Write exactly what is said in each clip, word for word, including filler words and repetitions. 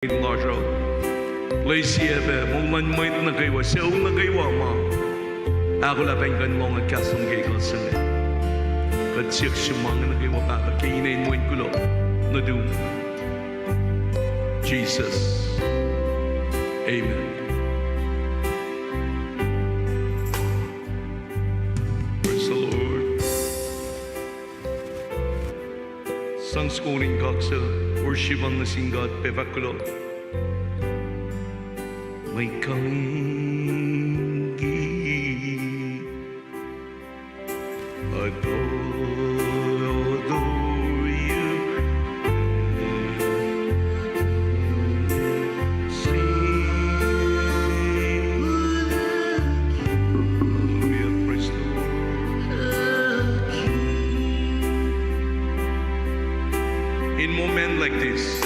lasr uh. Lwelah sie pac moul luhn mwet nuh kwewa, sucu nuh kwewa ma ahkolah pac in kuh in lohng kahs lom ke ekuh se inge. Kuht siyuck sum ma inge nuh kwewa, Pahpah, ke inen Wen kuloh nuhtum, Jisus. Amen. Praise the Lord. Sang soko in kaksak, worship an nuh sin God, pa fahk kuloh. Mwe kangin ki adore you. Hallelujah, praise the Lord. In moment like this,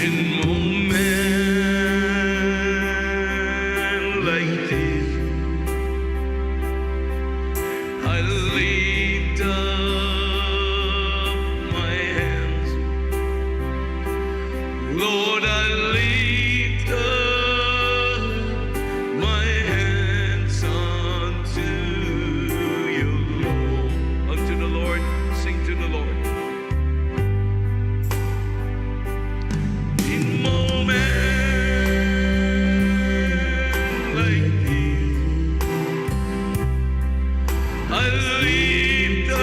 in moment like this, I lift up my hands. Lord, I lift up my hands unto you, Lord. Unto the Lord, sing to the Lord. In moment like this, I lift up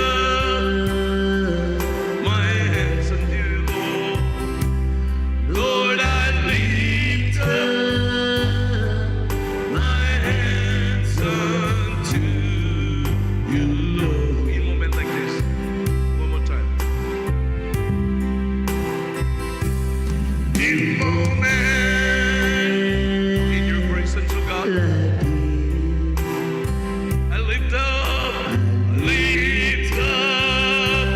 my hands unto you, Lord. Lord, I lift up my hands unto you, Lord. In moment like this, one more time. In moment, in your presence, oh God, I lift up, lift up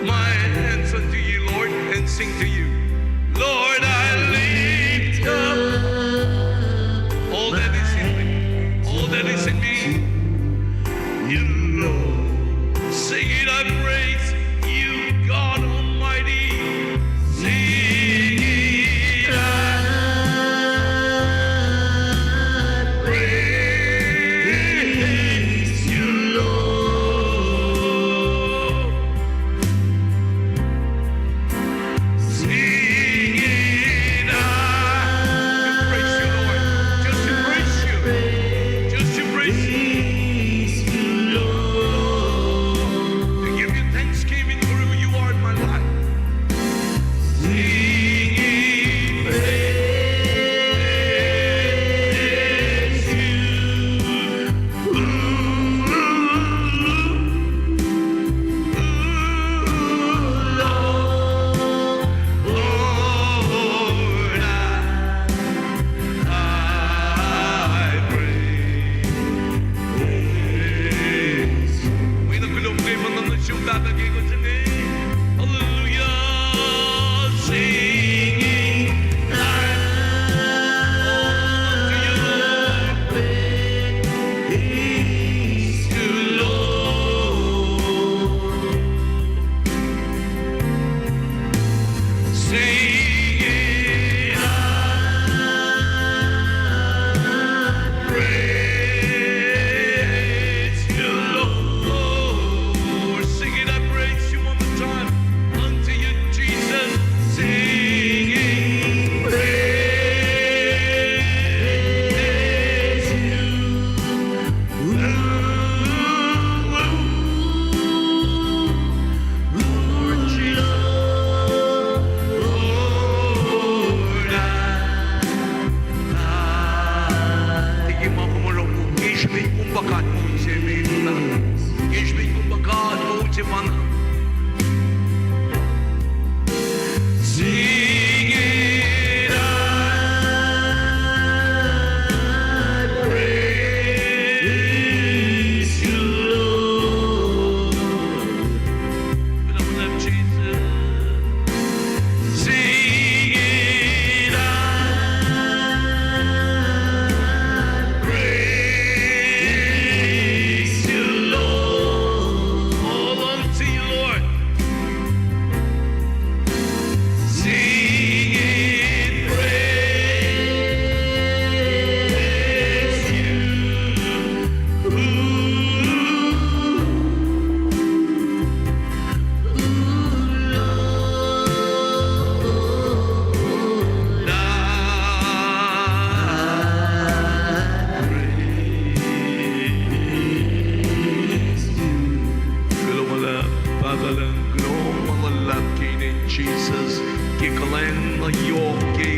my hands unto you, Lord, and sing to you. Lord, I lift up all that is in me, all that is in me. You, Lord. Sing it, I praise you, God Almighty. Sing it, I praise you, Lord. Sing Kuhlwacng na yohk ke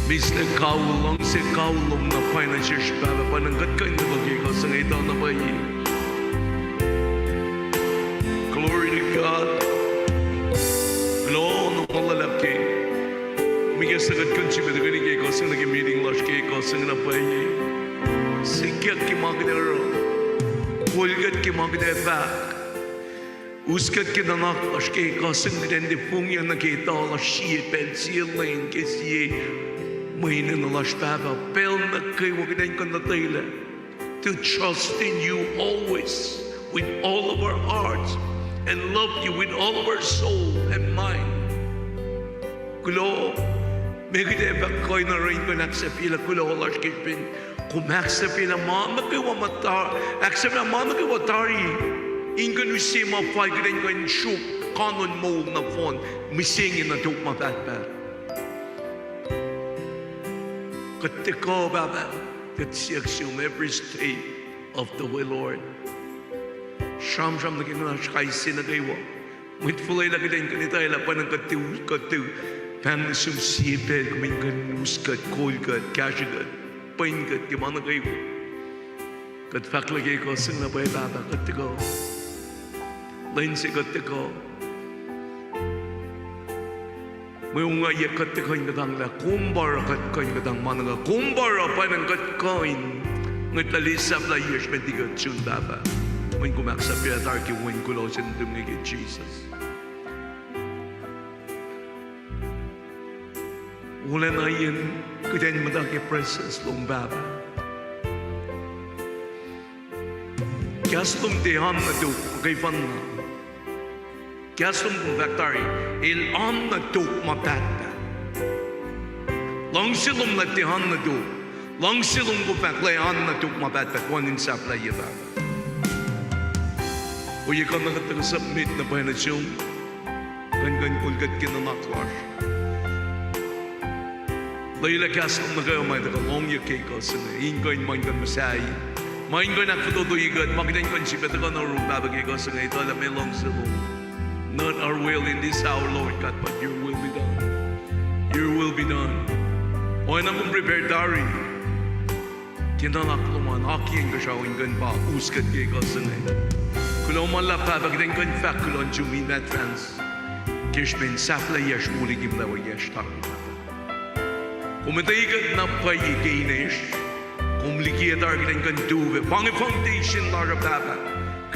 mihslac kaul, luhngse kaul lom na pwacye nuh sesr Pahpah, pwacnwacng kuht kuh in tuhkuh ke kuh se inge tuh na pwacye. Glory to God. Kuloh na ma luhlahp ke mwe kahs kuht kuh in sifilpac tuhkweni ke kuh se inge, ke meeting lasr ke kuh se inge na pwacye. Sikyak ke ma kuht ac oruh, kol kuht ke ma kuht ac fahk. Us kuht ke nuhnak lasr ke kuh se inge, kuht in tiac fongiyuck nuh ke etuh lasr sie pacl, sie lwen, ke sie mwe enenuh lasr Pahpah. Pacl nuh kwewa kuht in kuh in lotwelah to trust in you always, with all of our hearts, and love you with all of our soul and mind. Kuloh, meac kuht ac fahk kuh in oruh in kuh in ahksahfyelah kuloh lasr ke srihpen kom ahksahfyelah ma nuh kwewa ma ta-, ahksahfyelah ma nuh kwewa tari, in kuh in use ma fal kuht in kuh in sruok kanon moul nohfohn mihsenge nuh tok ma pahtpaht. Kuht tuhkuh Pahpah, kuht siyuck sum every step of the way, Lord. Sramsram nuh ke nguhnasr kais sie nuh kwewa. Mwet fuhlwelah kuht in kuh in etwaclah pwacnwacng kuht tiac, kuht tiac pahng nuh sum sie pacl kom in kuh in us kuht, kol kuht, kahsruh kuht, pwen kuht ke ma nuh kwewa. Kuht fahklah ke kuh se inge na pwacye Pahpah, kuht tuhkuh. Lwen se kuht tuhkuh. Mwe ongaiyac kuht tuhkuh in kuhtanglah, kom pa oruh kuht kuh in kuhtang ma nuh kwewa. Kom pa oruh pwacnwacng kuht kuh in ngwetlah sahflahiyacsr met liki kuht sun Pahpah. Mweyen kom ahksahfyelah tari ke wen kuloh se nuhtum inge ke Jisus. Wolacna in kuht in muhta ke presence lom Pahpah. Kahs lom tiac oan nuh tok, kwefanna. Kahs lom kom fahk tari, el oan nuh tok ma pahtpaht. Luhngse lom lah tiac oan nuh tok. Luhngse lom kom fahk lah oan nuh tok ma pahtpaht, wacngihn sahflahiyac Pahpah. Ohiyac kuh na kuht tuhkuh submit na pwacye nuh sum, kuh in kuh in kol kuht ke nuhnak lasr. Lwelah kahs lom nuh kwewa ma tuhkuh lohngyuck ke kuh se inge, in kuh in ma in kuh in muhsahi, ma in kuh in ahkfototoye kuht, ma kuht in kuh in sifilpac tuhkuh nuh yurum Pahpah ke kuh se inge, etuh lah meac luhngse lom. Not our will in this hour, Lord God, but your will be done. Your will be done. Oacna kom prepare tari ke nuhnak lom an, akiyac inkuhsrao in kuh in pa us kuht ke kuh se inge. Kuloh ma luhlahp Pahpah, kuht in kuh in fahk kuloh nuh sum in advance ke srihpen sahflahiyacsr wo liki muhtwacwacacksr tari. Kom etuh kuht na pwacye ke inesr. Kom likiyac tari kuht in kuh in tu pac, pa inge foundation lasr uh Pahpah.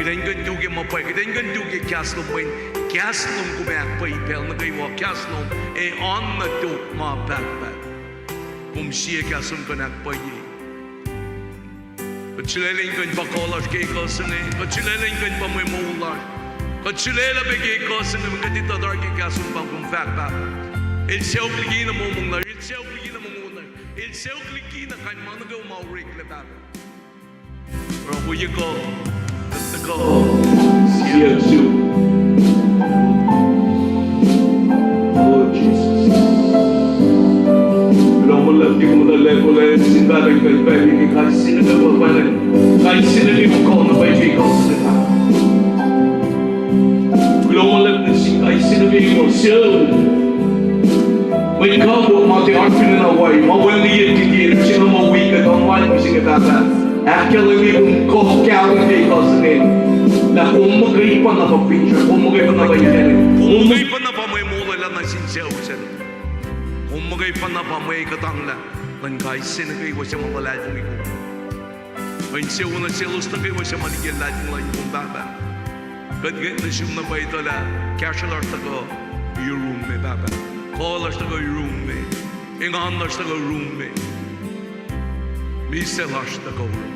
Kuht in kuh in tu ke ma pwacye, kuht in kuh in tu ke kahs lom, mweyen kahs lom kom ac ahkpwacye pacl nuh kwewa, kahs lom ac oan nuh tok ma pahtpaht. Kom sie kahs lom kuh in ahkpwacye. Kuht sulaclah in kuh in pa kuh lasr ke kuh se inge, kuht sulaclah in kuh in pa mwe moul lasr. Kuht sulaclah pac ke kuh se inge, kuht etuh tari ke kahs lom pa kom fahk Pahpah, el sacohk likina mongo lasr, el sacohk likina mongo lasr, el sacohk likina kain ma nuh kwewa ma oreklac Pahpah. Oruh ohiyac kuh, kuht tuhkuh siyuck sum. Oh, Jesus. Kuloh ma luhlahp ke kom muhta lackuhlac sin Pahpah in kuh in pacl ke kais sie nuh kwewa pwacnwacng, kais sie nuh kwewa kuh na pwacye ke kuh se inge. Kuloh ma luhlahp nuh sin kais sie nuh kwewa suc mwet kawuck ma tiac arulacna wai, ma wacngiyac liki el, sino ma wi kuht on line mihsenge Pahpah. Ahkkahlwemye kom kuh kahlwem ke kuh se inge, lah kom muhkwena pa na pa finsrak, kom muhkwena pa na pa inkacnek, kom muhkwena pa mwe molwelah nuh sin sucu se inge. Kom muhkwena pa mwe kuhtanglah luhn kais sie nuh kwewa suc ma luhlahlfongi kom. Mweyen sucu na selos nuh kwewa suc ma liki luhlahlfongi lal kom Pahpah, kuht ngwet nuh sum na pwacye etuh lah kahsruh lasr tuhkuh yurum me Pahpah. Kuh lasr tuhkuh yurum me. Engan lasr tuhkuh yurum me. Mihslac lasr tuhkuh yurum me.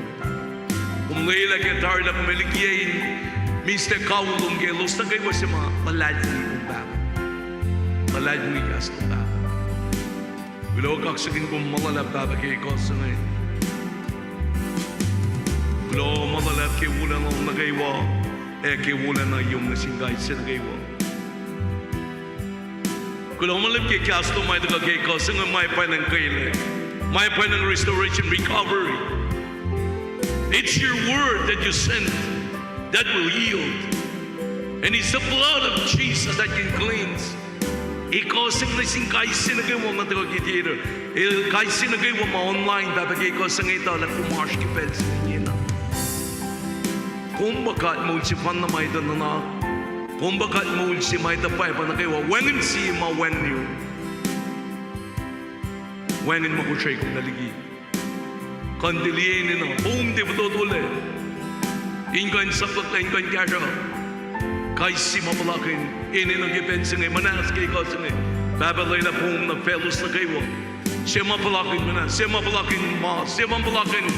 Kom lwelah ke tari lah kom ac likiyac in mihslac kaul lom ke elos nuh kwewa suc ma luhlahlfongi kom Pahpah, luhlahlfongi kahs lom Pahpah. Kuloh kaksakihn kom ma luhlahp Pahpah ke kuh se inge. Kuloh ma luhlahp ke wolacna lom nuh kwewa, ac ke wolacna yom nuh sin kais sie nuh kwewa. Kuloh ma luhlahp ke kahs lom ma tuhkuh ke kuh se inge, ma pwacnwacng kwelah, ma pwacnwacng restoration, recovery. It's your word that you sent that will heal. And it's the blood of Jesus that can cleanse. Ekuh se inge nuh sin kais sie nuh kwewa ma tuhkuh ke theater, el kais sie nuh kwewa ma online, Pahpah, ke ekuh se inge etuh lah kom oasr ke pacl se inge na. Kom pa God moul sefanna ma etuh nuhnak. Kom pa God moul se ma etuh pwacpa nuh kwewa. Wacngihn sie ma wacngihn yurum. Wacngihn ma kosrwackom nuh liki. Kuh in tiac liye enenuh, poum tiac fototolac. In kuh in sapluhklac, in kuh in kahsruh kais sie ma puhlakihn enenuh ke pacl se inge, muhnahs ke ekuh se inge. Pahpah, lwelah poum nuh faclos nuh kwewa. Sie ma puhlakihn muhnahs, sie ma puhlakihn mas, sie ma puhlakihn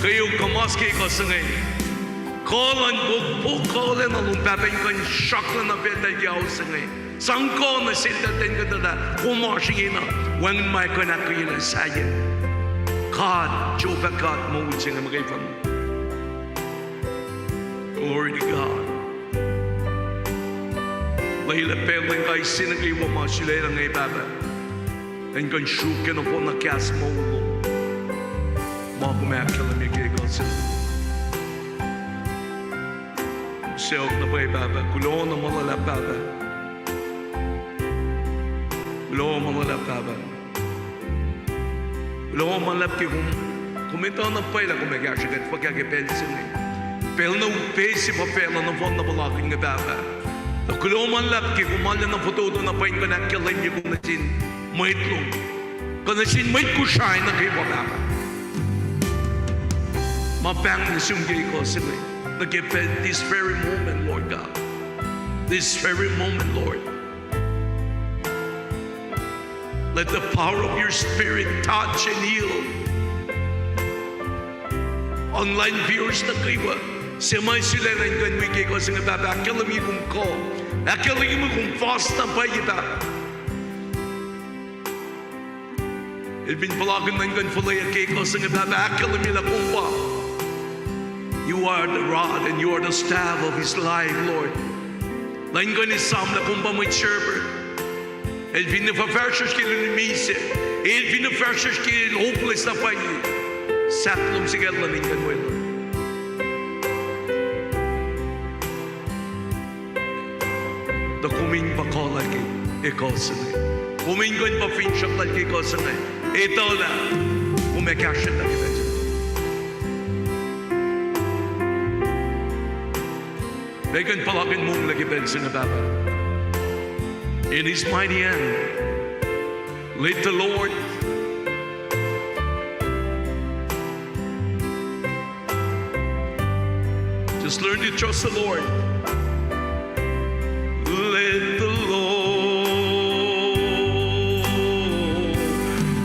kweok kuh mas ke ekuh se inge. Kuh luhn pok, pok kuh lacna lom, Pahpah, in kuh in srackna na facluh ke ao se inge. Sang kuh nuh seltahl in kuh in etuh lah kom oasr ingena, wacngihn ma kuh in ahkkweyelah sahyac. God, Jehovah God, moul se inge muhkwena. Glory to God. Lwelah pacl luhn kais sie nuh kwewa ma sulaclah inge, Pahpah, in kuh in sruokyac nohfohn na kahs moul lom ma kom ahkkahlwemye ke ekuh se inge. Saok na pwacye, Pahpah. Kuloh na ma luhlahp, Pahpah. Kuloh ma luhlahp, Pahpah. Kuloh ma luhlahp ke kom, kom etuh na pwacye lah kom ac kahsrwe kuht fuhkah ke pacl se inge. Pacl na upac se pa facluh nohfohn na puhlakihn inge, Pahpah. Tuh kuloh ma luhlahp ke kom arulacna fototo na pwacye in kuh in ahkkahlwemye kom nuh sin mwet lom, kuh nuh sin mwet Kosrae nuh kwewa, Pahpah, ma pahng nuh sum ke ekuh se inge, nuh ke pacl, this very moment, Lord God. This very moment, Lord. Let the power of your spirit touch and heal online viewers nuh kwewa. Sie ma sulaclah in kuh in wi ke ekuh se inge, Pahpah, ahkkahlwemye kom kuh. Ahkkahlwemye kom fuhs na pwacye, Pahpah. El fin puhlakihn na in kuh in fuhlweack ke ekuh se inge, Pahpah, ahkkahlwemye lah kom pa, you are the rod and you are the staff of his life, Lord. Na in kuh in esam lah kom pa mwet shepherd. El fin fahfahsryucsr ke lun misac, el fin fahsryucsr ke hopeless na pwacye, sahp lom sikacl na in kuh in weluhl. Tuh kom in pa kuh lal ke ekuh se inge. Kom in kuh in pa finsrak lal ke ekuh se inge. Etuh lah kom ac kahsrwelah ke pacl se inge. Pacl kuh in puhlakihn monglac ke pacl se inge, Pahpah. In his mighty hand. Let the Lord, just learn to trust the Lord. Let the Lord,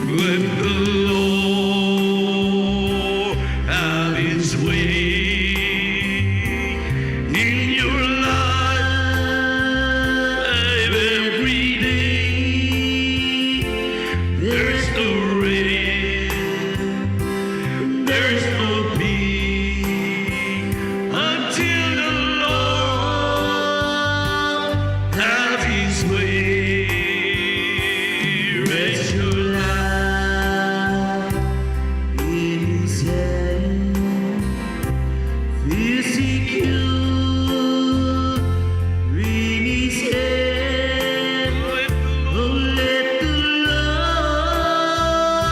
let the Lord have his way in your life every day. There's no rest, there's no peace until the Lord have his way. Rest your life in his hand. Feel secure in his hand. Oh, let the Lord,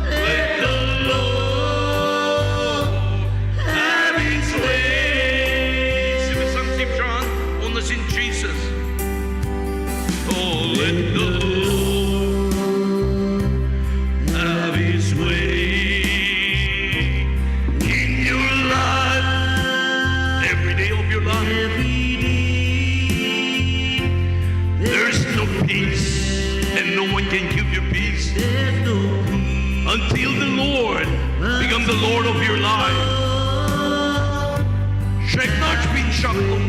let the Lord have his way. Sip sang, sip sang, on the sin Jesus. Oh, let the Lord have his way in your life, every day of your life. Every day. There's no peace, and no one can give you peace. There's no peace until the Lord become the Lord of your life. Srackna oasr finsrak lom,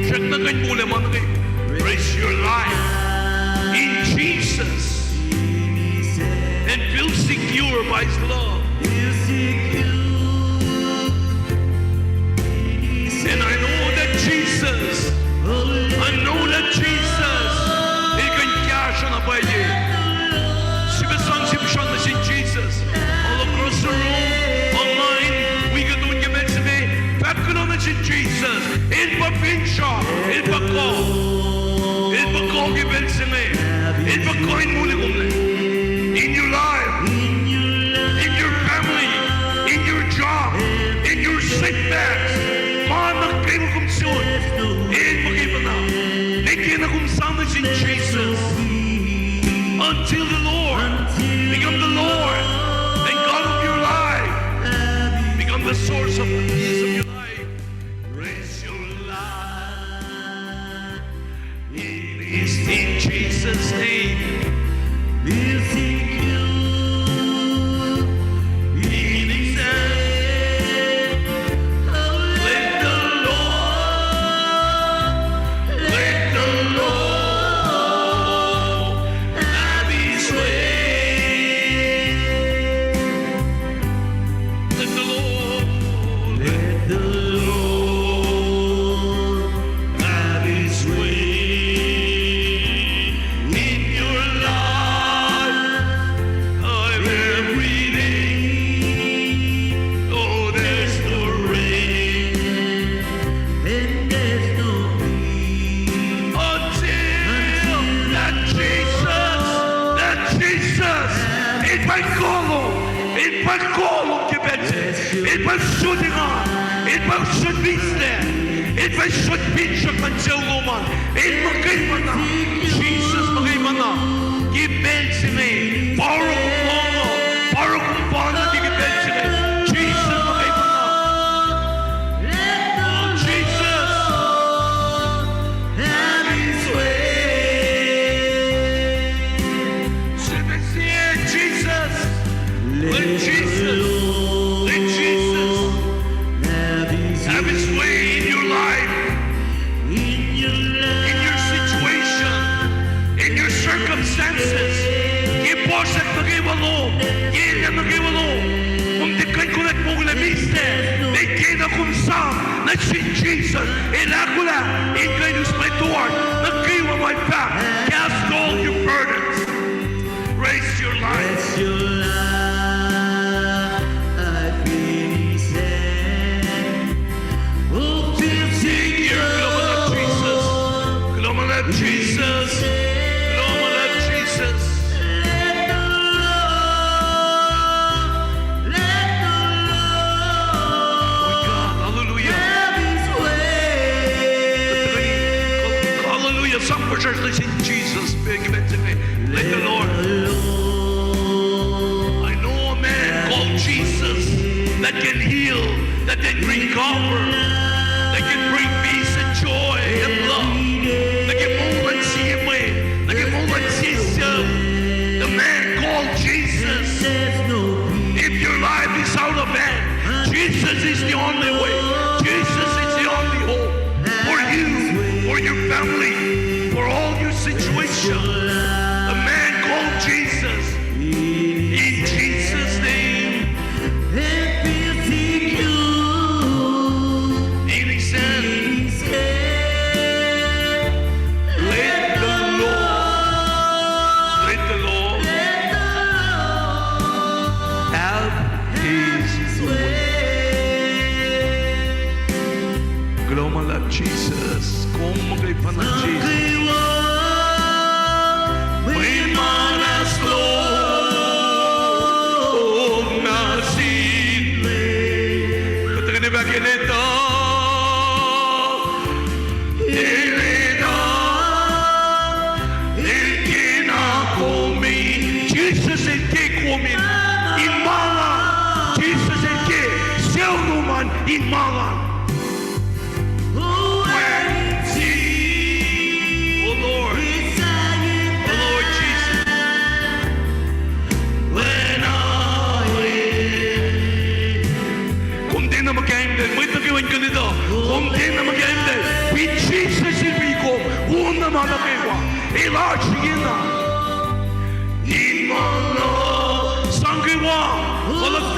srackna kuh in molwelah ma nuh kwewa. Rest your life in Jesus and feel secure by his love. And I know that Jesus, I know that Jesus, el kuh in kahsruh na pwacye. Sip sang, sip sang nuh sin Jesus. All across the room, online, wi kuht on ke pacl se inge, fahk kuloh nuh sin Jesus. El pa finsrak, el pa kuh. El pa kuh ke pacl se inge. the Lord. Become the Lord and God of your life. Become the source of the peace of your life. Praise your life. It is in Jesus' name. We'll sing you. It is let the Lord, let the Lord have his way. Let the Lord, let the Lord have his way in your life. Every day. Oh, there's no rain and there's no wind. Until that Jesus, that Jesus, in my column, in my column, in my shooting on, in my should be there, in my should be should until woman. In muhkwena, Jesus muhkwena. Ke pacl se inge, pa oruh kom lohng, pa oruh kom pahna ke pacl se inge. Jesus muhkwena. Oh, Jesus. Have his way. Say, say, Jesus. Let Jesus, let Jesus have his way in your life, in your situation, in your circumstances. Ke puhsra nuh kwewa lom, ke elyah nuh kwewa lom, kom tiac kuh in konwacack moul ac misac, met ke na kom sang nuh sin Jesus, El ahkolah in kuh in us mwe toasr nuh kwewa ma fah. Cast all your burdens. Raise your life. Raise your life in his hand. Oh, feel Savior, glory of Jesus. Glory of Jesus. Glory of Jesus. Let the Lord, let the Lord, oh God, hallelujah, have his way. Hallelujah. Sang puhsra nuh sin Jesus. Let the Lord. I know a man called Jesus that can heal, that can recover, that can bring peace and joy and love, that can moul in sie mwe, that can moul in sie sel. The man called Jesus. If your life is out of hand, Jesus is the only way. Jesus is the only hope for you, for your family, for all your situation. The man called Jesus. In Jesus' name. Let the Lord, let the Lord have his way. Glory luhk Jesus. Kom muhkwena Jesus. Mwe manas lom na sin me. Kuht tuhkweni fahk, El etuh, El etuh, El kena kom in. Jesus El ke kom in ma luhn. Jesus El ke sucu lom an in ma luhn. Oh Lord. Oh Lord Jesus. Kom tiacna muhkahimtacl, mwet nuh kwewa in kuh in etuh. Kom tiacna muhkahimtacl. Fin Jesus El wi kom, wo na ma nuh kwewa. El oasr ingena. In ma luhn. Sang kwewa. Koluk,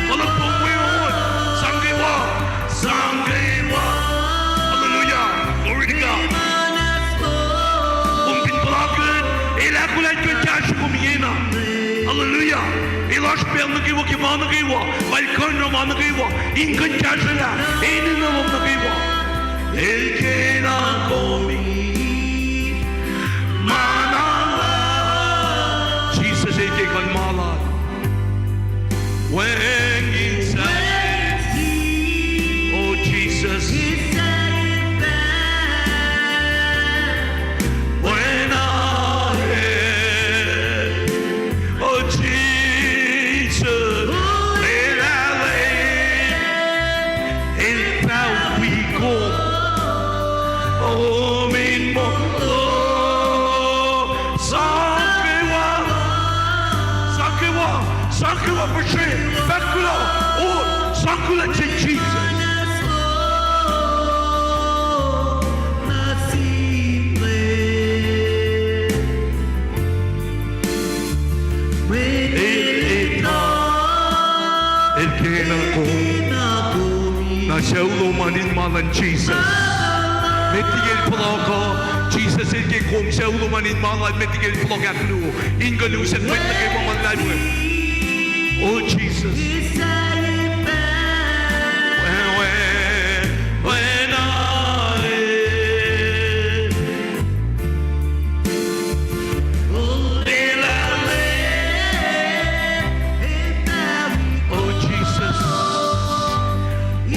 koluk pom weon. Sang kwewa. Sang kwewa. Hallelujah. Glory to God. Kom fin puhlakihn, El ahkolah in kuh in kahsruh kom ingena. Hallelujah. El oasr pacl nuh kwewa ke ma nuh kwewa, pa El kuh in oruh ma nuh kwewa in kuh in kahsrwelah enenuh lom nuh kwewa. El kena kom in ma luhn. Jesus El ke kuh in ma luhn. Wacngihn sahyac. Oh, Jesus. Wacngihn sahyac. Kuloh, appreciate. Fahk kuloh. O, sang kuloh nuh sin Jesus. El, el, El kena kom. Na sucu lom an in ma luhn Jesus. Met liki el fohlohk uh, Jesus el ke kom sucu lom an in ma lal, met liki el fohlohk ahkluo. In kuh in usot mwet nuh kwewa ma luhlahp. O Jesus. Wen, wen, wen, Oh, Jesus.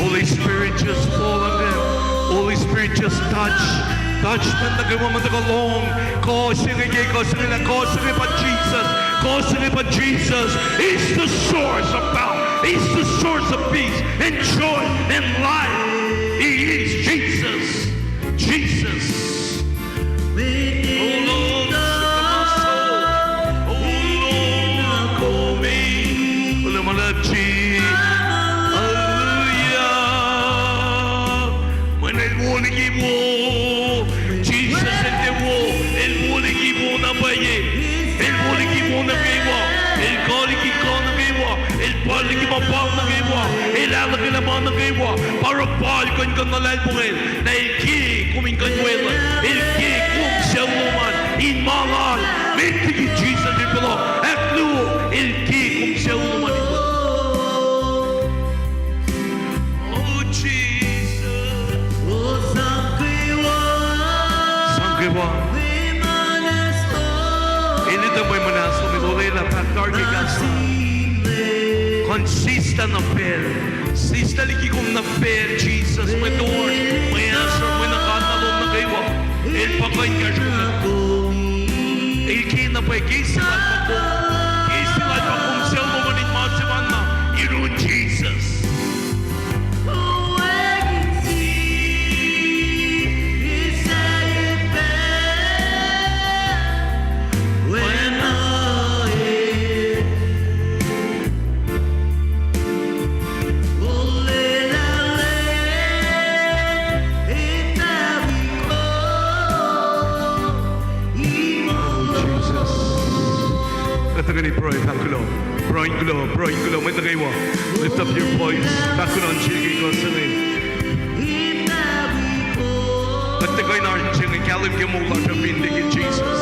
Holy Spirit, just fall on them. Holy Spirit, just touch. Touch mwet nuh kwewa ma tuhkuh lohng. Kuh se inge ke, kuh se inge lah, kuh se inge pa Jesus. Kuh se inge pa Jesus is the source of power, is the source of peace and joy and life. He is Jesus. Jesus. O Lord, save us, O Lord, come in. Hallelujah. Mweyen El wo liki wo. Jesus El tiac wo. El wo liki wo na pwacye. El wo liki wo nuh kwewa. El kuh liki kuh nuh kwewa. El pal liki ma pal nuh kwewa. El ahluhkwelah ma nuh kwewa. Pa oruh pal kuh in kuh in luhlahlfongi. Na El ke kom in kuh in weluhl. El ke kom sucu lom an in ma lal. Met liki Jesus El fohlohk ahkluo. El ke kom sucu lom an in weluhl. Oh, Jesus. Sang kwewa. El etuh mwe muhnahs lom, El olwelah fahk tari ke kahs lal. Kuh in sislah na pacl. Sislah liki kom na pacl, Jesus, mwe toasr, mwe ahsor, mwe nuhkwewa lom nuh kwewa. El pa kuh in kahsruh kom. El ke na pwacye, ke se lal pa kom. Ke se lal pa kom sucu lom an in ma sefanna. Yurin Jesus. Jesus. Kuht tuhkweni pruhe, fahk kuloh. Pruhe in kuloh, pruhe in kuloh, mwet nuh kwewa. Lift up your voice. Fahk kuloh nuh sel ke kuh se inge. Kuht tuhkuh in oasr in se inge kahlwem ke moul lasr uh fin liki Jesus.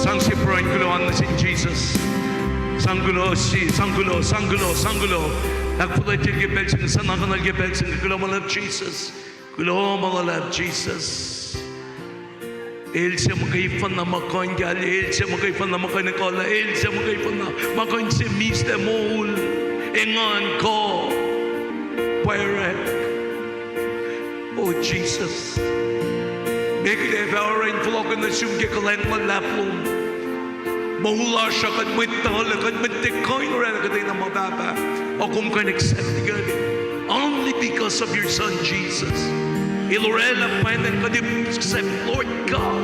Sang se pruhe in kuloh an nuh sin Jesus. Sang kuloh, si, sang kuloh, sang kuloh, sang kuloh. Ahkfuhlwactyacl ke pacl se inge, sang kuloh ke pacl se inge, kuloh ma luhlahp Jesus. Kuloh ma luhlahp Jesus. El suc muhkwena ma kuh in kahlwem, El suc muhkwena ma kuh in ekuhllah, El suc muhkwena ma kuh in se mihslac moul, engan, kuh, pwacrack. O Jesus, meac kuht ac fah oruh in fohlohk nuh sum ke kuhlwacng luhlahp lom. Moul lasr uh kuht mwet tuhlac, kuht mwet tiac kuh in oraclah kuhtwena ma Pahpah, a kom kuh in accept kuht. Only because of your Son, Jesus. El oraclah pwacnwacng kuht in accept, Lord God.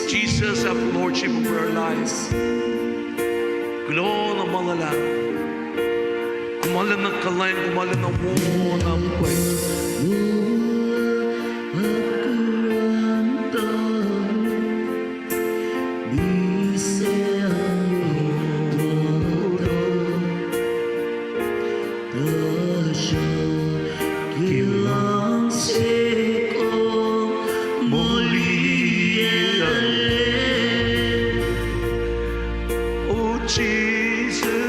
Jesus, have lordship over our lives. Kuloh na ma luhlahp. Kom arulacna kuhlwacng, kom arulacna wo, wo na pwacye. Oh, Jesus.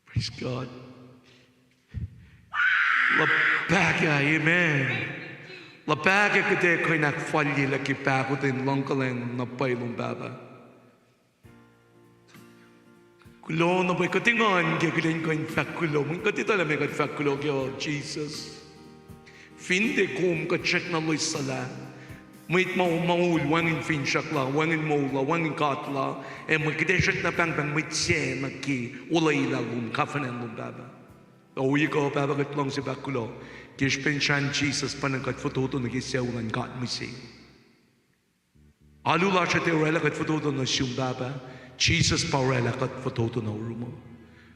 Praise God. Luhpahkah, amen. Luhpahkah kuht ac kuh in ahkfalyelah ke pahkotwen luhngkuhlwacng na pwacye lom Pahpah. Kuloh na pwacye kuht engan ke kuht in kuh in fahk kuloh. Mweyen kuht etuh lah meac kuht fahk kuloh kac, Jisus. Fin tiac kom kuht srackna loessuhlah. Mwet ma moul wacngihn finsrak la, wacngihn moul la, wacngihn God la, ac mwe kuht ac srackna pahngpahng mwet sac nuh ke olwelah lom, kafanacn lom Pahpah. Ohiyac kuh Pahpah kuht luhngse fahk kuloh ke srihpen srahn Jisus pa na kuht fototo nuh ke sucu luhn God mihsenge. Alu lasr uh tiac orwaclah kuht fototo nuh sum Pahpah, Jisus pa orwaclah kuht fototo nuh oruh uh.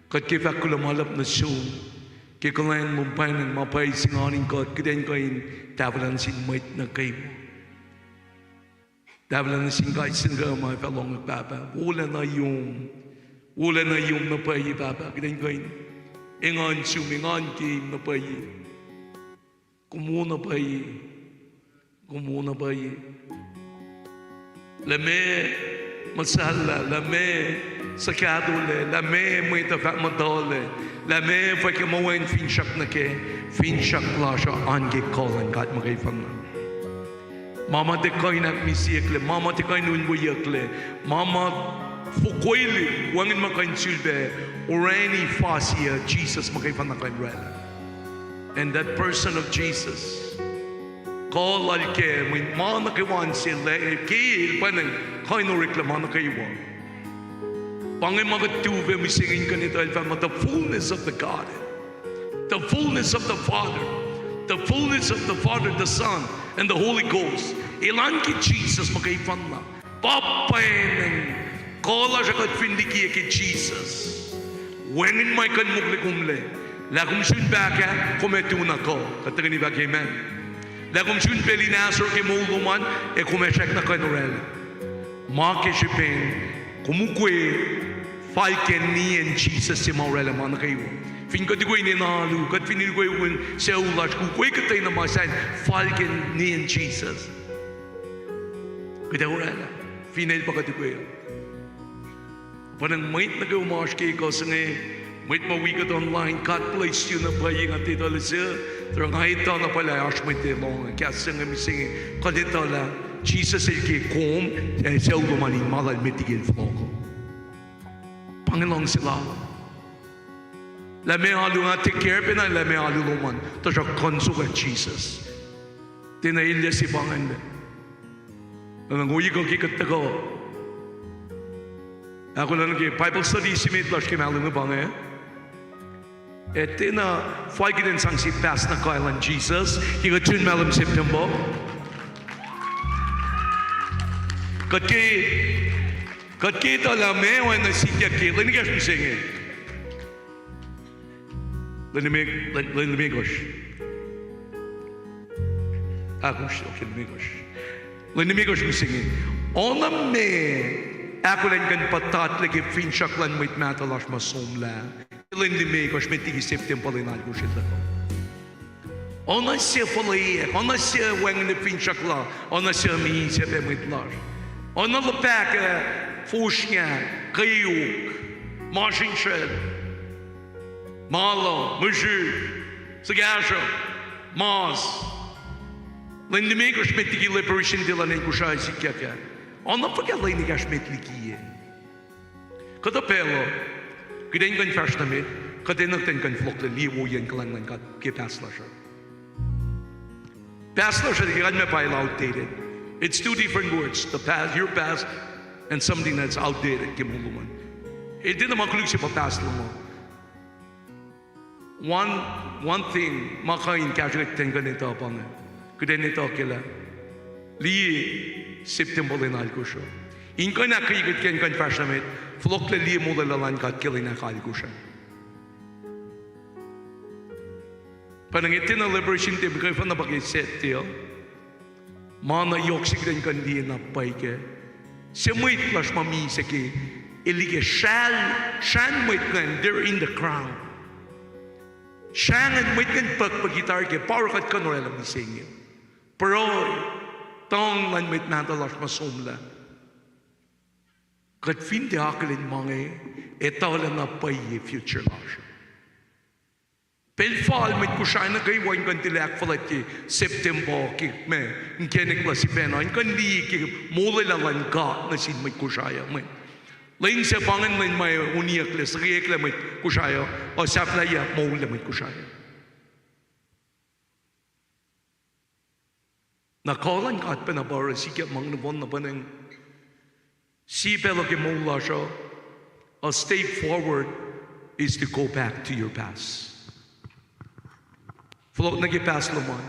Kuht ke fahk kuloh ma luhlahp nuh sum ke kuhlwacng lom, pwacnwacng ma pwacye se ingacn in kuht, kuht in kuh in tahfwelah nuh sin mwet nuh kwewa. Tahfwelah nuh sin kais sie nuh kwewa ma fah lohngack Pahpah. Wolacna yom. Wolacna yom na pwacye Pahpah. Kuht in kuh in engan sum, engan kem na pwacye. Kom wo na pwacye. Kom wo na pwacye. Lah meac muhsahllah, lah meac suhkahtolac, lah meac mwet uh fahk muhtuhlac, lah meac fwack ke ma wacngihn finsrak nuh kac, finsrak lasr uh oan ke kuh luhn God muhkwena. Ma ma tiac kuh in ahkmihsyucklac, ma ma tiac kuh in unweyucklac, ma ma fokwelihk, wacngihn ma kuh in sulpac, orani fasi uh Jisus muhkwena kuh in orwaclah. And that person of Jesus, kuh lal kac, mweyen ma nuh kwewa se la, ke el pwacnwacng kuh in oreklac ma nuh kwewa. Pa inge ma kuht tuhfah mihsenge in kuh in etuh lah the fullness of the Godhead, the fullness of the Father, the fullness of the Father, the Son, and the Holy Ghost. El oan ke Jisus muhkwena. Pa pwacnwacng kuh lasr uh kuht fin likiyac ke Jisus. Wacngihn ma kuh in mokle komlac. Lah kom sun pahkah, kom ac tu na kuh. Kuht tuhkweni fahk amen. Lah kom sun pacl in ahsor ke moul lom an, ac kom ac srackna kuh in orwaclah. Ma ke srihpen kom ukwe falkacn niyacn Jisus se ma orwaclah ma nuh kwewa. Fin kuht ukwe in enenuh alu, kuht fin ukwe in sucu lasr, ukwe kuhtwena ma sahyac, falkacn niyacn Jisus, kuht ac orwaclah. Fin el pa kuht ukwe. Pwacnwacng mwet nuh kwewa ma oasr ke kuh se inge, mwet ma wi kuht online, God bless you na pwacye, nga etuh lah suc, tuh nga etuh na pwacye lah oasr mwet ac lohng kahs se inge mihsenge, kuht etuh lah Jisus el ke kom, ac sucu lom an in ma lal met liki el fohlohk uh. Pa inge luhngse lal. Lah meac alu, nga take care pacna lah meac alu lom an, tuhsruhk kuh in sokwack Jisus. Tiacna elyah se pa ingacn. Na nga ohiyac kuh ke kuht tuhkuh ahkolah nuh ke Bible study se met lasr ke mahlwem inge pa inge. Ac tiacna fal kuht in sang sie pahs na kuh luhn Jisus ke kuht sun mahlwem September. Kuht ke, kuht ke etuh lah meac oacna sikyak ke lwen ekahsr mihsenge. Lwen limekohsr. Ahkosr, okay, limekohsr. Lwen limekohsr mihsenge. Oacna meac ahkolah in kuh in puhtatlac ke finsrak luhn mwet mahtuh lasr ma somlah, lwen limekohsr met liki September lwen alkosr el tuhkuh. Oacna sie fuhlweack, oacna sie wacngihnlac finsrak la, oacna sie misac pac mwet lasr. Oacna luhpahkah, fosrngah, kweok, masrinsral, malo, mihsrihk, suhkahsruhp, mas. Lwen limekohsr met liki liberation day luhn acn Kosrae sikyak ah. Oacna fuhkah lwen ekahsr met liki ah. Kuhtuh pacl uh, kuht in kuh in fahsr nuh met, kuht enenuh kuht in kuh in fohlohklac liye woiyacn kuhlwacng luhn God ke pahs lasr uh. Pahs lasr uh, God ma pa el outdated. It's two different words, the past, your past, and something that's outdated ke moul lom an. El tiacna ma koluk se pa pahs lom an. One, one thing ma kuh in kahsruh kuht in kuh in etuh pa inge. Kuht in etuh ke lah liye September lwen alkosr uh, in kuh in ahkkweye kuht ke in kuh in fahsr nuh met, fohlohklac liye molwelah luhn God ke lwen ahkalkosr uh. Pa inge tiacna liberation day, muhkwena pa ke set uh. Ma na yohk se kuht in kuh in liye na pwacye kac. Sie mwet lasr ma misac ke, el ke srah, srah mwet ingacn, they're in the ground. Srah ingacn mwet ingacn pukpuki tari ke pa oruh kuht kuh in orwaclah mihsenge. Pruhe, tuhng luhn mwet mahtuh lasr ma somlah. Kuht fin tiac akihlen ma inge, etuh lah na pwacye future lasr. Pacl fal mwet Kosrae nuh kwewa in kuh in tilac ahkfuhlwactye September ke ma inkacnek la sifacna in kuh in liye ke molwelah luhn God nuh sin mwet Kosrae uh. Mwet lwen sac pa ingacn lwen ma oniyucklac, srihkeyucklac mwet Kosrae uh, uh sahflahiyac moul lac mwet Kosrae uh. Na kuh luhn God pacna pa oruh sikyak ma inge nohfohn na pwacnwacng. Sie pacl uh ke moul lasr uh, a step forward is to go back to your past. Fohlohk nuh ke past lom an,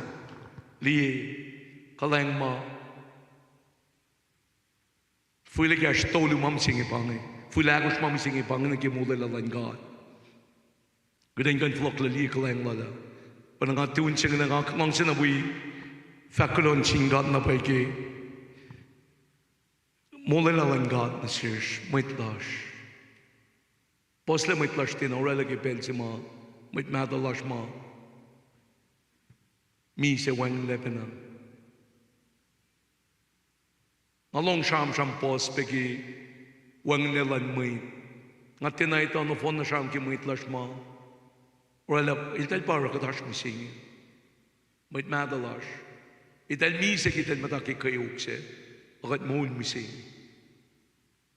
liye, kuhlwacng ma, fihl ekahsr tolu ma mihsenge pa inge, fihl ahkosr ma mihsenge pa inge nuh ke molwelah luhn God. Kuht in kuh in fohlohklac liye kuhlwacng lal uh. Pa na nga tun se inge, nga luhngse na wi fahk kuloh nuh sin God na pwacye ke molwelah luhn God nuh sesr, mwet lasr. Puhslac mwet lasr tiacna orwaclah ke pacl se ma mwet mahtuh lasr ma misac wacngihnlac pacna. Nga lohng sramsram puhs pac ke wacngihnlac luhn mwet. Nga tiacna etuh nohfohn na sramsram ke mwet lasr ma orwaclah, eltahl pa oruh kuht oasr mihsenge. Mwet mahtuh lasr, eltahl misac ke eltahl muhta ke kweok sac, a kuht moul mihsenge.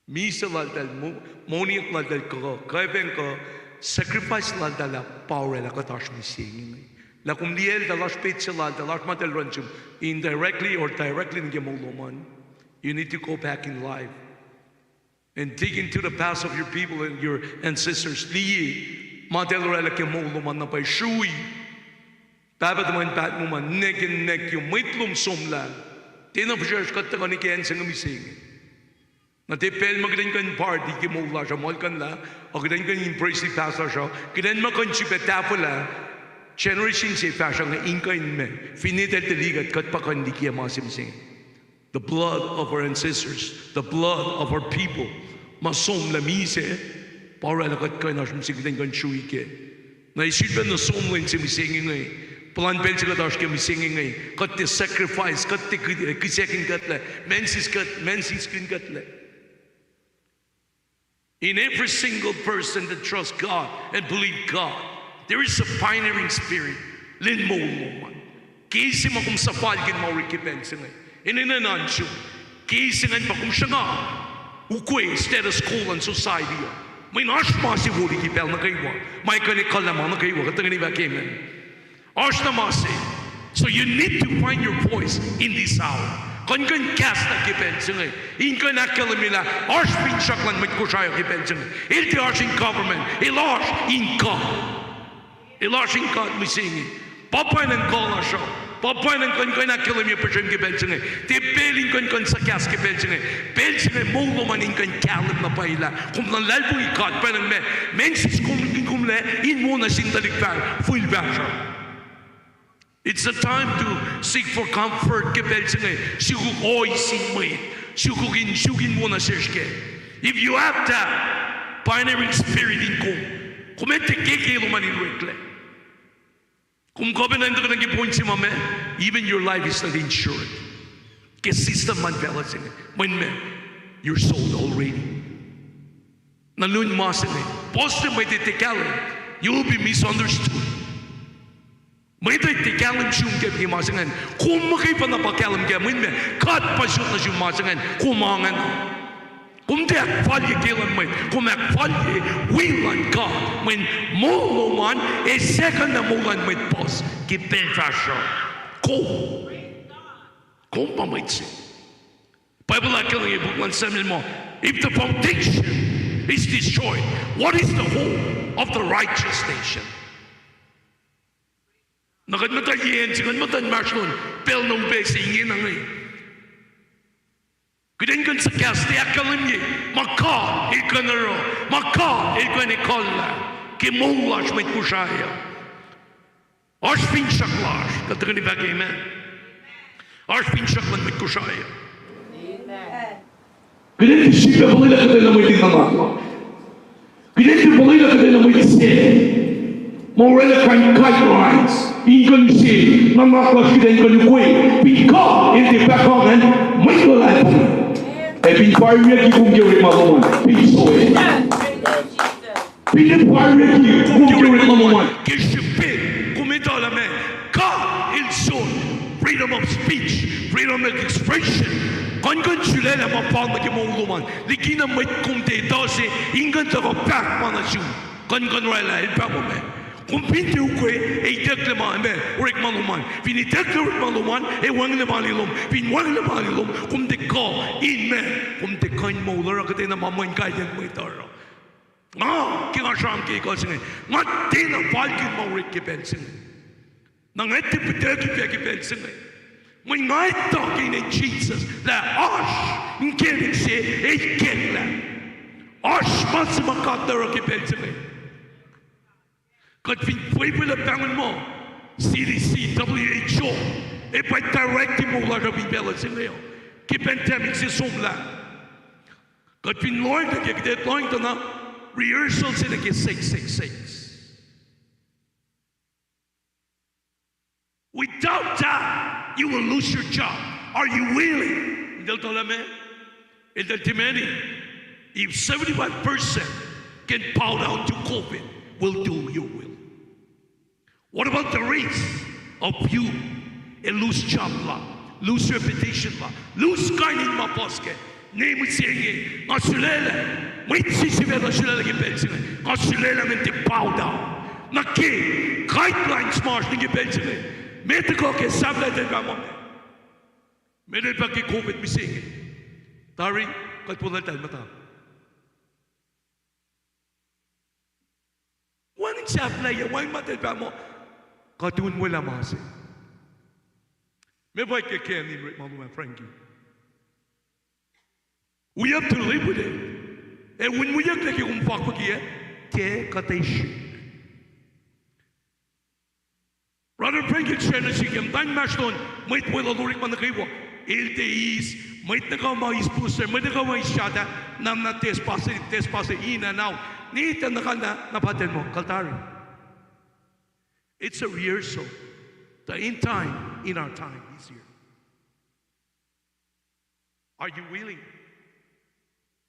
Misac laltahl, mo-, moniyuck laltahl kuh, kuh pacng kuh, sacrifice laltahl ah pa orwaclah kuht oasr mihsenge inge. Lah kom liye eltahl oasr petsac laltahl, oasr ma eltahl run sum, indirectly or directly nuh ke moul lom an. You need to go back in life and dig into the past of your people and your ancestors. Liye ma eltahl orwaclah ke moul lom an na pwacye, srui pahpah tuhmwacn pahtmum an, ninac ke ninac kiyom, mwet lom somlah. Tiacna fihsracsr kuht tuhkuh nuh ke acn se inge mihsenge. Na tiac pacl ma kuht in kuh in party ke moul lasr uh, muhlkuhnlah, a kuht in kuh in embrace past lasr uh, kuht in ma kuh in sifilpac tahfwelah generation se fahsruh inge in kuh in ma, finne eltahl tuh liye kuht, kuht pa kuh in likiyac ma se mihsenge. The blood of our ancestors, the blood of our people. Ma somlah misac, pa orwaclah kuht kuh in oasr mihsenge, kuht in kuh in srui kac. Na sifilpac nuh somlah in se mihsenge inge, puhlan pacl se kuht oasr ke mihsenge inge, kuht tiac sacrifice, kuht tiac ki-, kihsackihnkuhtlac, macnsis kuht, macnsis kihn kuhtlac. In every single person that trusts God and believe God, there is a pioneering spirit lun moul lom an. Ke se ma kom suhfalkihn ma orek ke pacl se inge, enenuh in oan sum. Ke se ingacn pa kom sruhnga ukwe status quo luhn society uh. Mweyen oasr ma se woli ke pacl nuh kwewa, ma kuh in ekuhllah ma nuh kwewa, kuht tuhkweni fahk amen. Oasr na ma se. So you need to find your voice in this hour. Kuh in kuh in kahslah ke pacl se inge in kuh in ahkkahlwemye lah oasr finsrak luhn mwet Kosrae ke pacl se inge. El tiac oasr in government, el oasr in God. El oasr in God mihsenge. Pa pwacnwacng kuh lasr uh. Pa pwacnwacng kuh in kuh in ahkkahlwemye puhsrem ke pacl se inge. Tiac pacl in kuh in kuh in suhkahs ke pacl se inge. Pacl se inge moul lom an in kuh in kahlwem na pwacye lah kom luhlahlfongi God pwacnwacng ma, macnsis kom in kuh in lac in wo nuh sin tuhlihk fah-, fihl fahsruh. It's a time to seek for comfort ke pacl se inge, sukok ohiyac sin mwet, sukok in, suk in wo nuh sesr kac. If you have that pioneering spirit in kom, kom ac tiac ke ke lom an in oreklac. Kom kuh pacna in tuhkuh nuh ke point se ma ma, even your life is not insured ke system ma facluh se inge. Mweyen ma, you're sold already. Na lun ma se inge, puhslac mwet ac tiac kahlwem, you will be misunderstood. Mwet ac tiac kahlwem sum ke ma se ingacn, kom muhkwena pa kahlwem kac, mweyen ma, God pa sot nuh sum ma se ingacn, kom angacn. Kom tiac ahkfalye ke luhn mwet, kom ahkfalye will luhn God, mweyen moul lom an ac sahkuhnlah moul luhn mwet puhs ke pacl fahsruh. Kom, kom pa mwet se. Bible ahkkahlwemye puk luhn Samuel muh, if the foundation is destroyed, what is the hope of the righteous nation? Na kuht muhta yen se, kuht muhta inmahsrlon pacl na upac se inge na inge. Kuht in kuh in suhkahs tiac ahkkahlwemye ma God El kuh in oruh, ma God El kuh in ekuhllah ke moul lasr mwet Kosrae uh. Oasr finsrak lasr, kuht tuhkweni fahk amen. Oasr finsrak luhn mwet Kosrae uh. Kuht in tiac sifilpac molwelah kuhtwena mwet in nuhnak. Kuht in tiac molwelah kuhtwena mwet se ma orwaclah kain guidelines in kuh in use nuhnak lasr kuht in kuh in ukwe, fin God El tiac fahk ingacn, mwet luhlahlfongi. Ac fin pwacrweyucki kom ke orekma lom an, fin soe. Fin pwacrweyucki kom ke orekma lom an, ke srihpen kom etuh lah meac, God El son freedom of speech, freedom of expression. Kuht kuh in sulaclah ma fal nuh ke moul lom an. Likina mwet kom tiac etuh se in kuh in tuhkuh fahk ma nuh sum. Kuh in kuh in oraclah, el fahk muh meac, kom fin tiac ukwe ac itucklac ma, meac, orekma lom an. Fin itucklac orekma lom an, ac wacngihnlac mani lom. Fin wacngihnlac mani lom, kom tiac kuh in meac, kom tiac kuh in moul oruh kuhtwena ma mwet kaiyacn mwet oruh. Nga, ke nga sramsram ke kuh se inge, nga tiacna falkihn ma orek ke pacl se inge. Na nga tiac pihtucki pac ke pacl se inge. Mweyen nga etuh ke inen Jisus lah oasr inkacnek se el kena. Oasr ma se ma God El oruh ke pacl se inge. Kuht fin fwefwelah pahngon muh C D C, W H O, ac pa directi moul lasr uh fin facluh se inge uh, ke pandemic se somlah. Kuht fin lohng tuh ke kuht lohng tuh na rehearsal se nuh ke six six six. Without that, you will lose your job. Are you willing? Eltahl tuh lah meac? Eltahl demand, if seventy-five percent can bow down to COVID, we'll do your will. What about the risk of you a lose job la, lose reputation la, lose kain in ma puhs kac? Ne mihsenge, nga sulaclah, mwet se sifacna sulaclah ke pacl se inge, nga sulaclah ngan tiac bow down nuh ke guidelines ma oasr nuh ke pacl se inge. Met tuhkuh ke sahflah eltahl fahk muh, met el fahk ke COVID mihsenge, tari, kuht wolacna muhta. Wacngihn sahflahiyac, wacngihn ma eltahl fahk muh, kuht un welah ma se. Meac fwack ke kacn in orekma lom ah, Frankie? We have to live with it. Ac un wiyucklac ke kom fahk pac ke, ke kuht ac srihk. Brother Frank el sracna srihk, muhtwacn inmahsrlon, mwet weluhl orekma nuh kwewa. El tiac eis, mwet nuh kwewa ma eis booster, mwet nuh kwewa ma eis shot ah, na na test pa se, test pa se in and out. Nwe tuh na kalna, na pa tuh muh kuht tari. It's a rehearsal. The end time in our time is here. Are you willing?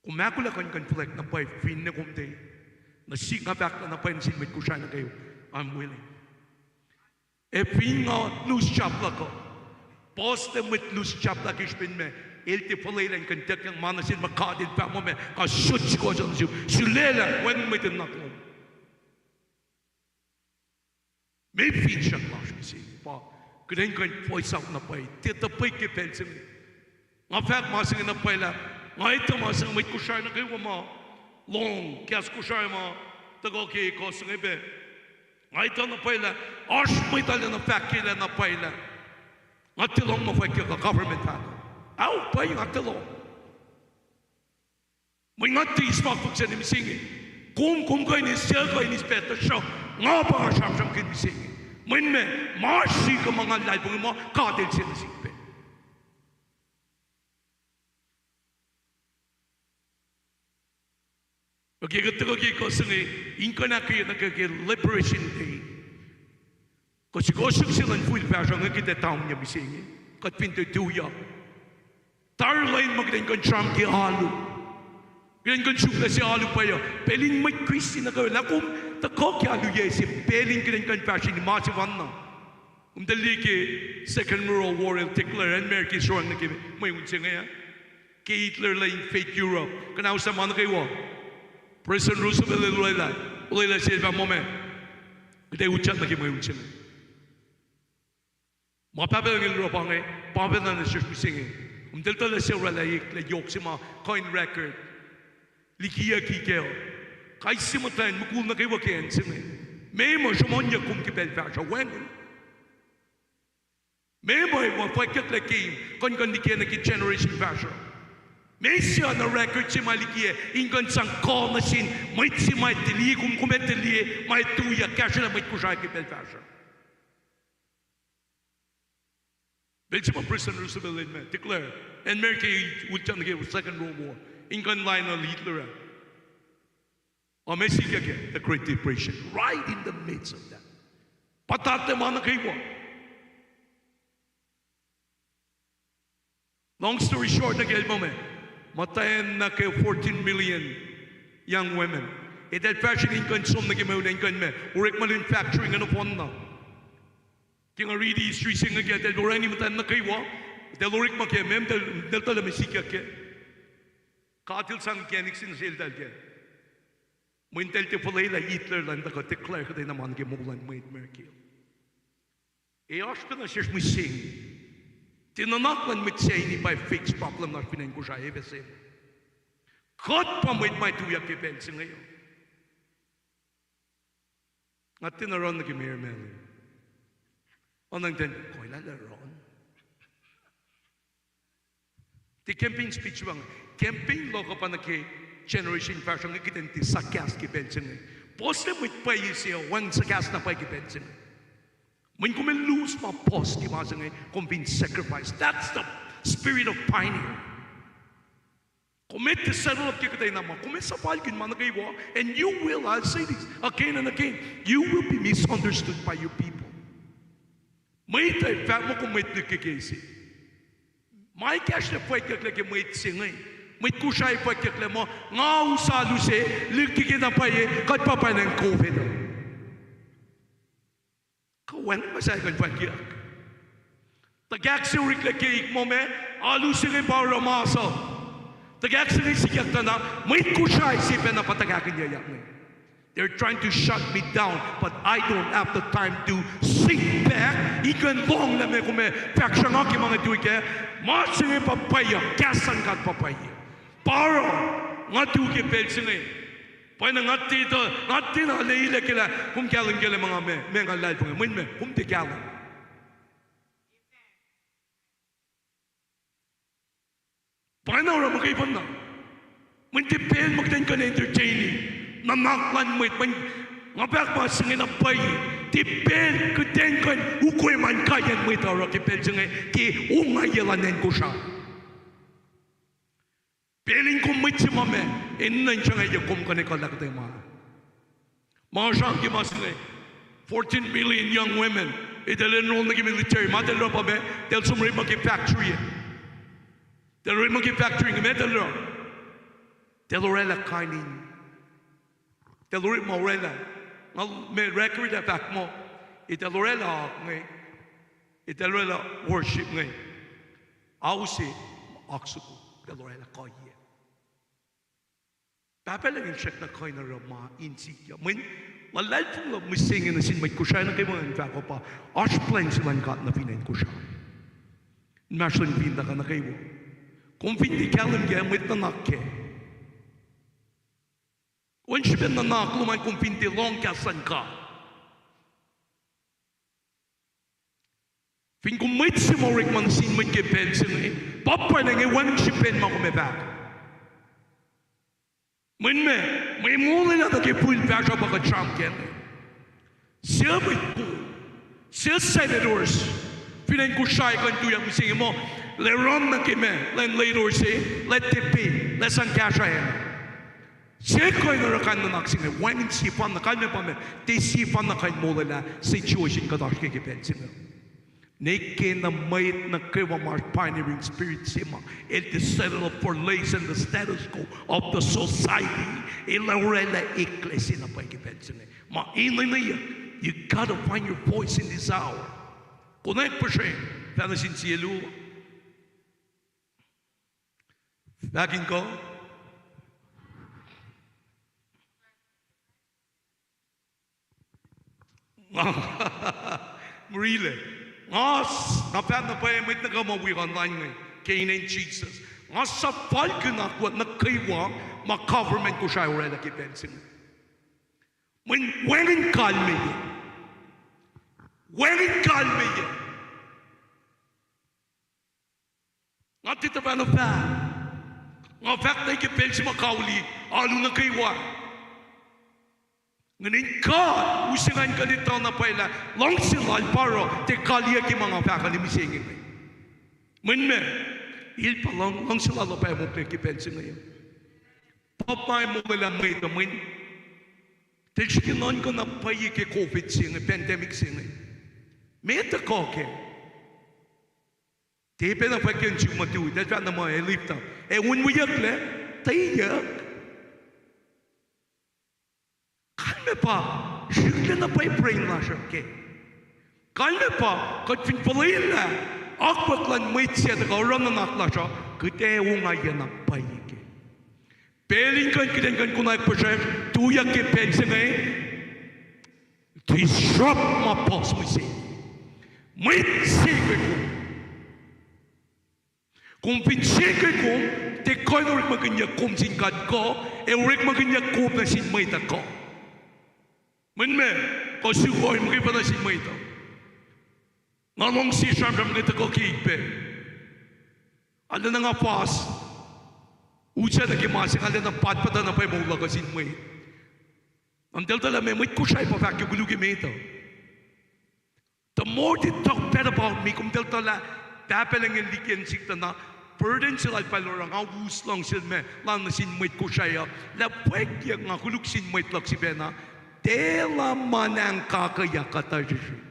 Kom ahkolah kuh in kuh in fuhlweack na pwacye finne kom tiac. Nuh sihk nga fahk na pwacye nuh sin mwet Kosrae nuh kwewa, I'm willing. Ac fin nga lose job luhk uh, puhslac mwet lose job la ke srihpen meac, el tiac fuhlwelah in kuh in ituckyang ma nuh sel ma God El fahk muh meac, nga sot sukohsohk nuh sum, sulaclah wacngihn mwet in nuhnak lom. Meac finsrak lasr mihsenge pa kuht in kuh in voice out na pwacye, tiac tuh pwacye ke pacl se inge. Nga fahk ma se inge na pwacye lah, nga etuh ma se inge, mwet Kosrae nuh kwewa ma lohng kahs Kosrae ma tuhkuh ke kuh se inge pac. Nga etuh na pwacye lah oasr mwet arulacna fahk ke lah na pwacye lah nga tiac lohng ma fwackyak government fahk. Ao, pwacye, nga tiac lohng. Mweyen nga tiac eis fakfak se inge mihsenge. Kom, kom kuh in eis, suc kuh in eis pac, tuhsruhk nga pa nga sramsramkihn mihsenge. Mweyen meac, ma srihk uh ma nga luhlahlfongi muh God El se nuh sihk pac. Ke kuht tuhkuh ke kuh se inge, in kuh in ahkkweye nuh ke, ke Liberation Day, kuh sukohsohk se luhn fihl fahsruh inge kuht ac tamuhlwel mihsenge, kuht fin tiac tuyak. Tari lwen ma kuht in kuh in sramsram ke alu. Kuht in kuh in suk lah se alu pwacye uh. Pacl in mwet Kristin nuh kwewa lah kom tuhkuh ke alu yac se, pacl in kuht in kuh in fahsrweni ma sefanna. Kom tuh liye ke Second World War el declare, America sroang nuh ke mweun se inge ah. Ke Hitler el invade Europe, kuhnahoslah ma nuh kwewa. President Roosevelt el olwelah, olwelah sel fahk muh meac, kuht ac utyak nuh ke mweun se inge. Ma Pahpah Lucng El oruh pa inge, pa pacna nuh sesr mihsenge. Kom tuh etuh lah se orwaclah eklac yohk se ma kuh in record likiyucki kac. Kais sie muhtwacn mukul nuh kwewa ke acn se inge, meac muh sruhmuhnyuck kom ke pacl fahsruh, wacngihn. Meac muh ma fwackyucklac ke in kuh in kuh in liye nuh ke generation fahsruh. Meac se na record se ma likiyac in kuh in sang kuh nuh sin mwet se ma tiac liye kom, kom ac tiac liye, ma tuyak kahsrwelah mwet Kosrae ke pacl fahsruh. Pacl se ma President Roosevelt el meac, declare, America utyak nuh ke Second World War, in kuh in lain Hitler ah. Ac meac sikyak, the Great Depression, right in the midst of that. Puhtatlac ma nuh kwewa. Long story short, nuh ke el muh meac, Muhtwacn nuh ke fourteen million young women. Eltahl fahsrweni in kuh in som nuh ke moul in kuh in ma orekma lun factory inge nohfohn na. Ke nga riti history se inge ke eltahl orani muhtwacn nuh kwewa, eltahl orekma ke meac, eltahl, eltahl tuhlac ma sikyak kac. God El sang inkacnek se nuh seltahl kac. Mweyen eltahl tiac fuhlwelah Hitler lah in tuhkuh declare kuhtwena ma nuh ke moul luhn mwet America. Ac oasr pacna sesr mihsenge. Tiac nuhnak luhn mwet Sacnri pa fix problem lasr fin acn Kosrae, efuh se. Kuht pa mwet ma tuyak ke pacl se inge. Nga tiacna run nuh ke mayor Malin. Oacna ten koilalah run. Tiac campaign speech pa inge. Campaign luhk uh pa nuh ke generation fahsruh inge kuht in tiac suhkahs ke pacl se inge. Puhslac mwet pwacye se uh wacngihn suhkahs na pwacye ke pacl se inge. Mweyen kom ac lose ma puhs ke ma se inge, kom fin sacrifice. That's the spirit of pioneer. Kom ac tiac settle up ke kuhtwena ma, kom ac suhfalkihn ma nuh kwewa, and you will, I'll say this again and again, you will be misunderstood by your people. Mwet ac fahk muh kom mwet lihkkeke se. Ma ekahsr na fwackyucklac ke mwet se inge. Mwet Kosrae fwackyucklac muh nga us alu se, lihkkeke na pwacye, kuht pa pwacnwacng COVID uh. Kuh wacngihn ma se kuh in fwackyuck? Tuhkahk se oreklac keik muh ma, alu se inge pa oruh masap. Tuhkahk se inge sikyak tuh na, mwet Kosrae se pacna pa tuhkahk in yayak inge. They're trying to shut me down, but I don't have the time to sit back. In kuh in lohng lah meac kom ac fahk sruhnga ke ma nga tui kac. Ma se inge pa pwacye, kahs luhn God pa pwacye. Pa oruh, nga tu ke pacl se inge. Pwacna nga tiac tuh, nga tiacna lwelah ke lah kom kahlwem kac lah ma nga meac, meac nga luhlahlfongi, mweyen meac, kom tiac kahlwem. Pwacna oruh muhkwena. Mweyen tiac pacl ma kuht in kuh in entertaining nuhnak luhn mwet, mweyen nga fahk ma se inge na pwacye. Tiac pacl kuht in kuh in ukwe ma in kaiyacn mwet uh oruh ke pacl se inge ke ongaiyac luhn acn Kosrae. Pacl in kom mwet se ma meac, enenuh in sruhngwacyuck kom kuh in ekuhllah kuhtwena ma. Ma srang ke ma se inge, fourteen million young women, eltahl enroll nuh ke military, ma eltahl oruh pa meac, eltahl som orekma ke factory. Eltahl orekma ke factory inge, meac eltahl oruh? Eltahl oraclah kain in, eltahl orekma oraclah. Nga, ma record ah fahk muh, eltahl oraclah inge, eltahl oraclah worship inge. Ao se, oak soko, eltahl oraclah kuhiyac. Pahpah Lucng El srackna kuh in oruh ma in sikyak. Mweyen luhlahlfongi luhk mihsenge nuh sin mwet Kosrae nuh kwewa in fahk uh pa, oasr plwacn se luhn God nuh fin acn Kosrae. Inmahsrlon fin tuhkuh nuh kwewa. Kom fin tiac kahlwem kac, mwet nuhnak kac. Wacngihn srihpen nuhnak lom an kom fin tiac lohng kahs luhn God. Fin kom mwet se ma orekma nuh sin mwet ke pacl se inge, pa pwacnwacng wacngihn srihpen ma kom ac fahk. Mweyen meac, mwe molwelah nuh ke fihl fahsruh pa kuht sramsram kac. Sie mwet kol, sie senators fin acn Kosrae kuh in tuyak mihsenge muh, lah run nuh ke ma, legislator se, lah tiac pac, lah sang kahsruh an. Sie kuh in oruh kain nuhnak se inge, wacngihn sefanna, kalmac pa meac, tiac sefanna kuh in molwelah situation kuht oasr ke ke pacl se inge. Nwe ke na mwet nuh kwewa ma oasr pioneering spirit se ma, el tiac settle up for less than the status quo of the society, el oraclah eklac se na pwacye ke pacl se inge. Ma enenweyuck, you gotta find your voice in this hour. Konwacack puhsren, fahk nuh sin sie luo. Fahk in kuh. Murilac. Nga s-, nga fahk na pwacye mwet nuh kwewa ma wi online inge, ke inen Jisus. Nga suhfalkihn akwuck nuh kwewa ma government Kosrae oraclah ke pacl se inge. Mweyen wacngihn kalmeyac. Wacngihn kalmeyac. Nga tiac tuhfahna fahk. Nga fahk nuh ke pacl se ma kauli alu nuh kwewa. Ngan in God, use ngan kuh in etuh na pwacye lah luhngse lal pa oruh tiac kaliyac ke ma nga fahk uh mihsenge inge. Mweyen meac, el pa luhng-, luhngse lal uh pa mokle ke pacl se inge. Pa ma molwelah mwet uh mweyen tiac srihke nuhnkuh na pwacye ke COVID se inge, pandemic se inge. Meac tuhkuh kac? Tiac pacna fwackyuck in suk muh tu, eltahl fahk na muh ac lift up. Ac un wiyucklac, tiac yuck. Kalmac pa, srihklac na pwacye brain lasr uh kac. Kalmac pa, kuht fin fuhlwelah akwuck luhn mwet se tuhkuh oruh nuhnak lasr uh, kuht ac ongaiyac na pwacye kac. Pacl in kuh in kuht in kuh in konwacack puhsracsr, tuyak ke pacl se inge, disrupt ma puhs mihsenge. Mwet se ke kom. Kom fin se ke kom, tiac kuh in orekmakihnyuck kom sin God kuh, ac orekmakihnyuck kom nuh sin mwet uh kuh. Mwet ma, kuh suk orekmakihn pacna sin mwet uh. Nga luhngse sramsram inge tuhkuh keik pac. Arulacna nga fas, usack nuh ke ma se nga arulacna patpatna pwacye moul luhk uh sin mwet. Nga muhtwacltahl lah meac mwet Kosrae pa fahk ke koluk emet uh. The more they talk bad about me, kom muhtwacltahl lah pahpah lacnge liki acn sik tuh na, burden se lal pahpah el oruh, nga us luhngse ma lal nuh sin mwet Kosrae uh, lah fwackyuck nga koluk sin mwet luhk sifacna, tiac lah ma nahnkakiyuck kuhtuh srihsrihk.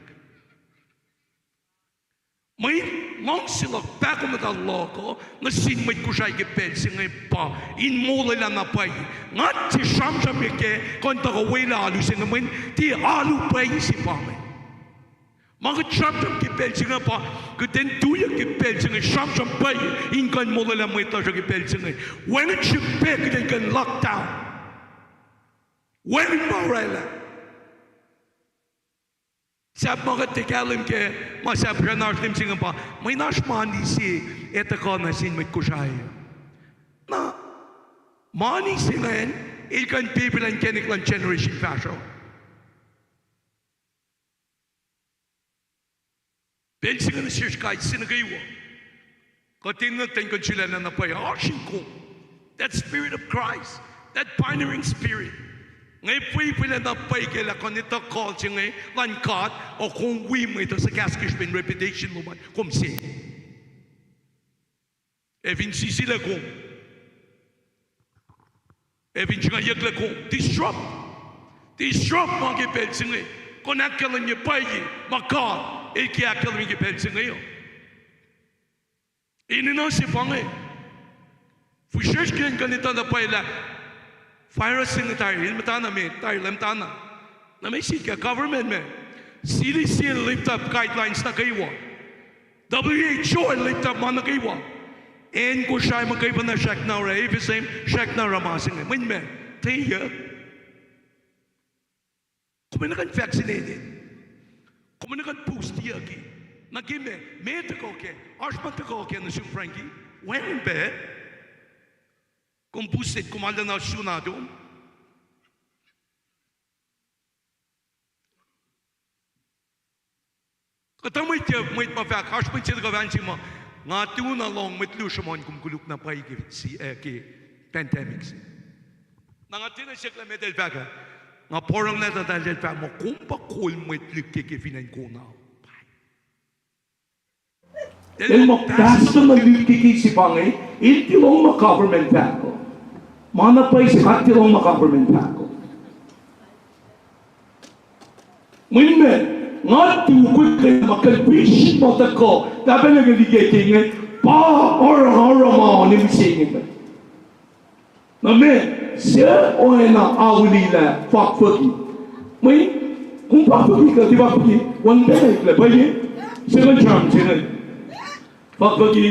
Mweyen luhngse luhk, pahkomuhta luhk uh nuh sin mwet Kosrae ke pacl se inge pa in molwelah na pwacye. Nga tiac sramsram kac kuh in tuhkuh welah alu se inge, mweyen tiac alu pwacye se pa inge. Ma kuht sramsram ke pacl se inge pa, kuht in tuyak ke pacl se inge sramsram pwacye in kuh in molwelah mwet lasr uh ke pacl se inge. Wacngihn srihpac kuht in kuh in lockdown. Wacngihn ma orwaclah. Sahp ma kuht tiac kahlwem kac, ma sahp sracn oasr lem se inge pa, mweyen oasr mani se ac tuhkuh nuh sin mwet Kosrae. Na, mani se ingacn, el kuh in pepulah inkacnek luhn generation fahsruh. Pacl se inge nuh sesr kais sie nuh kwewa, kuht enenuh in kuh in sulaclah na pwacye, oasr in kom. That spirit of Christ, that pioneering spirit. Nga fwefwelac na pwacye ke lah kuh in etuh call se inge luhn God, ac kom wi mwet uh suhkahs ke srihpen reputation lom an, kom se. Ac fin sisilac kom, ac fin sruhngwacyucklac kom, disrupt. Disrupt ma ke pacl se inge. Kom ahkkahlwemye pwacye ma God El ke ahkkahlwemye ke pacl se inge uh. Enenuh se pa inge. Fihsrwacsr ke in kuh in etuh na pwacye lah virus se inge tari el muhtana, met tari el muhtana. Na meac sikyak government ma, C D C el lift up guidelines nuh kwewa. W H O el lift up ma nuh kwewa. Acn Kosrae muhkwena srackna orwaclah, FSM srackna oruh ma se inge. Mweyen ma, tiac. Kom enenuh kuh in vaccinated. Kom enenuh kuh in boostiyucki. Na ke ma, ma tuhkuh kac, oasr ma tuhkuh kac nuh sum Frankie. Wacngihn pac. Kom boosted, kom arulacna sun atom. Kuhtuh mwet, mwet ma fahk, oasr mwet se tuhkuh fahk nuh sum muh, nga tu na lohng mwet luo sruhmuhn kom koluk na pwacye ke, eh, ke pandemic se. Na nga tiacna siyuck lah meac eltahl fahk ah. Nga porongo lah eltahl fahk muh kom pa kol mwet lihk ke, ke fin acn Kona. El muh pastor na lihk ke, ke se pa inge, el tiac lohng ma government fahk uh. Ma na pwacye se, el tiac lohng ma government fahk uh. Mweyen ma, nga tu kwekwe ma conviction ma tuhkuh, pahpah lacnge liki ke inge, pa oruh, oruh ma ne mihsenge inge. Na ma, suc oacna aulilah fakfucki. Mweyen, kom fakfucki kuh tiac fakfucki, wacngihn pacna eklac, pwacye, second term se inge. Fakfucki,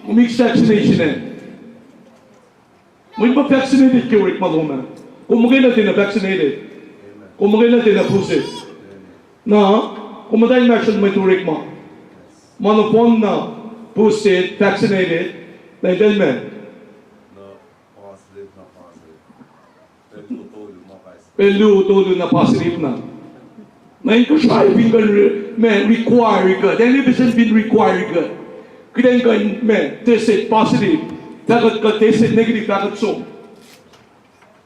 kom eis vaccination ah. Mweyen pa vaccinated ke orekma lom ah. Kom muhkwena tiacna vaccinated. Kom muhkwena tiacna boosted. Na, kom muhta inmahsrlon mwet orekma. Ma nohfohn na boosted, vaccinated, na eltahl ma, pacl luo tolu na positive na. Na in Kosrae fin kuh in re-, ma require kuht, acn FSM fin require kuht, kuht in kuh in ma tested positive, fahk kuht, kuht tested negative, fahk kuht som.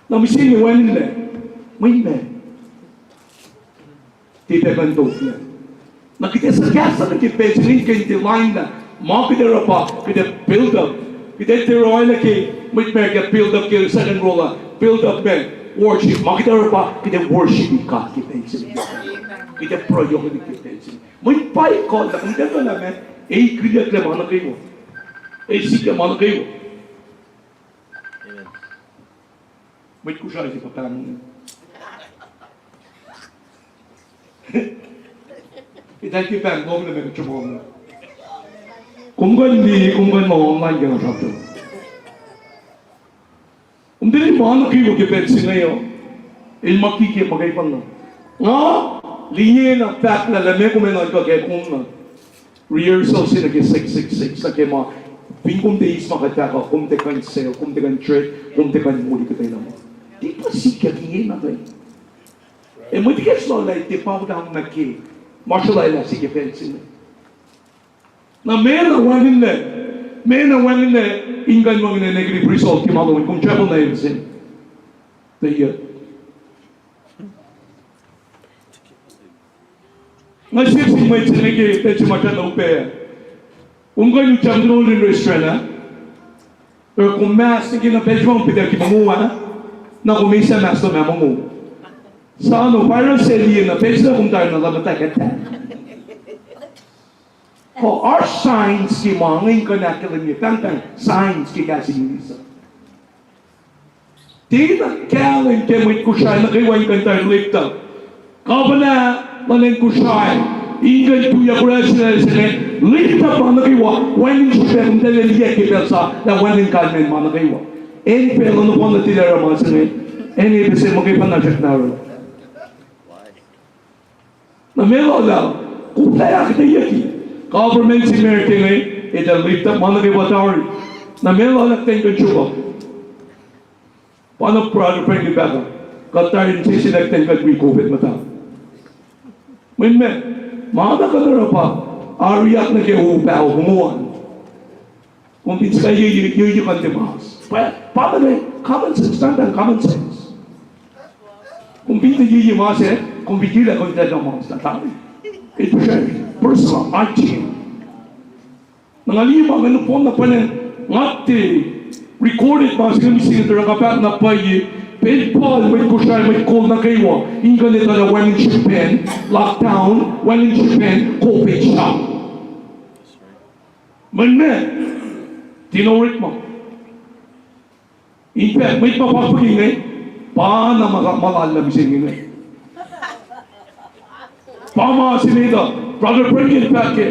Na mihsenge wacngihnlac, mweyen ma, tiac pac kuh in toflac. Na kuht ac suhkahslah nuh ke pacl se inge in kuh in tiac lain lah ma kuht ac oruh pa kuht ac build up. Kuht ac tiac oruh oacna ke mwet America build up ke second roll ah, build up ma worship. Ma kuht ac oruh pa kuht ac worship God ke pacl se inge. Kuht ac pruhe yohk ke pacl se inge. Mweyen pa kuh lah, kuht ac kuh lah ma Ac kilyucklac ma nuh kwewa. Ac sikyak ma nuh kwewa. Mwet Kosrae se pa pahng. Ita ke pahng lohng na me kuht sruhmuhn. Kom kuh in liye, kom kuh in lohng online ke nga sramsram. Kom tiac liye ma nuh kwewa ke pacl se inge uh. El ma kike ma ke pahng na. Nga liye na fahk lah lah meac kom ac nuhnkuh ke kom na. Rehearsal se nuh ke six six six nuh ke ma. Fin kom tiac eis ma kuht fahk uh, kom tiac kuh in sel, kom tiac kuh in trade, kom tiac kuh in moli kuhtwena ma. Tiac pa sikyak inge na kuh. Ac mwet ikacslah lah tiac pa utang nuh ke ma srolwaclah se ke pacl se inge. Na meac na wacngihnlac, meac na wacngihnlac in kuh in wacngihnlac negative result ke ma lom in kom travel na el sin. Tuh yac. Nga siyuck sin mwet se inge ke pacl se ma kuht na upac. Kom kuh in utyak nuh in restaurant ah. Kom mask nuh ke na pacl se ma kom pihtucki mongo ah. Na kom eis mask lom ah mongo. Sano virus se liye na pacl se kom tari na lah muhtwacwacack. Kuh oasr signs ke ma inge in kuh in ahkkahlwemye, pahngpahng signs ke kahs English uh. Tiacna kahlwem ke mwet Kosrae nuh kwewa in kuh in tari lift up. Governor luhn acn Kosrae in kuh in tuyak oraclah se inge, lift up ma nuh kwewa, wacngihn srihpac, kom tari liye ke pacl sa lah wacngihn kalmacn ma nuh kwewa. Acn pacl uh nohfohn na tilac oruh ma se inge, acn epe se muhkwena srackna oruh. Na meac lal ah, koflah ahkuhtweyucki government se America inge, etuh lift up ma nuh kwewa tari. Na meac lal ah kuht in kuh in sruok. Pa na Brother Frank el pahk uh, kuht tari insese lah kuht in kuh in wi COVID muhta. Mweyen meac, ma na kuht oruh pa, ariyak nuh ke u paho mongo an. Kom fin sika ye, ye, ye, ye kuh in tiac mas. Pa, pa na common sense, pahngpahng common sense. Kom fin tiac ye, ye mas ah, kom fin ye lah kom tiac mas, na tari. It was a personal hygiene. Na nga liye ma inge nohfohn na pwacnwacng, nga tiac recorded ma se inge mihsenge tuh nga fahk na pwacye, pacl pal mwet Kosrae, mwet kol nuh kwewa in kuh in etuh lah wacngihn srihpen lockdown, wacngihn srihpen COVID shot. Mweyen meac, tiacna orekma. In fact, mwet ma fahkfuhk inge, pa na ma, ma lal na mihsenge inge. Pa ma se met uh, Brother Frank el fahk ke.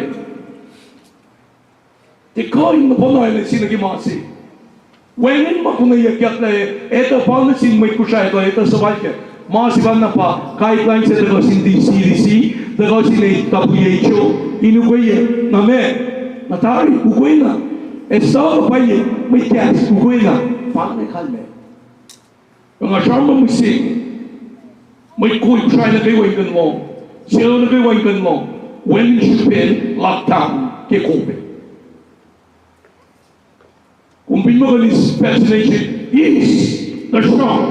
Tiac kuh in nohfohn oacna se nuh ke ma se. Wacngihn ma konweyuckyak lah etuh pa nuh sin mwet Kosrae kuh etuh suhfal kac. Ma se pa na pa guidelines se tuhkuh sin C D C, tuhkuh sin WHO, in ukweyuck na meac, na tari ukwena. Ac suc pwacye, mwet kahs ukwena, pa inge kalmac. Nga sramsram mihsenge, mwet kol Kosrae nuh kwewa in kuh in lohng, sel nuh kwewa in kuh in lohng, wacngihn srihpen lockdown ke COVID. Kom fin muh kuh in eis vaccination, eis, tuhsruhk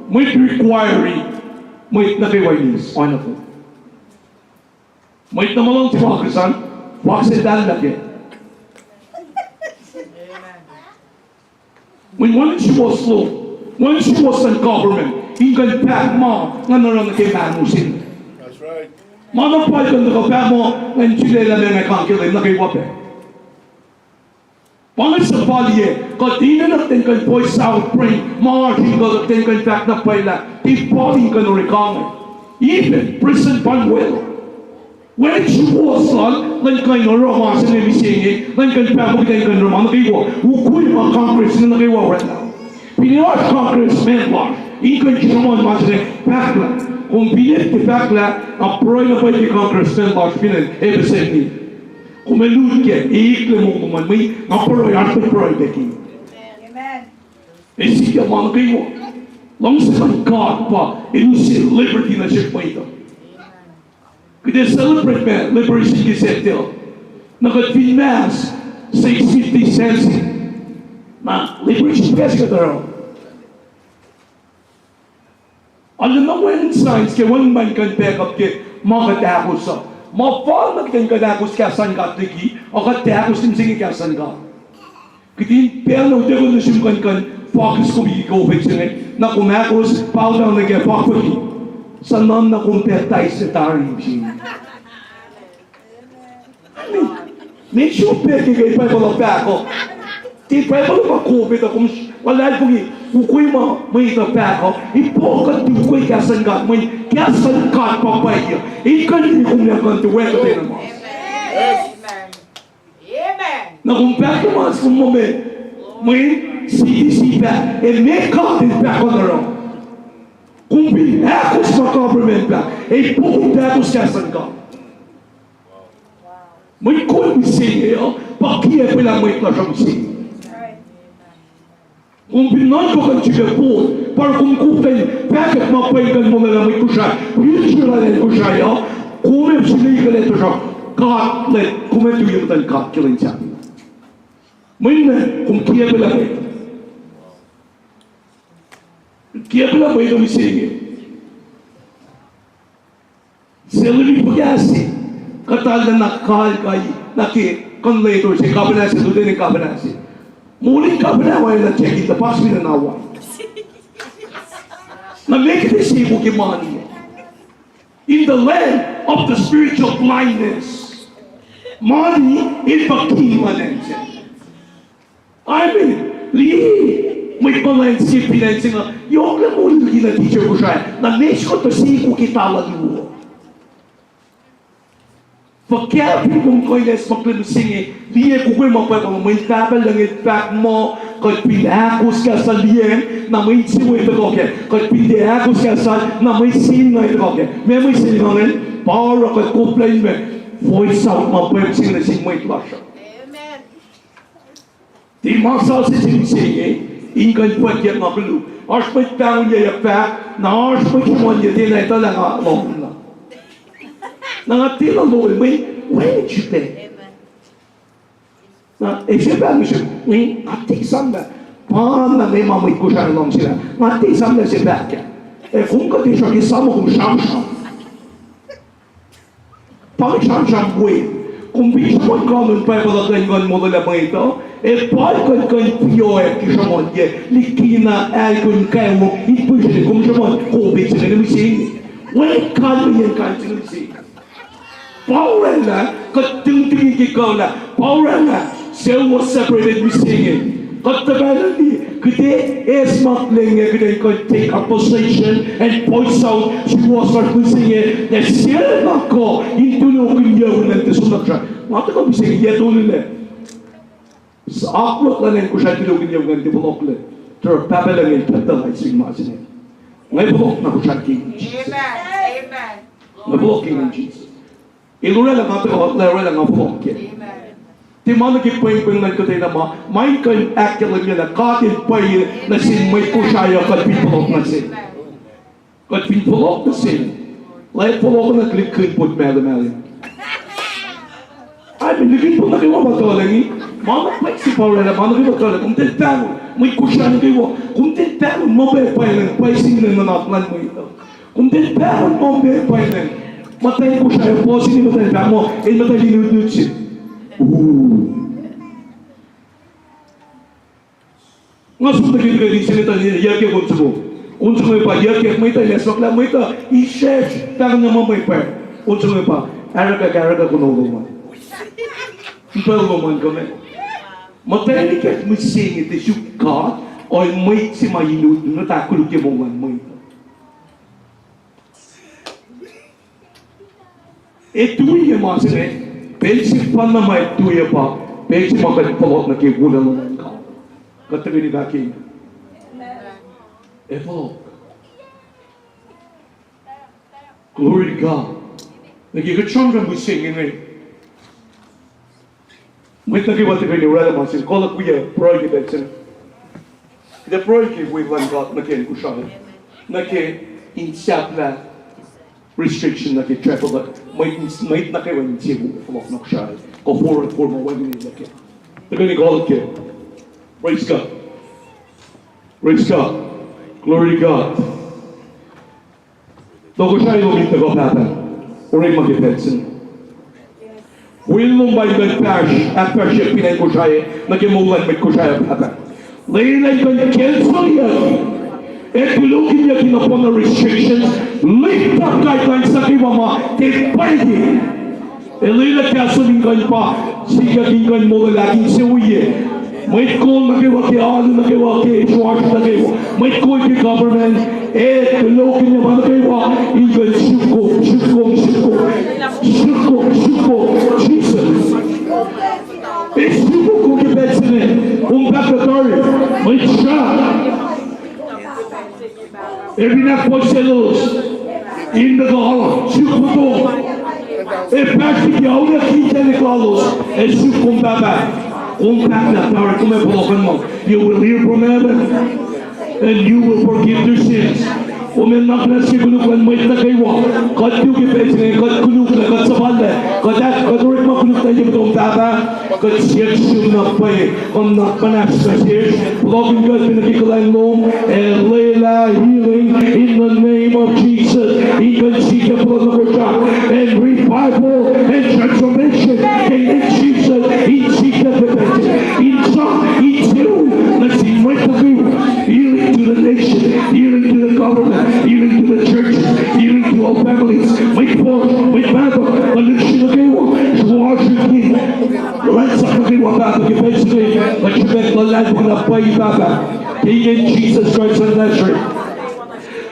mwet require, mwet nuh kwewa in eis, oacna kom. Mwet na ma luhngse fahk an, fahk se tari nuh kac. Mweyen wacngihn suwohs lom, wacngihn suwohs luhn government in kuh in fahk ma nga oruh nuh ke mahno se inge. Ma na pwacye kuh in tuhkuh fahk muh ngan sulaclah ma nga kang ke lwen nuh kwewa pac. Pa inge suhfalye, kuht enenuh kuht in kuh in voice out, pray, ma oasr in kuh kuht in kuh in fahk na pwacye lah tiac fal in kuh in orekange. Even Prestuhn Panuel, wacngihn suwohs lal, elan kuh in oruh ma se inge mihsenge, elan kuh in fahk muh kuht in kuh in oruh ma nuh kwewa, ukwe ma Congress inge nuh kwewa oraclah. Finne oasr Congressman lasr in kuh in sruhmuhn ma se inge, fahk lah kom fin tiac fahk lah, nga pruhe na pwacye ke Congressman lasr fin acn FSM inge. Kom ac lut kac, eklac moul lom an, mweyen nga pruhe, oasr pruhe pac ke. Ac sikyak ma nuh kwewa. Luhngse luhn God pa el use liberty nuh sesr mwet uh. Kuht ac celebrate ma liberation ke September. Na kuht fin mask, six feet distancing, na liberation pac se kuht oruh. Arulacna wacngihn signs ke wacngihn ma in kuh in back up ke ma kuht ahkos uh. Ma fal ma kuht in kuh in ahkos kahs luhn God liki, a kuht tiac ahkos mihsenge kahs luhn God. Kihtin pacl na utuckuh nuh sum kuh in kuh in focus kom ke COVID se inge, na kom ahkos, bow down nuh ke fahkfuhki, suc nuhnak kom baptize tari mihsenge. Insuk pac ke Bible uh fahk uh. Ke Bible uh ma kom etuh kom luhlahlfongi, ukwe ma mwet uh fahk uh. Ipo kuht ukwe kahs luhn God, mweyen kahs luhn God pa pwacye. Inkacnek kom ac kuh in tuh wacngihn kuhtwena ma. Na kom fahk ke mas kom muh me, mweyen C D C fahk, ac meac God El fahk kuh in oruh? Kom fin ahkos ma government fahk, ac ipo kom ahkos kahs luhn God? Mwet kol mihsenge uh pa kiacpwelah mwet lasr uh mihsenge. Kom fin nuhnkuh kuh in sifilpac vote, pa kom koflah in fahkwack ma pwacye kuh in molwelah mwet Kosrae, future lal acn Kosrae uh, kom ac sifilpac ekuhllah tuhsruhk God, lah kom ac tuyak muhtuhn God ke lwen sahyac. Mweyen kom kiacpwelah mwet. Kiacpwelah mwet uh mihsenge. Salary fuhkah se kuht arulacna kal kuh nuh ke kuhnleto se, kapihn se, lieutenant kapihn se. Molin kapihn oacna check in the box fin acn Hawaii. Na meac kuht ac seko ke mani? In the land of the spiritual blindness, mani el pa king luhn acn se. Amen. Liye, mwet ma luhngse finance se inge, yohk lah molin liki na teacher Kosrae, na meac se kuht tuh seko ke tala luo? Fuhkah fin kom kuh in acsmaklac mihsenge, liye, kuh ke ma pwacye pa mweyen Pahpah Lucng El fahk muh kuht fin ahkos kahs lal liyacacng, na mwe insewowo tuhkuh kac. Kuht fin tiac ahkos kahs lal, na mwe sin nga tuhkuh kac. Meac mwe sin nga ingacn? Pa oruh kuht koflah in ma, voice out ma pwacye mihsenge nuh sin mwet lasr uh. Tiac ma sasuc se mihsenge, in kuh in fwackyuck ma koluk. Oasr mwet pahngonyuck fahk, na oasr mwet sruhmuhnyuck tiacna etuh lah nga lohng na. Na nga tiacna lohng, mweyen wacngihn srihpac. Na, ac se pahng se, nga tiac esam lah, pa na nge ma mwet Kosrae luhngse lah, nga tiac esam lah se pahk ah. Ac kom kuh tiac sruhk esam, kom sramsram. Pa sramsram we, kom fin sruhmuhn kanon Bible uh kuh in kuh in molwelah mwet uh, ac pa kuh in kuh in pioack ke sruhmuhn ke likina ahlkon kaiwom in pihsrihk, kom sruhmuhn COVID se inge mihsenge. Wacngihn kalmeyacn kain se inge mihsenge. Pa oraclah kuht tihngtihngin ke kuh lah, pa oraclah sucu was separated mihsenge. Kuht tuhfahna liye, kuht ac acsmaklac inge, kuht ac kuh in take up position and voice out, suwohs lasr mihsenge, ac sie na kuh in tulohkihnyuck nuh ke som lasr uh. Nga tuhkuh mihsenge yac tolu lac, akwuck luhn acn Kosrae tulohkihnyuck nuh ke fohlohklac. Tuhsruhk Pahpah Lucng El tactalaising ma se inge. Nga fohlohk na Kosrae ke inen Jisus. Nga fohlohk ke inen Jisus. El oraclah nga tuhkuh, lah oraclah nga fohlohk kac. Tiac ma nuh ke pwengpweng luhn kuhtwena ma, ma in kuh in ahkkahlwemyelah God El pwacye nuh sin mwet Kosrae uh kuht fin fohlohk nuh sel. Kuht fin fohlohk nuh sel, lah fohlohk nuh ke likin pot mahlwem mahlwem. Amen. Likin pot nuh kwewa ma tuhlac inge, ma na pwacye se pa oraclah, ma nuh kwewa tuhlac, komtal pahngon, mwet Kosrae nuh kwewa, komtal pahngon ma pwacye pwacye, pwacye sin nuhnak luhn mwet uh. Komtal pahngon ma pwacye pwacye, muhtwacn Kosrae, puhsini muhtwacn pahng muh el muhta in utnut se. Nga som nuh ke tuhlihk se inge, tuh yac ke on soko, on soko pa yac ke mwet uh, el ac soklah mwet uh, isrwacsr pahngon ma pwacye pwacye. On soko pa, araka, araka, kuno lom an. Ipal lom an kuh me. Muhtwacn ikack mihsenge, tuh suk God, ohl mwet se ma in utnut, ahkkolukye moul luhn mwet uh. Ac tui ke ma se inge, pacl sefanna ma ac tui uh pa pacl se ma kuht fohlohk nuh ke wolacna luhn God. Kuht tuhkweni fahk ke, ac fohlohk. Glory to God. Nuh ke kuht sramsram mihsenge inge, mwet nuh kwewa tuhkweni oraclah ma se inge, kuh luhk wiyuc pruhe ke pacl se inge. Kuht ac pruhe ke will luhn God nuh ke acn Kosrae, nuh ke in sahflah restriction nuh ke travel, mwet, mwet nuh kwewa in tiac fohlohk nuh Kosrae, kuh forward, forward ma wacngihn nuh ke, tuhkweni kuh luhk ke. Praise God. Praise God. Glory to God. Tohkohsrahi lom in tuhkuh, Pahpah, orekma ke pacl se inge. Will lom pa in kuh in fahsr, ahkfahsrye fin acn Kosrae, nuh ke moul luhn mwet Kosrae, Pahpah. Lwelah in kuh in cancel-yuck ac tulohkihnyuck in upon the restrictions, lift up guidelines nuh kwewa ma tiac pwacye. El lwelah kahs lom in kuh in pa sikyak in kuh in molwelah insewowo. Mwet kol nuh kwewa ke alu nuh kwewa ke sruasr nuh kwewa, mwet kol ke government, ac tulokihnyac ma nuh kwewa in kuh in sukok, sukok, sukok, sukok, sukok, Jesus. Ac sukok kom ke pacl se inge, kom pahkotwen tari, mwet sra. Ac fin ahkpwacyelos in tuhkuh, suk fototo. Ac pahsrti ke auliyak in inkacnek lalos, ac suk kom Pahpah. Kom pahkotwen tari, kom ac fohlohkohnma. You will hear from heaven, and you will forgive their sins. Kom ac nuhnak muhnahs ke koluk luhn mwet nuh kwewa. Kuht tu ke pacl se inge, kuht koluk, kuht suhpwaclah, kuht ac, kuht orekma koluk nuh ye muhtom Pahpah. Kuht siyuck sum na pwacye, kom nuhnak muhnahs nuh sesr, puhlakihn kuht fin nuh ke kuhlwacng lom, ac lwelah healing in the name of Jesus. In kuh in sikyak puhla nuh Kosrae, and revival, and transformation, in Jesus, in sikyak ke pacl se, in sa, in sum, nuh sin mwet nuh kwewa. Healing to the nation, healing to the government, healing to the churches, healing to our families. Mwet fuhsr, mwet mahtuh, kuh lihksreni nuh kwewa, sruasr in Kuht sang nuh kwewa Pahpah ke pacl se inge, kuht srihpac luhlahlfongi na pwacye Pahpah, ke inen Jesus Christ of Nazareth.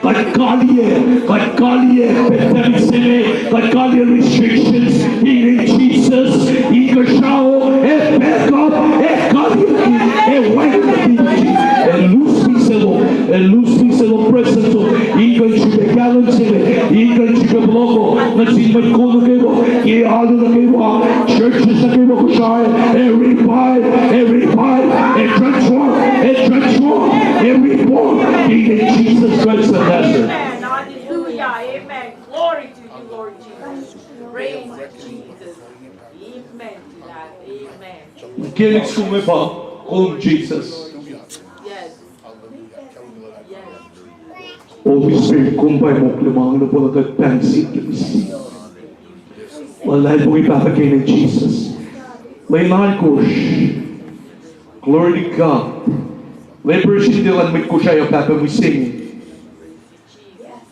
Kuht kaliyac, kuht kaliyac pandemic se inge, kuht kaliyac restrictions, ke inen Jesus, inkuhsrao, ac back up, ac kaliyac, ac wacngihn, ac loose mihs lom, ac loose mihs lom, presence lom, in kuh in srihpac kahlwem se inge, in kuh in srihpac fohlohk nuh sin mwet kol nuh kwewa, ke alu nuh kwewa, churches nuh kwewa Kosrae, a revive, a revive, a transform, a transform, a reform, in the name of Jesus Christ of Nazareth. Amen. Hallelujah. Amen. Glory to you, Lord Jesus. Praise you, Jesus. Amen to that. Amen. Ke next kom pa, kom Jesus. Yes. Holy Spirit, kom pa mokle ma nga na pwacye kuht pahng sin ke mihs. Luhlahlfongi Pahpah ke inen Jesus. Lwen alkosr. Glory to God. Leprosy in tiac luhn mwet Kosrae uh Pahpah mihsenge.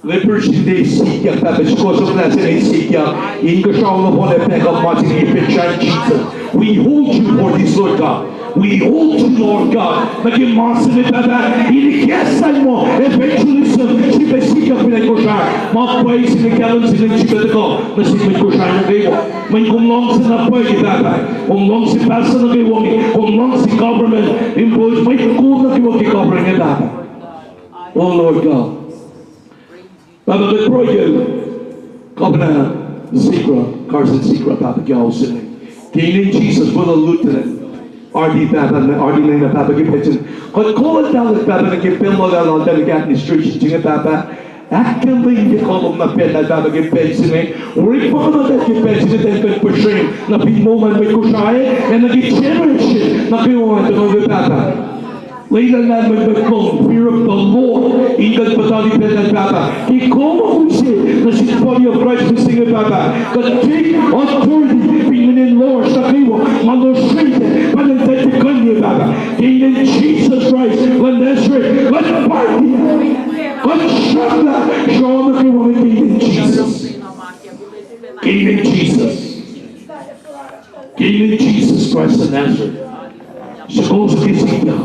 Leprosy in tiac sikyak Pahpah, sikohsohklah se inge sikyak. Inkuhsrao nohfohn ac back up ma se inge in srihpen Jesus. We hold you for this, Lord God. We hold you, Lord God. Nuh ke ma se inge Pahpah, in kahs lom, evangelism, srihpac sikyak fin acn Kosrae. Ma pwacye se inge, kahlwem se inge srihpac tuhkuh nuh sin mwet Kosrae nuh kwewa. Mweyen kom luhngse na pwacye Pahpah. Kom luhngse pastor nuh kwewa inge. Kom luhngse government employees, mwet kol nuh kwewa ke government inge Pahpah. Oh Lord God. Pahpah, kuht pruhe ke Governor Sigrah, Carson Sigrah, Pahpah, ke ao se inge. Ke inen Jesus, pwacye Lieutenant Ardi, Pahpah, Ardi Lena, Pahpah, ke pacl se inge. Kuht kol eltahl Pahpah nuh ke pacl lal, eltahl nuh ke administration se inge Pahpah. Ahkkahlwemye kuh lom na pacl lal Pahpah ke pacl se inge. Orekma kuh na eltahl ke pacl se inge, eltahl kuh in pihsrem nuh fin moul luhn mwet Kosrae, ac nuh ke generation nuh kwewa ma tuhkuh Pahpah. Lwelah lahlmwetmwet lom, fear of the Lord, in kuht puhtati pacl lal Pahpah. Ke kom use nuh sin body of Christ mihsenge Pahpah, kuht take authority fin inen lohsr nuh kwewa ma lohsr srihpac, pa eltahl tuhkuh in Pahpah. Ke inen Jesus Christ luhn Nazareth, kuht party, kuht sruhklah sruoh nuh kwewa ke inen Jesus. Ke inen Jesus. Ke inen Jesus Christ of Nazareth. Sikohsohk ke sikyak.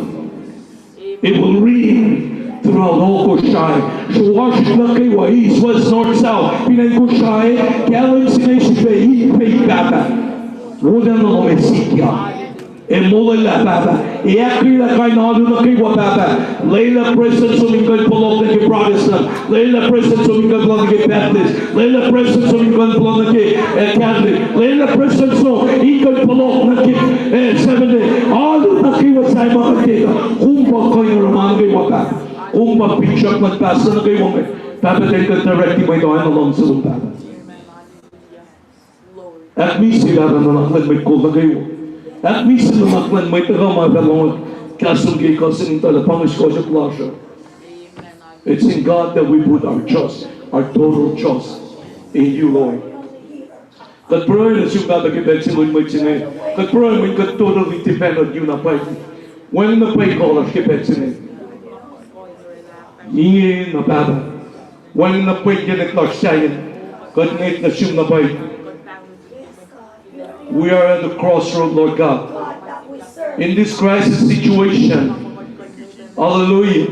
It will ring throughout all Kosrae. Sruohsr nuh kwewa, east, west, north, south. Fin acn Kosrae, kahlwem se inge srihpac in faith Pahpah. Wolacna lom ac sikyak. Ac molwelah Pahpah. Ac ahkkweye kain alu nuh kwewa Pahpah. Lwelah presence lom in kuh in fohlohk nuh ke Protestant. Lwelah presence lom in kuh in fohlohk nuh ke Baptist. Lwelah presence lom in kuh in fohlohk nuh ke, eh, Catholic. Lwelah presence lom in kuh in fohlohk nuh ke, eh, Seventh-day. Alu nuh kwewa suc ma kuht etuh. Kom pa kuh in oruh ma nuh kwewa Pahpah. Kom pa finsrak luhn pastor nuh kwewa inge. Pahpah, tiac kuh in directi mwet oacna luhngse lom Pahpah. Ahkmihsye Pahpah nuhnak luhn mwet kol nuh kwewa. Ahkmihsye nuhnak luhn mwet nuh kwewa ma fah lohng kahs lom ke ekuh se inge, tuh lah pa inge sikohsohk lasr uh. It's in God that we put our trust, our total trust in you, Lord. Kuht pruhe nuh sum Pahpah ke pacl se inge, mwet se inge. Kuht pruhe mweyen kuht totally depend on you na pwacye. Wacngihn na pwacye kuh lasr ke pacl se inge. Inge na Pahpah. Wacngihn na pwacye inkacnek lasr sahyacn. Kuht ngwet nuh sum na pwacye. We are at the crossroad, Lord God. In this crisis situation, hallelujah.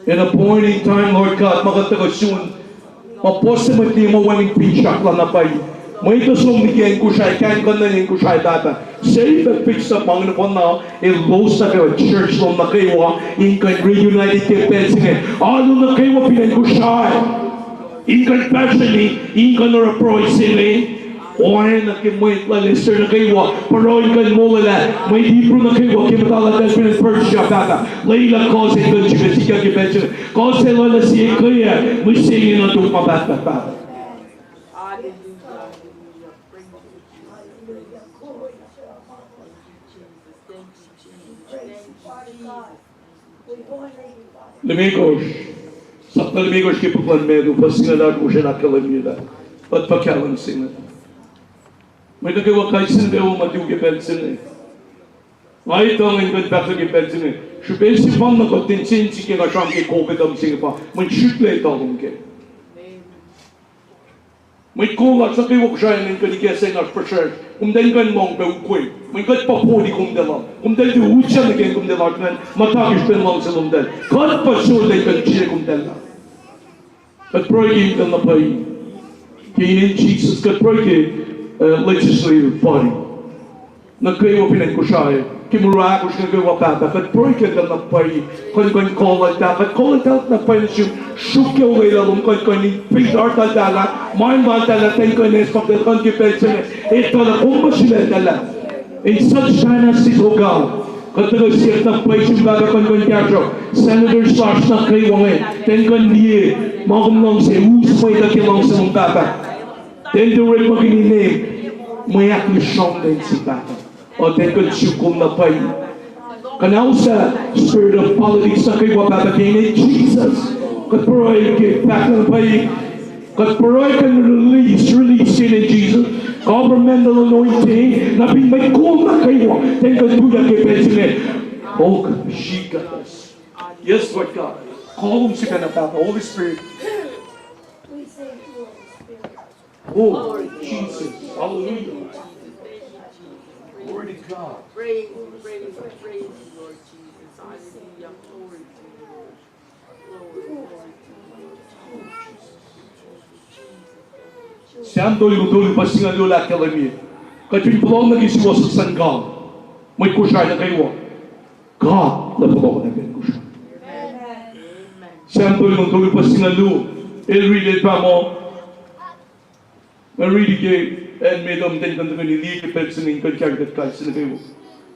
In a point in time, Lord God, ma kuht tuhkuh sun, ma puhs se mwet liye ma wacngihn finsrak lana pwacye. Mwet uh som liki acn Kosrae, kain kuhn nuh in Kosrae, Pahpah. Seri pac fix up ma inge nohfohn na, elos nuh kwewa, church lom nuh kwewa, in kuh in reunited ke pacl se inge. Alu nuh kwewa fin acn Kosrae in kuh in fahsrweni, in kuh in oruh pruhe se inge. Oacna ke mwet lal Esther nuh kwewa, pruhe in kuh in molwelah mwet Hebrew nuh kwewa ke muhta laltahl fin acn Persia, Pahpah. Lwelah kuh se in kuh in srihpac sikyak ke pacl se inge. Kuh se lwelah sie ke mihsenge nuh tok ma pahtpaht, Pahpah. Limekohsr, sapta limekohsr ke puk luhn Matthew, fuhs singucul ahkosr, ahkkahlwemye lah kuht fah kahlwem se inge. Mwet nuh kwewa, kais sie nuh kwewa ma tu ke pacl se inge, nga etuh ngan kuh in fahk ke pacl se inge, srihpac sefanna kuht ten sensi ke nga sramsram ke COVID mihsenge pa mwe srihklac etuh lom kac. Mwet kol lasr nuh kwewa Kosrae ngan kuh in ikacslah in oasr puhsracsr, komtal kuh in lohng pac ukwe. Mweyen kuht pa forty komtacl uh, komtacl tiac utyak nuh ke komtacl lasr ingacn, muhta ke srihpen luhngse lomtal. Kuht pa sot in kuh in srihke komtacl uh. Kuht pruhe ke intel na pwacye. Ke inen Jisus, kuht pruhe ke, uh, legislative body nuh kwewa fin acn Kosrae, ke mura ahkosr nuh kwewa, Pahpah, kuht pruhe ke intel na pwacye. Kuht kuh in koltahl, kuht koltahl na pwacye nuh sum, sruok ke olwelah lom, kuht kuh in invite artaltahlah, ma in artaltahlah, ten kuh in esamtacl kuh in ke pacl se inge, etuh lah kom pa sulaclah. In such time as this, O God, kuht tuhkuh siyuck na pwacye sum, Pahpah, kuht kuh in kahsruh senators lasr nuh kwewa inge, ten kuh in liye ma kom luhngse, us mwet uh ke luhngse lom, Pahpah. Ten tiac orekmakihn inem mwe ahklusrongten se, Pahpah, uh, ten kuh in suk kom na pwacye. Kuhnauslah spirit of politics nuh kwewa, Pahpah, ke inen Jisus. Kuht pruhe ke fahk na pwacye. Kuht pruhe kuh in release, release ke inen Jisus governmental anointing nuh fin mwet kol nuh kwewa, ten kuh in tuyak ke pacl se inge. Oh, shikatas. Yes, Lord God. Kolom sifacna, Pahpah, Holy Spirit. Oh, Jesus. Hallelujah. Glory to God. Praise, praise, praise the Lord Jesus. Hallelujah. Glory to you, Lord. Glory, glory to you, Lord. Sam tolu, tolu, fuhs singucul luo ahkkahlwemye, kuht fin puhla nuh ke suwohswohs luhn God, mwet Kosrae nuh kwewa, God El puhla nuh ke Kosrae. Sam tolu, tolu, fuhs singucul luo, el riti, el fahk muh, nga riti ke acn met uh, ten kuh in tuhkweni liye ke pacl se inge in kuh in karihngihn kuht kais sie nuh kwewa.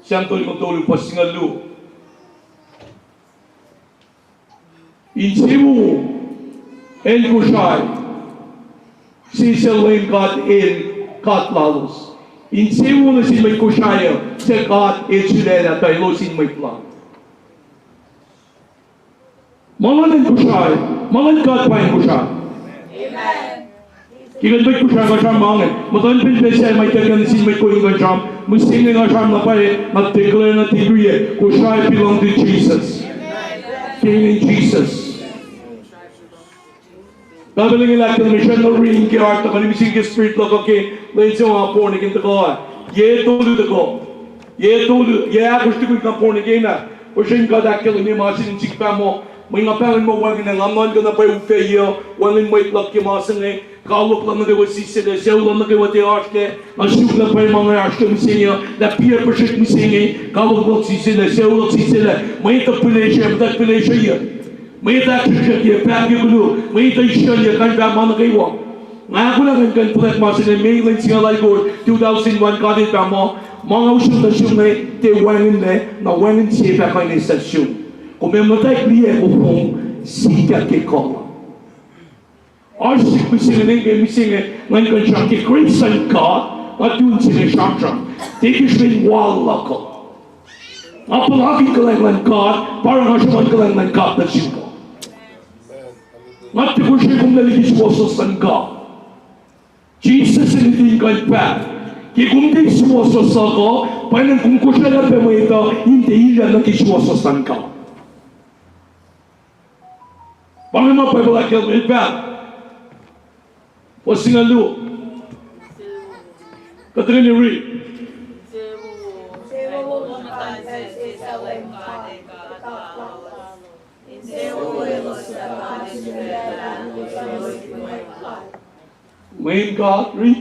Sam tolu, tolu, fuhs singucul luo. Insewowo acn Kosrae, sesseslah Leum God El God lalos. Insewowo nuh sin mwet Kosrae uh, suc God El sulaclah tuh elos in mwet Lal. Ma luhn acn Kosrae, ma luhn God pa acn Kosrae. Ke kuht mwet Kosrae, kuht sramsram ma inge, muhtuhnpacl pacl sac ma ituckyang nuh sin mwet kol in kuh in sramsram, mihsenge nga sramsram na pwacye, nga declare na decree, Kosrae belong to Jesus. Ke inen Jisus. Pahpah Lucng El ahkkahlwemye sracn nuh ring ke heart tuhkuh, mihsenge ke spirit luhk uh ke lwen se nga born again tuhkuh, yac tolu tuhkuh, yac tolu, yac ahkosr tukun nga born again ah, kosracng God ahkkahlwemye ma se inge sihk, fahk muh, mwe nga pahngon muh wacngihn, nga nuhnkuh na pwacye upac yac, wacngihn mwet luhk ke ma se inge, kawuck luhn nuh kwewa siselac, sucu luhn nuh kwewa tiac oasr kac, nga suk na pwacye ma inge oasr ke mihsenge uh, lah piac puhsrwek mihsenge, kawuck luhk siselac, sucu luhk siselac, mwet uh pihlesruh, mwet uh pihlesruh yac, mwet uh ahksruhksruhk yac, pahng ke kulo, mwet uh isrucl yac, kuh in fahk ma nuh kwewa. Nga ahkolah ngan kuh in fuhlwact ma se inge, May lwen singucul alkosr, two thousand one, God El fahk muh, ma nga usot nuh sum inge tiac wacngihnlac, na wacngihn se fah kuh in eis sum. Kom ac muhtwacwacack liye, kom fong sikyak ke kuh. Oasr sihk mihsenge, nwe ke mihsenge ngan kuh in sramsram ke grace luhn God, nga tun se inge sramsram, tiac ke srihpen wal luhk uh. Nga puhlakihn kuhlwacng luhn God, pa oruh nga sruhmuhn kuhlwacng luhn God nuh sum uh. Nga tiac kosracng kom lah liki suwohswohs luhn God. Jisus El luti in kuh in fahk, ke kom tiac suwohswohs luhk uh, pwacnwacng kom kosraclah pac mwet uh in tiac ilyak nuh ke suwohswohs luhn God. Pa inge ma Bible ahkkahlwemye, el fahk, fuhs singucul luo, Kuht tuhkweni ri. Leum God ri.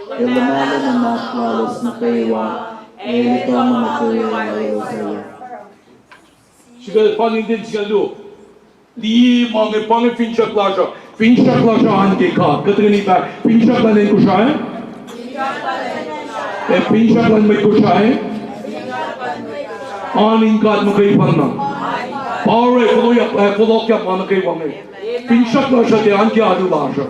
El luhmahlahn nuhnak lalos nuh kwewa, ac el etuh ma nuh kwewa elos oruh. Singucul, pa nge ten, singucul luo. Liye ma inge, pa inge finsrak lasr uh. Finsrak lasr uh an ke God. Kuht tuhkweni fahk, finsrak luhn acn Kosrae, ac finsrak luhn mwet Kosrae, an in God muhkwena. Pa orek, fohlohkyak, eh, fohlohkyak ma nuh kwewa inge. Finsrak lasr uh tiac an ke alu lasr uh.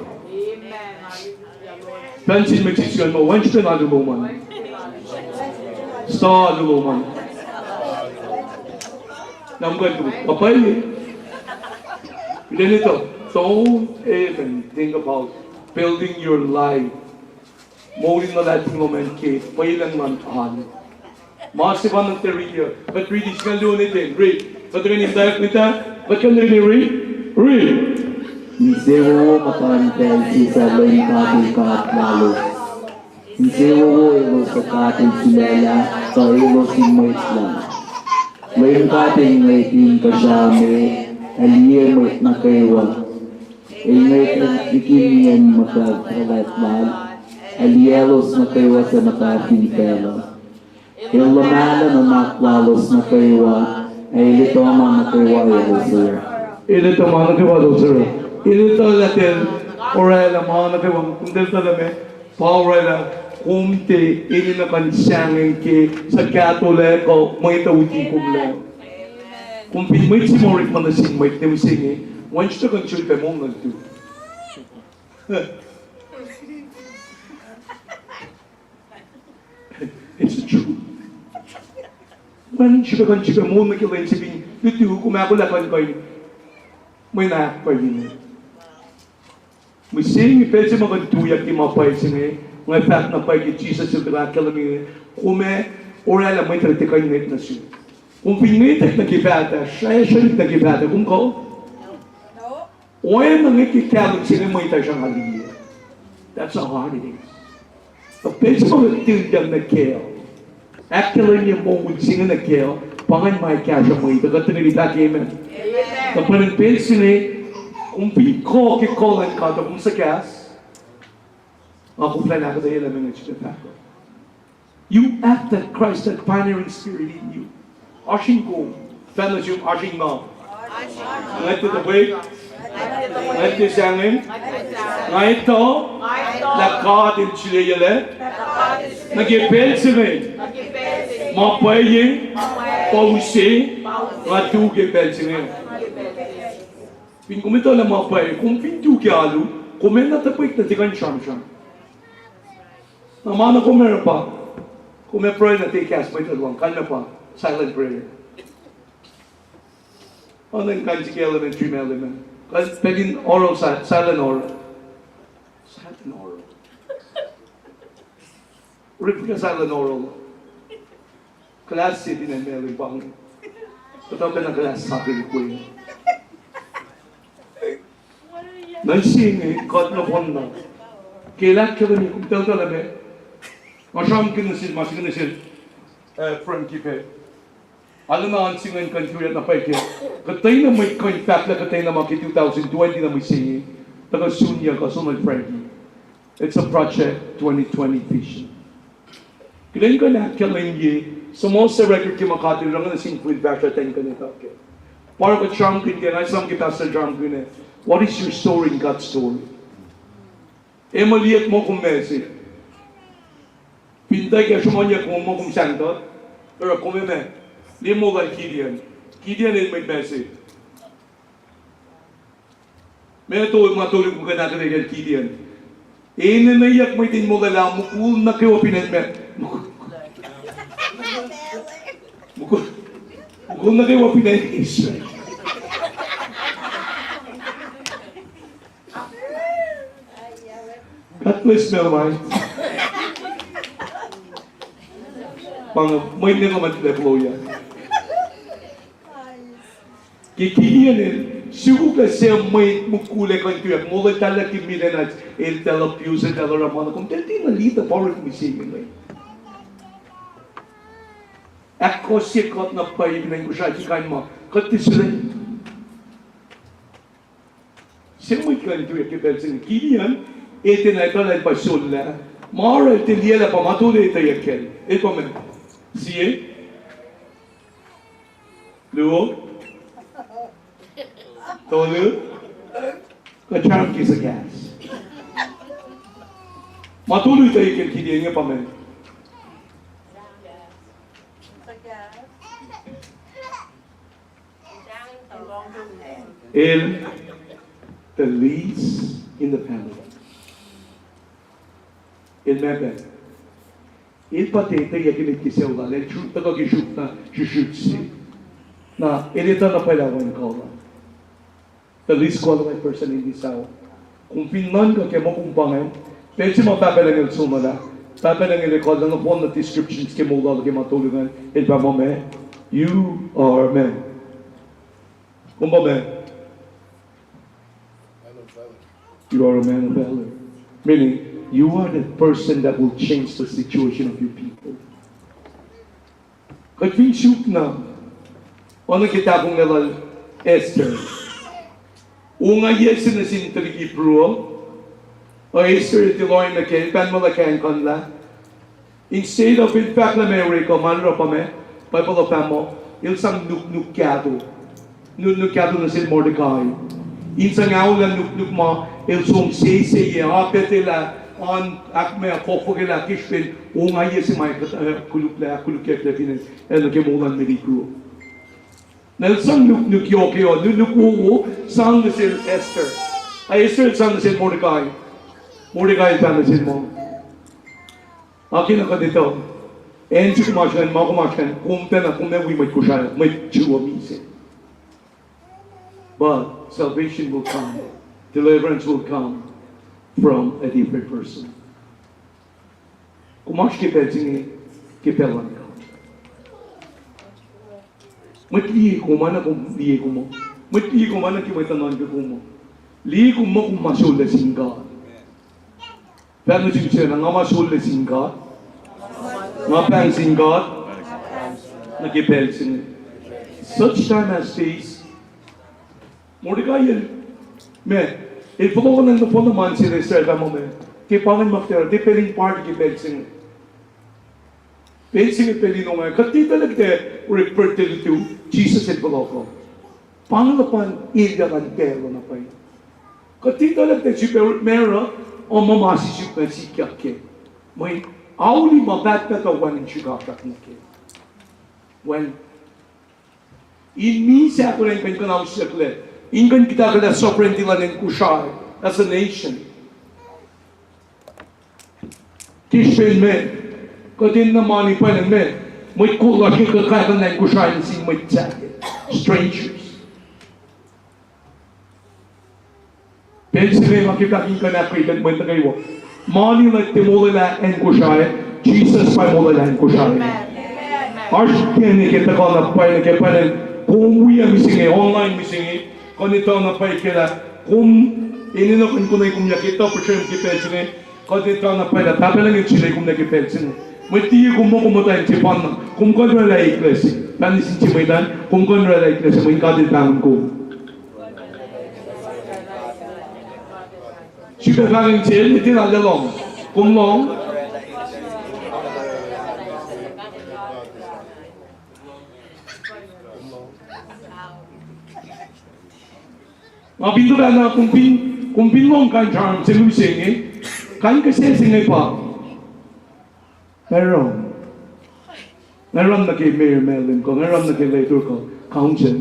Pacl sin mwet sisken ma, wacngihn alu lom an. Sa alu lom an. Na muhkwena, pa pwacye. Then it, don't even think about building your life. Moul in luhlahlfongi lom an ke pwelucng luhn alu. Ma se pa nuh tari uh, kuht riti singucul luo nuh ten, riti. Kuht tuhkweni in tack nuh ta, kuht tuhkweni ri, ri. Insewowo muhtuhn pacl se suc Leum God El God lalos. Insewowo elos suc God El sulaclah, tuh elos in mwet Lal. Leum God El ngwet inkuhsrao me, ac liye mwet nuh kwewa. El ngwet liki nien muhtahl fuhlwact Lal, ac liye elos nuh kwewa suc muhta fin facluh. El luhmahlahn nuhnak lalos nuh kwewa, ac el etuh ma nuh kwewa elos oruh. El etuh ma nuh kwewa elos oruh. El etuh lah tiac orwaclah ma nuh kwewa, kom tiac etuh lah meac, pa orwaclah, kom tiac enenuh kuh in sahngweng ke suc kahtolac kuh mwet uh uti kom lac. Kom fin mwet se ma orekma nuh sin mwet, ne mihsenge, wacngihn srihpac kuh in sulpac moul nuh tu. It's true. Wacngihn srihpac kuh in sulpac moul nuh ke lwen se fin lutu, kom ahkolah kuh in kuh in mwe na ahkpwacye. Mihsenge pacl se ma kuh in tuyak ke ma pwacye se inge, nga fahk na pwacye ke Jisus El tuhkuh ahkkahlwemye, kom ac orwaclah mwet uh tiac kuh in ngwet nuh sum. Kom fin ngwetwack nuh ke faht ah, srwaclihk nuh ke faht ah, kom kuh? Oacna inge ke kahlwem se inge mwet uh sruhnga liye. That's how hard it is. Tuh pacl se ma kuht tilyang nuh kac, ahkkahlwemye moul se inge nuh kac, pa ingacn ma ac kahsruh mwet uh. Kuht tuhkweni fahk amen. Tuh pa in pacl se inge, kom fin kuh ke kuh luhn God uh, kom suhkahs, nga koflah in ahkuhtweyac lah meac nga sifilpac fahk uh. You have that Christ, that pioneering spirit in you. Oasr in kom, fahk nuh sum, oasr in nga. Nga etuh topuk, nga etuh sahngweng, nga etuh lah God El suleyuclac nuh ke pacl se inge. Ma pwacye, pa use, nga tu ke pacl se inge. Fin kom etuh lah ma pwacye, kom fin tu ke alu, kom enenuh topuk nuh tiac kuh in sramsram. Na ma na kom ac oruh pa, kom ac pruhe nuh ke kahs mwet uh luhn, kalmac pa silent prayer. Oacna in kain sike elementary me, elementary, pacl in oral si-, silent oral. Silent oral. Orekma silent oral. Kuhlahs se fin acn Malem pa inge. Kuhtuh pacna kuhlahs sake lukwe. Na se inge kuht nohfohn na. Ke el ahkkahlwemye, kom etuh lah meac, nga sramsramkihn nuh sel, ma se inge nuh sel, eh, Frankie pac. Arulacna an se ingacn kuh in tuyak na pwacye ke, kuhtwena mwet kuh in fahk lah kuhtwena ma ke two thousand twenty na mihsenge, tuhkuh sun yac kuh sun Frankie. It's a project twenty twenty vision. Kuht in kuh in ahkkahlwemye, suhmuhslah record ke ma God El oruh nuh sin fihl fahsruh ten kuh in etuh kac. Pa oruh kuht sramsramkihn kac, nga esam ke pastor sramsramkihn, what is your story in God's story? Emuliyuck muh kom message. Fin tuh ke sruhmuhnyuck muh kom sang tuh, oruh kom emet. Liye moul lal Gideon. Gideon el mwet message. Meac tolu ma tolu kuh in ahkuhtweyac Gideon? Enenweyuck mwet in molwelah mukul nuh kwewa fin acn Amal-, mukul, mukul, mukul nuh kwewa fin acn Israel. God bless me, Lord. Pa inge mwet nuh kwewa ma tilac kuloh ya. Ke Gideon el sukoklah sie mwet mukul ac kuh in tuyak, molwelah ke Midianites, el tuh abuse, el tuh oruh ma nuh kom, tiac tiacna leader, pa orekma se inge. Ahkkohsye kuht na pwacye ke acn Kosrae ke kain ma kuht tiac sule. Sie mwet kuh in tuyak ke pacl se inge. Gideon, el tiacna etuh lah el pa sollah. Ma oruh el tiac liye lah pa ma tolu etweyuck kacl. El pa meac? Sie? Luo? Tolu? Kuht sramsramkihn kahs. Ma tolu etweyuck kacl Gideon inge pa meac? El, the least in the family. El meac pac? El pa tiac etweyuck ke mwet ke sucu lal, el srihk tuhkuh ke srihk na srihsrihk se. Na el etuh na pwacye lah wacngihn kuh lal. The least qualified person in this hour. Kom fin nuhnkuh ke muh kom pa ingacn, pacl se ma Pahpah Lucng El som nuh lah, Pahpah Lucng El ekuhllah nohfohn na descriptions ke moul lal ke ma tolu ingacn, El fahk muh meac? You are a man. Kom pa meac? You are a man of valor. Meaning, you are the person that will change the situation of your people. Kuht fin suk na, oacna ke tahfonglac lal Esther. Ongaiyac se nuh sin tuhlihk Hebrew uh, Esther el tiac lohacng nuh kac, el pahn muh lah kaingkuhnlah. Instead of el fahk lah meac orekma, ma el oruh pa meac, Bible uh fahk muh, el sang nuknuk kahto. Nuknuk kahto nuh sel Mordecai. In sang aolah nuknuk ma el som sesseslah, apetlah, an ahkma fohkfohklah ke srihpen ongaiyac se ma koluklah, koluklah fin acn nuh ke moul luhn mwet Hebrew. Na el sang nuknuk yohk uh, nuknuk wowo, sang nuh sel Esther. A Esther el sang nuh sel Mordecai. Mordecai el fahk nuh sel muh, akena kuht etuh, acn se kom oasr ingacn, ma kom oasr ingacn, kom pacna, kom ac wi mwet Kosrae, mwet Jew uh misac. But salvation will come, deliverance will come from a different person. Kom oasr ke pacl se inge ke pacl luhn God. Mwet liye kom, oacna kom liye kom uh. Mwet liye kom, oacna ke mwet nuhnuhnkuh kom uh. Liye kom muh kom ma sollac sin God. Fahk nuh sin suc na, nga ma sollac sin God. Nga pahng sin God nuh ke pacl se inge. Such time as this, Mordecai el, meac, el fohlohkohnacng nohfohn na ma nuh sel Esther, el fahk muh meac, tiac pa ingacn ma kuht oruh, tiac pacl in party ke pacl se inge. Pacl se inge pacl in ongaiyac. Kuht tiac etuh lah kuht ac orek birthday lutu, Jisus el fohlohkoh. Pa inge luhpan elyah luhn pacl uh na pwacye. Kuht tiac etuh lah kuht ac sifilpac orek ma oruh, oacna ma ma sisuk na sikyak kac. Mweyen auli ma pahtpaht uh wacngihn srihkasrak nuh kac. Wacngihn. In misac kuh in kuh in kuhnausyaklac, in kuh in kihtaklac sovereignty luhn acn Kosrae as a nation. Ke srihpen meac, kuht enenuh mani pwacnwacng meac, mwet kol lasr ke kuht kakuhn acn Kosrae nuh sin mwet sahyac, strangers. Pacl se inge nga ke fahk in kuh in ahkkweye kuht mwet nuh kwewa. Mani lah tiac molwelah acn Kosrae, Jisus pa molwelah acn Kosrae. Oasr kena ke tuhkuh na pwacye nuh ke pwacnwacng, kom wi mihsenge, online mihsenge, kuh in etuh na pwacye ke lah kom enenuh kuh in konwekom ya ke etuh puhsrem ke pacl se inge, kuh in etuh na pwacye lah Pahpah Lucng El sulaclah kom nuh ke pacl se inge. Mwet liye kom muh kom muhta in sefanna, kom kuh in oraclah eklac se. Pacl nuh sin sie mwet an, kom kuh in oraclah eklac se, mweyen God El pahngon kom. Srihpac fahk in se, el tiac na lohng. Kom lohng. Nga fin tuhfahna, kom fin, kom fin lohng kain sramsram se inge, kain kihsac se inge pa, nga run. Nga run nuh ke mayor Malem kuh, nga run nuh ke leader kuh council.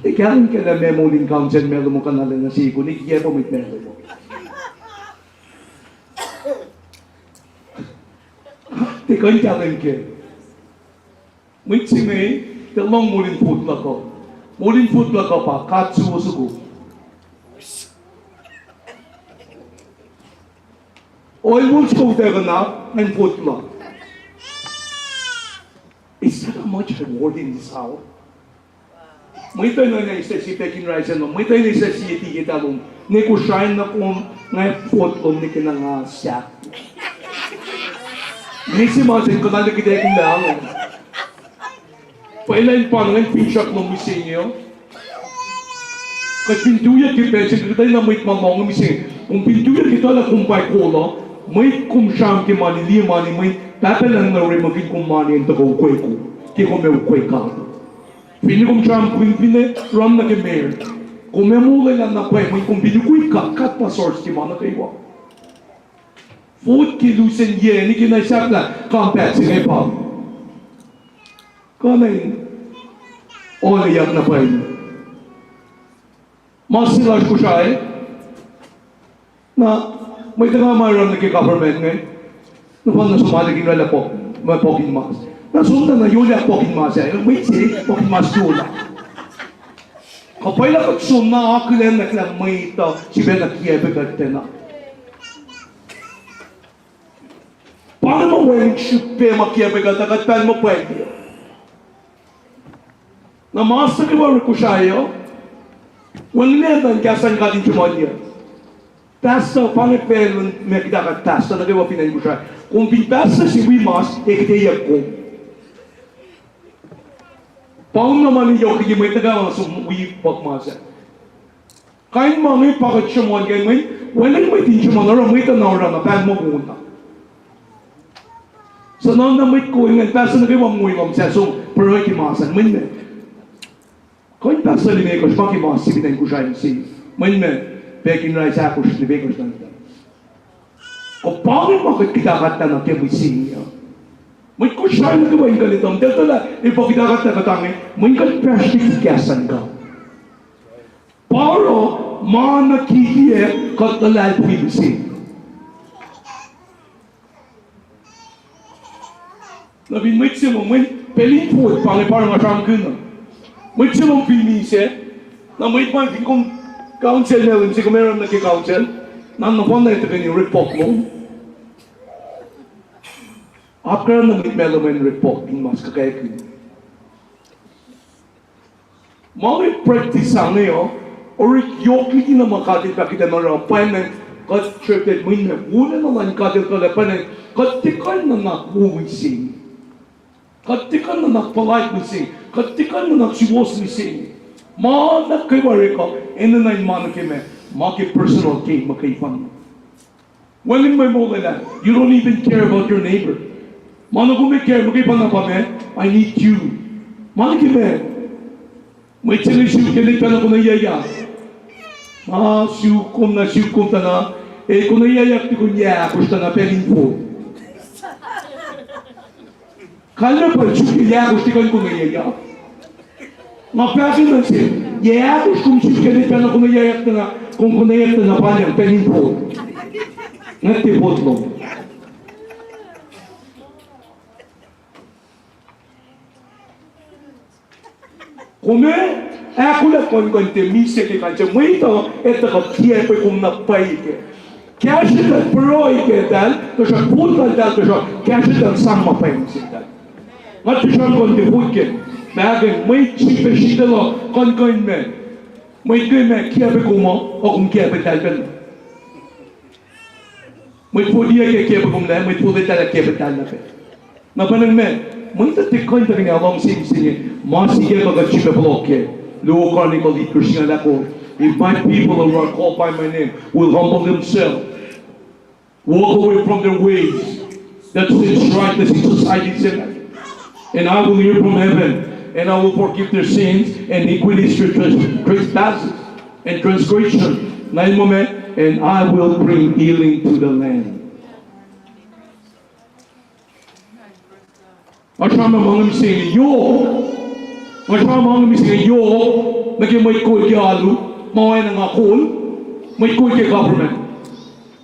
Tiac kahlwem kac lah meac moul in council Malem uh kuh na lwen na se kuh nwe kiyac pa mwet Malem uh. Tiac kuh in kahlwem kac. Mwet se inge, tiac lohng moul in vote luhk uh. Moul in vote luhk uh pa God suwohs soko. Oil wol soko tiac kuh na in vote luhk. Is that how much reward in this hour? Mwet uh na eis sie pack in rice an, mwet uh eis sie ticket lom. Ne Kosrae na kom, nga vote lom ne ke na nga sahk. Mesi ma sen kuhna liki de kin lang. Pwacye lah in pa ngan finsrak lom mihsenge uh. Kuht fin tuyak ke pacl se kuht na mwet ma lohng mihsenge. Kom fin tuyak ke tuh lah kom pa kol uh, mwet kom sramsram ke mani, liye mani, mwet pahpah na orekmakihn kom mani in tuhkuh ukwe kom, ke kom ac ukwe God. Finne kom sramsram, finne run nuh ke mayor, kom ac molwelah na pwacye, mwet kom fin ukwe God, God pa source ke ma nuh kwewa. Vote ke lusen yac, nike na sahflah compact se inge pa kuh na in olwelah na pwacye. Ma se lasr Kosrae, na mwet uh nga ma run nuh ke government inge, na pa na som ma liki in oraclah pok, ma pok in mas. Na som tuh na yohrohl pok in mas ah, mwet se pok in mas yohrohl. Kuh pwacye lah kuht som na akihlen nuh ke mwet uh sifacna kiacpwe kuht tiacna. Pa inge ma wacngihn srihpac ma kiacpwe kuht, kuht pahn muh pwacye. Na mas nuh kwewa oruh Kosrae uh, wacngihnlac in kahs luhn God in sruhmuhnyuck. Pastor, pa inge pacl luhn ma kuht ahkuht pastor nuh kwewa fin acn Kosrae. Kom fin pastor se wi mas, ekihte yac kom. Pa inge ma na yohk liki mwet nuh kwewa som wi puk mas ah. Kain ma inge pa kuht sruhmuhn ke mwe, wacngihn mwet in sruhmuhn, oruh mwet uh na oruh na pahn muh wona. Suhnuhn na mwet kol ingacn, pastor nuh kwewa mwe lohm sasuc pruhe ke mas an, mwet me. Kuh in pastor limekohsr ma ke mas se fin acn Kosrae se, mwet me, pack in rice ahkosr limekohsr na. Kuh pa inge ma kuht kuht ahkuhtweyac nuh ke mihsenge uh. Mwet Kosrae nuh kwewa in kuh in etuh, eltahl tuh lah, e pa kuht ahkuhtweyac kuht inge, mweyen kuht fahsr liki kahs luhn God. Pa oruh ma na kihliyac kuht luhlahlfongi mihsenge. Na fin mwet se lom, mwet pacl in vote pa inge pa oruh nga sramsramkihn uh. Mwet se lom fin misac, na mwet ma fin kom council ma lom se kom ac run nuh ke council, na nohfohn na tuhkweni report lom. Apkuhran na mwet ma lom an report in mas kuhkakihn. Ma inge practice se inge uh, oruh yohk liki na ma God El fahk kuht in oruh, pa inge kuht srihpac mwet ma wolacna luhn God El kuh lah pa inge kuht tiac kuh in nuhnak wo mihsenge. Kuht tiac kuh in nuhnak puhlaik mihsenge. Kuht tiac kuh in nuhnak suwohs mihsenge. Ma nuh kwewa orek uh enenuh in ma nuh ke ma, ma ke personal gain muhkwena. Wacngihn mwe molwelah, you don't even care about your neighbor. Ma na kom ac care muhkwena pa ma, I need you. Ma nuh ke ma, mwet se inge suk ke lwen pacna konweyac. Ma suk kom na suk kom tuh na, e konweyuck tukun yac ahkosr tuh na pacl in vote. Kalmac pa suk ke yac ahkosr tiac kuh in konweyuck. Nga fahk nuh se, yac ahkosr kom suk ke lwen pacna konweyuck tuh na, kom konweyuck tuh na pacl in, pacl in vote. Nga tiac vote lom. Kom ac ahkolah kuhn kuh in tiac misac ke kuh in se mwet uh etuh kuh kiacpwe kom na pwacye kac. Kahsruh tuh pruhe ke eltahl, tuhsruhk vote laltahl, tuhsruhk kahsruh tuh sang ma pwacye mihsengtahl. Nga tiac sramsram kuh in tiac vote kac. Pahkah mwet srihpac sritacl uh kuhn kuh in ma, mwet ke ma kiacpwe kom uh, ac kom kiacpwe eltahl pacna. Mwet vote ac kiacpwe kom lac, mwet vote eltahl ac kiacpwe eltahl na pac. Na pa inge ma, mwet uh tiac kuh in tuhkweni luhngse mihsenge, ma sikyak uh kuht srihpac fohlohk kac. Luo Chronicle itkohsr singucul ahkosr. If my people who are called by my name will humble themselves, walk away from their ways, that seems righteous in society, and I will hear from heaven, and I will forgive their sins and iniquities, trespasses, and transgression, na el muh ma, and I will bring healing to the land. Nga sramsram ma inge mihsenge yohk. Nga sramsram ma inge mihsenge yohk nuh ke mwet kol ke alu, ma oacna nga kol, mwet kol ke government.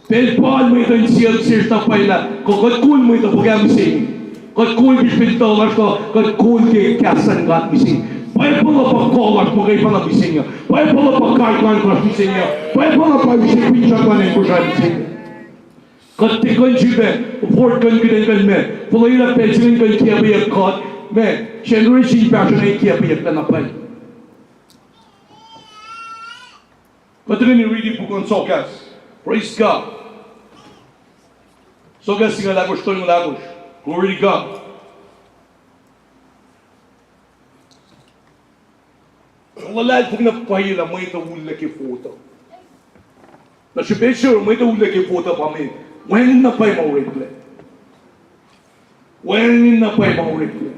Pacl pahl mwet uh in siyuck sesr na pwacye lah kuh kuht kol mwet uh fuhkah mihsenge. Kuht kol ke srihpen tuh lasr kuh kuht kol ke kahs luhn God mihsenge. Bible uh pa kuh lasr muhkwena mihsenge. Bible uh pa guideline lasr mihsenge. Bible uh pa use finsrak luhn acn Kosrae mihsenge. Kuht tiac kuh in srihpac afford kuh in kuht in kuh in ma, fuhlwelah pacl se inge kuh in kiacpweyuck kuht, Meac, generation fahsruh nuh ke pweyuck na pwacye. Kuht tuhkweni riti puk luhn Soakas. Praise God. Soakas singucul ahkosr, tolngoul ahkosr. Glory to God. Luhlahlfongi na pwacye lah mwet uh ullac ke vote uh. Na srihpac se mwet uh ullac ke vote uh pa meac? Wacngihn na pwacye ma oreklac. Wacngihn na pwacye ma oreklac.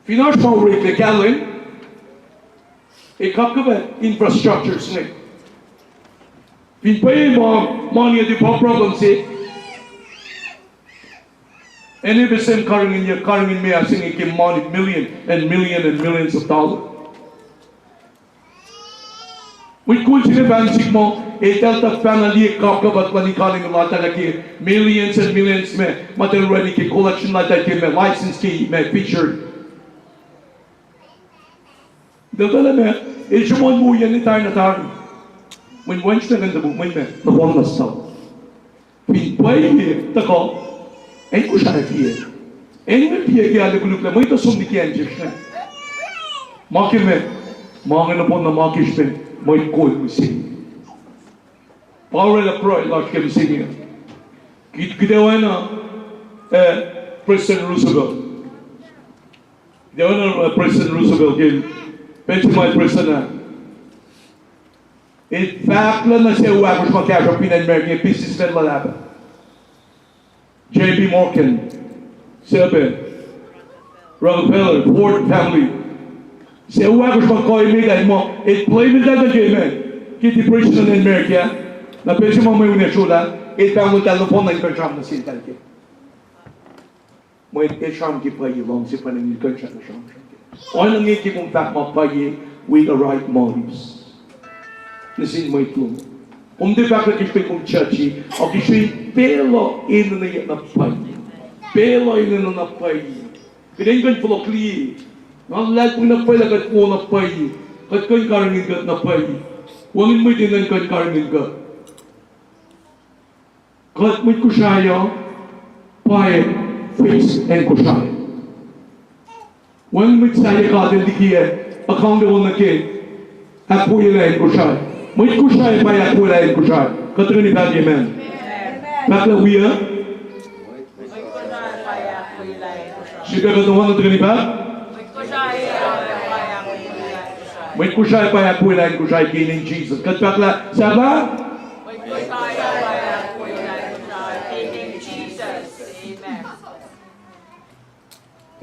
Fin oasr ma oreklac kahlwem, ac kapkapwack infrastructures inge. Fin pwacye ma, mani uh tiac pa problem se, ac enenuh pac sem karihngihnyuck, karihngihn meoa se inge ke mani million and million and millions of dollar. Mwet kol se inge pahn sik muh eltahl tuhfahna liye kapkapwack luhn economy laltahl ke millions and millions ma, ma eltahl orwacni ke collection laltahl ke ma, license ke ma, fishery. Eltahl ma, el sruhmuhn woiyacn tari na tari. Mweyen wacngihn srihpac kuh in topuk, mweyen ma, nohfohn na stop. Fin pwacye tuhkuh, acn Kosrae fihyac. Acn me fihyac ke alu koluk lah mwet uh som liki acn sesr inge. Ma ke ma, ma inge nohfohn na ma ke srihpen mwet kol mihsenge. Pa orwaclah pruhe lasr ke mihsenge. Kuht, kuht oacna, eh, President Roosevelt. Kuht oacna, eh, President Roosevelt ke, pacl se ma el prestuhn ah. El fahk lah nuh sin ahkosr ma kahsruhp fin acn America, businessmen luhlahp ah. J P Morgan, Sebe, Rockefeller, Ford family. Suc ahkosr ma kuh emet ah muh el blame eltahl ke ma, ke depression in America. Na pacl se ma mweun ac srolah, el pahngontahl nohfohn na in kuh in sramsram nuh seltahl ke. Mweyen el sramsram ke pwacye luhngse pwacnwacng in kuh in sramsram ke. Oacna inge ke kom fahk ma pwacye with the right motives nuh sin mwet lom. Kom tiac fahk lah ke srihpen kom churchy, a ke srihpen pacl uh enenuh na pwacye. Pacl uh enenuh na pwacye. Kuht in kuh in fohlohk liye. Nga luhlahlfongi na pwacye lah kuht wo na pwacye. Kuht kuh in karihngihn kuht na pwacye. Wacngihn mwet enenuh in kuh in karihngihn kuht. Kuht mwet Kosrae uh, pwacye, fix acn Kosrae. Wacngihn mwet sahyac God el liki ac accountable nuh ke ahkwoyelah acn Kosrae. Mwet Kosrae pwacye ahkwoyelah acn Kosrae. Kuht tuhkweni fahk amen. Fahk lah wiyuc. Srihpac kuht nohfohn tuhkweni fahk. Mwet Kosrae pwacye ahkwoyelah acn Kosrae ke inen Jisus. Kuht fahk lah sahflah.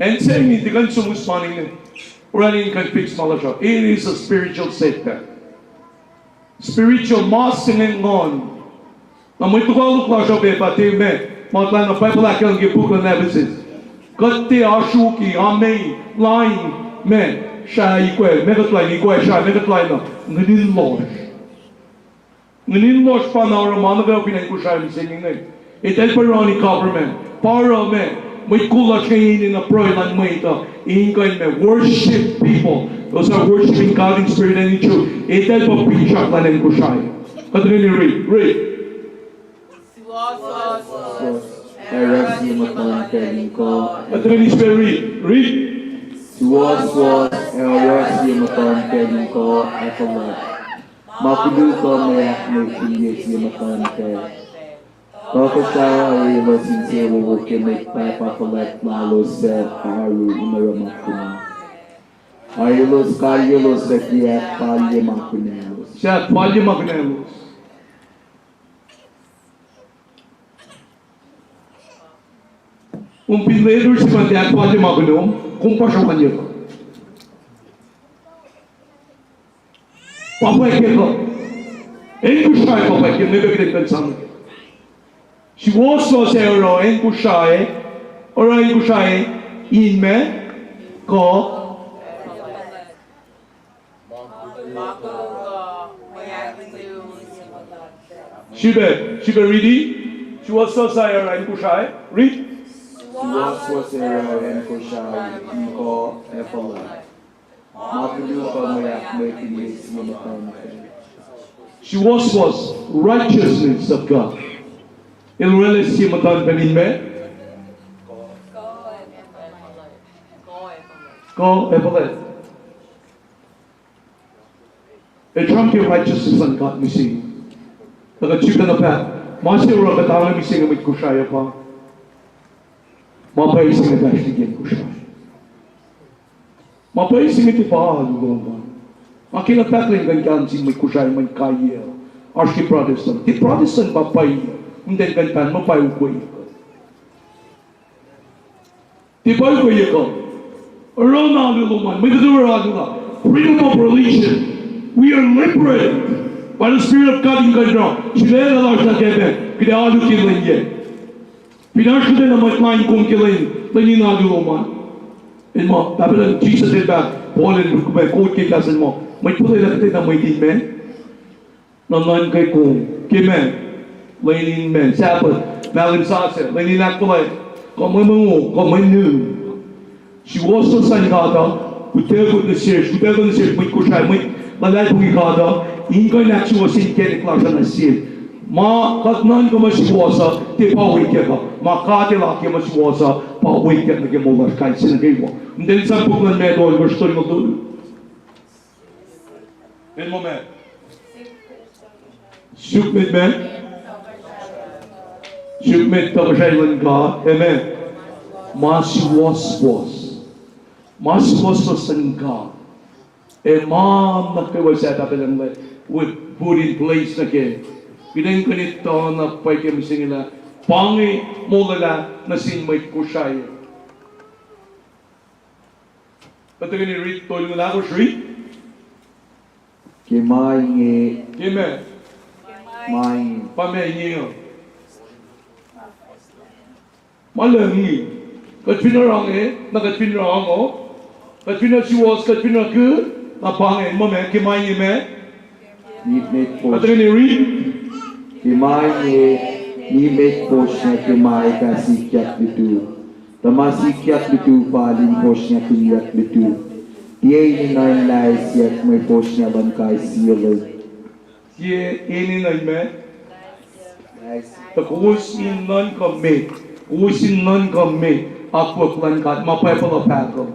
Acn se inge tiac kuh in suhmuhslah mani inge. Orani in kuh in fix ma lasr uh. It is a spiritual setback. Spiritual, ma se inge nguhn. Na mwet lokoalok lasr uh pac pa tiac ma, ma kuht lana Bible ahkkahlwemye ke puk luhn Ephesus. Kuht tiac asruki, amei, lain, ma, srah ikwac, ma kuht lain ikwac, srah ma kuht lain uh, ngunin lohsr. Ngunin lohsr pa na oruh ma nuh kwewa fin acn Kosrae mihsenge inge. Eltahl pa rani government. Pa oruh ma, mwet kol lasr inge enenuh pruhe luhn mwet uh in kuh in ma, worship people. Those are worshiping God in spirit and in truth. Eltahl pa finsrak luhn acn Kosrae. Kuht tuhkweni read, read. Suwohswohs ac oruh sie muhtuhnfacl in kuh. Kuht tuhkweni sifacna read, read. Suwohswohs ac oruh sie muhtuhnfacl in kuh ac fuhlwact. Ma koluk uh mwe ahkmwekihnye sie muhtuhnfacl. Kuh kuhsrao orelos insewowo ke mwet pahpah fuhlwact lalos suc oaru in oruh ma kunac. Orelos kalyelos suc tiac ahkfalye ma kunaclos. Suc ahkfalye ma kunaclos. Kom fin leader se ma tiac ahkfalye ma kunom, kom pa sruhmuhnyuck. Pa pwacye kuh. Acn Kosrae pa pwacye, nge pac kuht in kuh in sang. Suwohswohs ac oruh acn Kosrae, oruh acn Kosrae in ma, kuh. Srihpac, srihpac riti. Suwohswohs ac oruh acn Kosrae. Read. Suwohswohs ac oruh acn Kosrae in kuh ac fuhlwact. Ma koluk uh mwe ahkmwekihnye sie muhtuhnfacl. Suwohswohs, righteousness of God. El orwaclah sie muhtuhnfacl in ma. Kuh ac fuhlwact. Ac sramsram ke righteousness luhn God mihsenge. Tuh kuht sifacna paht, ma se oruh kuht ange mihsenge mwet Kosrae uh pa, ma pwacye se inge fahsr liki mwet Kosrae. Ma pwacye se inge tiac pa alu lom an. Nga ke na fahk lwen kuh in kahlwem sin mwet Kosrae mweyen kaiyac oasr ke Protestant. Tiac Protestant pa pwacye, in tiac kuh in pahng muh pa ukwe. Tiac pa ukwe uh. Oruh na alu lom an, mwe kuht oruh alu na. Freedom of religion. We are liberated by the Spirit of God in control. Sulaclah lasr nuh ke pacl kuht ac alu ke lwen yac. Fin oasr kuhtwena mwet lain kom ke lwen, lwen in alu lom an. El muh, Pahpah, Jisus El fahk, Paul el lukmac, quote ke kahs el muh, mwet fuhlwelah kuhtwena mwet in me nuhnuhnkuh kom ke ma, lwen in ma, Sabbath, mahlwem sasuc, lwen in ahkfuhlwact, kuh mwe mongo, kuh mwe nuhn. Suwohswohs luhn God uh, utuckuh nuh sesr, utuckuh nuh sesr mwet Kosrae, mwet luhlahlfongi God uh, in kuh in ahksuwohs inkacnek lasr uh nuh sel. Ma kuht nuhnkuh muh suwohs uh, tiac pa weacng uh. Ma God El akiyac muh suwohs uh, pa weacng nuh ke moul lasr kais sie nuh kwewa. Mtacn sang puk luhn Matthew, verse twenty-two. El muh ma suk met ma, suk met tohkohsrahi luhn God, amen. Ma suwohswohs. Ma suwohswohs luhn God. Ac ma nuh kwewa suc Pahpah Lucng El put in place nuh ke, kuht in kuh in etuh na pwacye ke mihsenge lah pa inge molwelah nuh sin mwet Kosrae. Kuht tuhkweni read, tolngoul ahkosr, read. Ke ma inge, ke ma, ma inge, pa ma inge uh. Ma lucng inge. Kuht fin oruh inge, na kuht fin oruh inge, kuht fin oruh suwohs, kuht fin oruh ku, na pa inge, ma ma, ke ma inge ma, kuht tuhkweni read. Ke ma inge, nimet fosrngah ke ma ac fah sikyak lutu, tuh ma sikyak lutu fal in fosrngahkihnyuck lutu. Tiac enenuh in laisyak mwe fosrngah luhn kais sie lwen. Tiac enenuh in ma, tuh kowos in nuhnkuh met, kowos in nuhnkuh met akwuck luhn God, ma Bible uh fahk uh.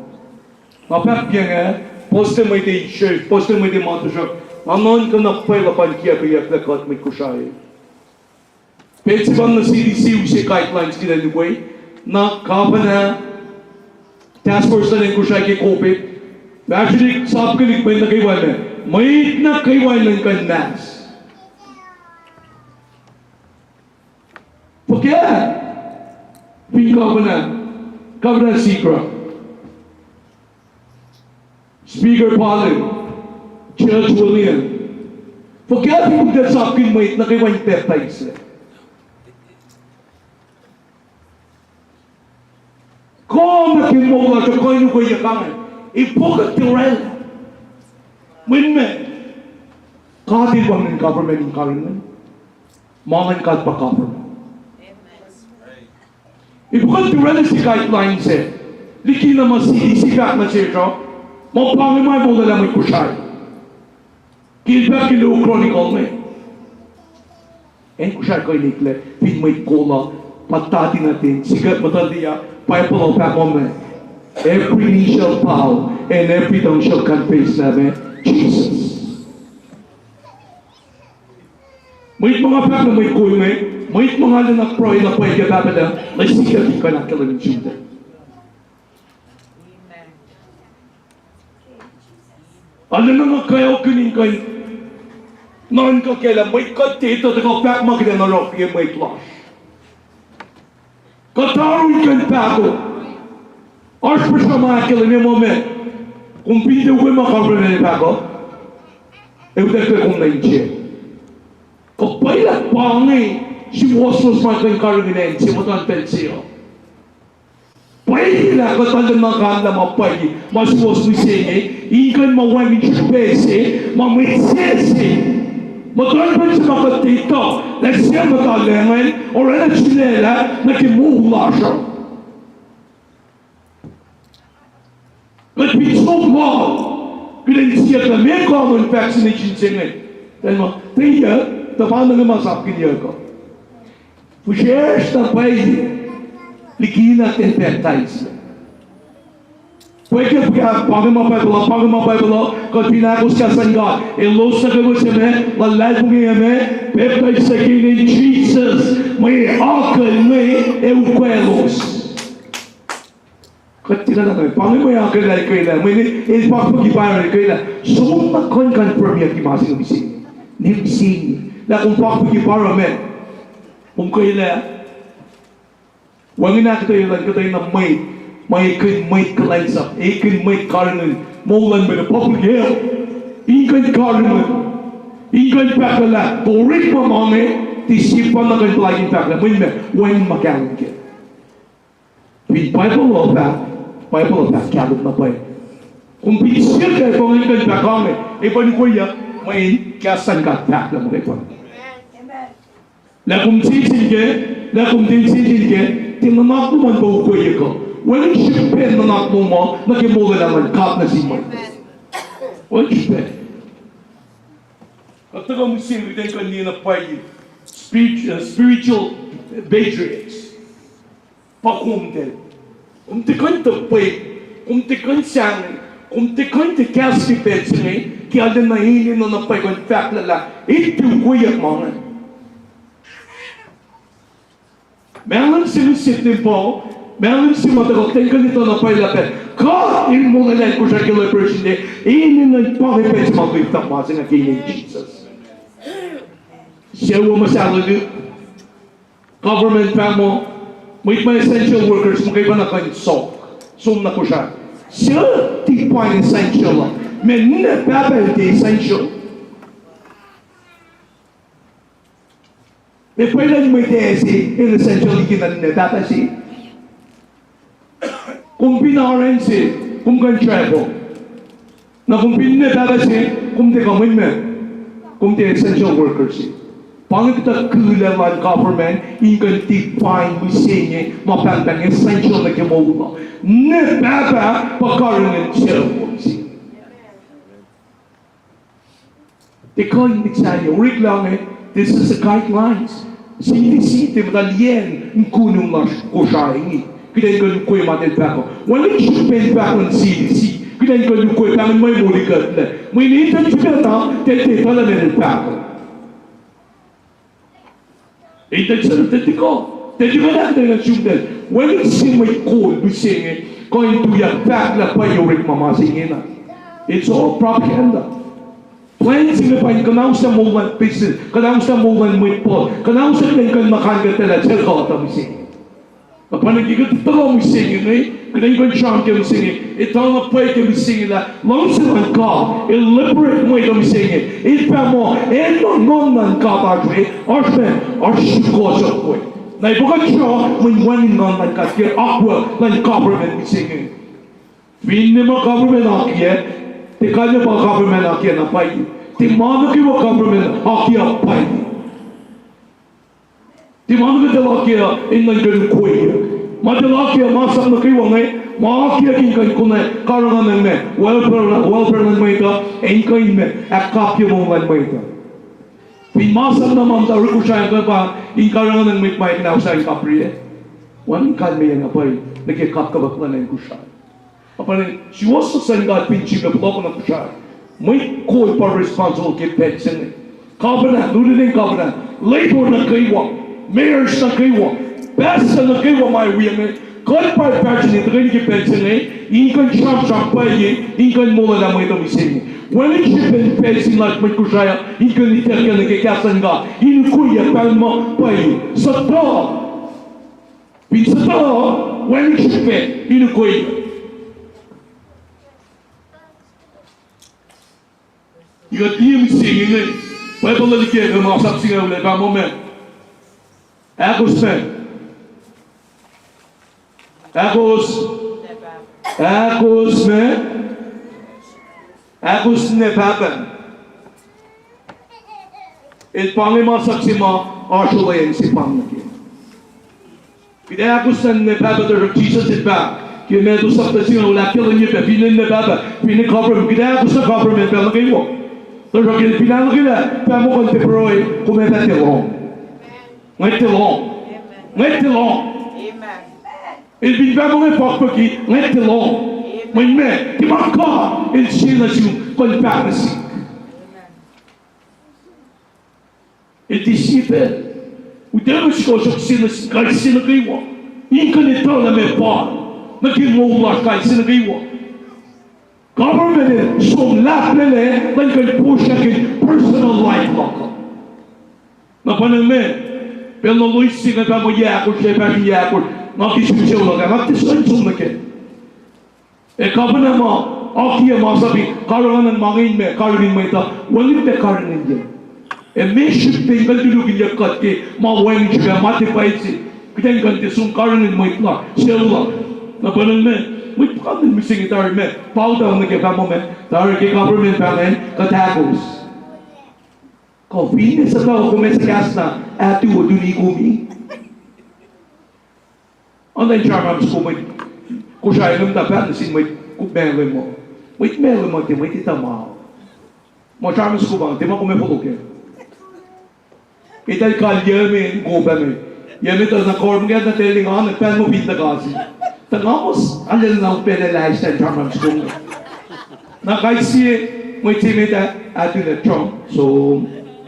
Nga fahk inge, puhs mwet in church, puhs mwet in ma tuhsruhk, nga nuhnkuh na pwacye luhpan kiyuhkyucklac kuht mwet Kosrae. Pacl se pa nuh C D C use guidelines kuht in ukwe, na governor, task force luhn acn Kosrae ke COVID, fahsrwelihk sapkihnyuck mwet nuh kwewa, mwet nuh kwewa in nuhnkuh in mask. Fuhkah fin governor, Governor Sigrah, Speaker Palu, Judge William, fuhkah fin kom tiac sapkihn mwet nuh kwewa in pacptaislac? Kuh ma ke moul lasr uh kuh in ukweyuck inge, ac fokoko oraclah. Mweyen ma, God El wacngihn government in karihngihn. Ma luhn God pa government. Ac fokoko oraclah se guideline se, likina ma C D C fahk nuh sesr uh, ma pa inge ma molwelah mwet Kosrae. Ke el fahk ke Luo Chronicle me, acn Kosrae kuh in eklac fin mwet kol uh pa tati nuh ten, sikyak muhtuhnteya, Bible uh fahk muh ma, every knee shall bow and every tongue shall confess lah ma, Jesus. Mwet ma nga fahk nuh mwet kol inge, mwet ma nga lwen na pruhe na pwacye ke Pahpah Lucng, na sikyak in kuh in ahkkahlwemye sum tuh arulacna nga kweokkihn in kuh in nuhnkuh kac lah mwet kuht tiac etuh tuhkuh fahk ma kuht in oruh ke mwet lasr. Kuht arulacna kuh in fahko. Oasr puhsra ma ahkkahlwemye muh ma, kom fin tiac ukwe ma government el fahko, ac utucklac kom nuh in jail. Kuh pwacye lah pa inge suwohswohs ma kuh in karihngihn acn se muhtuhn pacl se uh. Pwacye lah kuht arulacna nuhnkuh lah ma pwacye, ma suwohs mihsenge, in kuh in ma wacngihn srihpac se, ma mwet se se, muhtuhn pacl se ma kuht tiac etuh lah sie muhta lacngacn oraclah sulaclah nuh ke moul lasr uh. Kuht fin som lal, kuht in siyuck lah meac kalmacn vaccination se inge. Tuh ma, tiac, tuh pa inge ma sapkihnyuck uh. Fihsracsr na pwacye likina ten pacptais. Pwacye ke pa-, pa inge ma Bible uh, pa inge ma Bible uh, kuht fin ahkos kahs luhn God. Elos nuh kwewa se ma luhlahlfongi ac ma pacptais ke inen Jisus, mwe akucl inge ac ukwaclos. Kuht tiac kuh na, pa inge mwe akucl ah el kwelah, mweyen el pakpucki pa el kwelah. Som na kuh in confirmyucki ma se inge mihsenge. Mihsenge. Lah kom pakpucki pa oruh meac, kom kwelah. Wacngihn ahkuhtweyac luhn kuhtwena mwet, ma ekihn mwet kuhlwacnsap, ekihn mwet karihngihn moul luhn mwet uh, public health. In kuh in karihngihn, in kuh in fahklah lah, orekma ma inge, tiac sie pa na kuh in puhlakihn fahklah, mweyen meac, wacngihn ma kahlwem kac. Fin Bible uh fahk, Bible uh fahk kahlwem na pwacye. Kom fin siyuck lah pa inge kuh in fahk inge, ac pa in ukweyuck, mweyen kahs luhn God fahk lah muhkwena. Lah kom sensen kac, lah kom tiac sensen kac, tiac nuhnak lom an pa ukweyuck uh. Wacngihn srihpen nuhnak lom uh nuh ke molwelah luhn God nuh sin mwet. Wacngihn srihpen. Kuht tuhkuh mihsenge kuht in kuh in liye na pwacye spirit-, uh, spiritual patriarchs. Pa kom tiac. Kom tiac kuh in tuh pwacye, kom tiac kuh in sahngweng, kom tiac kuh in tiac kahs ke pacl se inge, ke arulacna enenuh na pwacye kuh in fahklah lah, el tiac ukweyuck ma inge. Mahlwem se inge sitnin pa, mahlwem se ma tuhkuh ten kuh in etuh na pwacye lah pac God El molwelah Kosrae ke liberation day, enenuh in pa inge pacl se ma lift up ma se inge ke inen Jisus. Sucu uh muhsahllah, government fahk muh, mwet ma essential workers muhkwena kuh in sok, som na Kosrae. Suc define essential uh? Meac ninac pahpah tiac essential? Meac pwelucn mwet se el essential liki na ninac pahpah se? Kom fin R N se, kom kuh in travel. Na kom fin ninac pahpah se, kom tiac kuh in meac, kom tiac essential worker se. Pa inge kuhtuh kihla luhn government in kuh in define mihsenge ma pahngpahng essential nuh ke moul uh. Ninac pahpah pa karihngihn sucu se. Tiac kuh in mihsenge, oreklah inge, this is the guidelines. C D C tiac muhta liyacacng in kunum lasr Kosrae inge. Kuht in kuh in ukwe ma tiac fahk uh. Wacngihn srihpen fahk luhn C D C kuht in kuh in ukwe, pahngon mwe molikuhtlac. Mweyen in tuh srihpac ta, tiac, tiac etuh lah meac fahk uh. Etuh se, tiac tuhkuh, tiac tuhkuh lah kuht in sumtacl. Wacngihn sie mwet kol mihsenge kuh in tuyak fahk lah pwacye orekma ma se ingena. It's all propaganda. Plan se inge pa in kuhnausyuck moul luhn business, kuhnausyuck moul luhn mwet puhs, kuhnausyuck kuht in kuh in nuhnkuh lah sel kuhtuh mihsenge. Na pa inge ke kuht tuhkuh mihsenge inge, kuht in kuh in sramsram ke mihsenge, etuh na pwacye ke mihsenge lah luhngse luhn God el liberate mwet uh mihsenge. El fahk muh, acn ma Nguhn luhn God oasr we, oasr meac, oasr sukohsohk we. Na pa kuht sruh mweyen wacngihn Nguhn luhn God ke akwuck luhn government mihsenge. Finne ma government akiyac, tiac kalmac pa government akiyac na pwacye. Tiac ma nuh kwewa government akiyac pwacye. Tiac ma nuh kwewa tiac akiyac in nuhnkuh ukweyuck. Ma tiac akiyac, masap nuh kwewa inge, ma akiyac in kuh in konwacack karihngihn meac, welfare, welfare luhn mwet uh, in kuh in meac, ahkkapye moul luhn mwet uh. Fin masap na ma muhta orekma Kosrae inge pa in karihngihn mwet ma kuhnausyuck in kapihre, wacngihn kalmeyac na pwacye nuh ke kapkapwack luhn acn Kosrae. Na pa inge suwohs luhn God fin srihpac fohlohk nuh Kosrae, mwet kol pa responsible ke pacl se inge. Governor, lieutenant governor, labor nuh kwewa, mayors nuh kwewa, pastor nuh kwewa ma wi inge, kuht pa fahsrweni tuhkweni ke pacl se inge in kuh in sramsram pwacye, in kuh in molwelah mwet uh mihsenge. Wacngihn srihpen pacl se lasr mwet Kosrae uh in kuh in ituckyang nuh ke kahs luhn God in ukweyuck, pahngon muh pwacye, suhtuh. Fin suhtuh, wacngihn srihpen in ukweyuck. Ikuht liye mihsenge inge, Bible uh liki ke masap singucul uh pa muh meac? Ahkos meac? Ahkos. Ahkos meac? Ahkos ninac pahpah. El pa inge masap se ma oasr olweacng se pa nuh ke. Kuht ahkos na ninac pahpah, tuhsruhk Jisus el fahk ke Matthew sapta singucul, ahkkahlwemye pac, finne ninac pahpah, finne government, kuht ahkos na government pacl nuh kwewa. Tuhsruhk el fin ahluhkwelah, fahk muh kuh in tiac pruhe, kom ac fah tiac lohng. Ngwet tiac lohng. Ngwet tiac lohng. El fin fahk muh inge pakpucki, ngwet tiac lohng. Mweyen meac, ke ma God El sie nuh sum, kuh in fahk nuh sihk. El tiac sie pacl. Utuckuh sikohsohk sie nuh sin kais sie nuh kwewa. In kuh in etuh lah meac pa nuh ke moul lasr kais sie nuh kwewa. Government el som lahplaclac, elan kuh in puhsrakihn personal life luhk uh. Na pa na meac, pacl na loes se inge fah muh yac ahkosr, fah yac ahkosr, nga ke sun sucu luhk ah, nga tiac sun som nuh kac. Ac government ma akiyac masap in karihngihn ma inge, in meac, karihngihn mwet uh, wacngihn pac karihngihn yac. Ac meac srihpac in kuh in tulokihnyac kuht ke ma wacngihn srihpac, ma tiac pwacye se, kuht in kuh in tiac som karihngihn mwet la, sucu la. Na pa na meac, mwet puhkantwen mihsenge tari meac, bow down nuh kac, fah muh meac, tari ke government pa ingacn, kuht ahkos. Kuh finne suhtuhuh kom ac sukahs na, atuo tuni kom. Oacna in sramsram soko mwet Kosrae inge muhta, fahk nuh sin mwet Kosrae inge muh, mwet Kosrae inge muh tiac mwet etuh ma. Ma sramsram soko pa inge, tiac ma kom ac fohlohk kac. Eltahl kal yac me in kopa me. Yac me tuh na kor muhkah na teli nga na pacl muh fin tuhka se. Tuh nga muh arulacna upac lah stan sramsram soko inge. Na kais sie mwet se met ah, atulah Trump, so,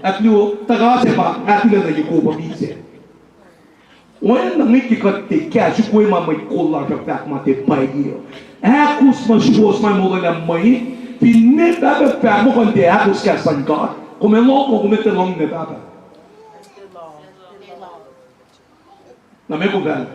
ahkluo, tuhka se pa atulah nuh ye kopa misac. Oacna nge ke kuht tiac kahs ukwe ma mwet kol lasr uh fahk ma tiac pwacye uh. Ahkos ma suwohs ma molwelah mwet, finne pahpah fahk muh kuh in tiac ahkos kahs luhn God, kom ac lohng, kom ac tiac lohng ninac pahpah. Na meac kom fahk?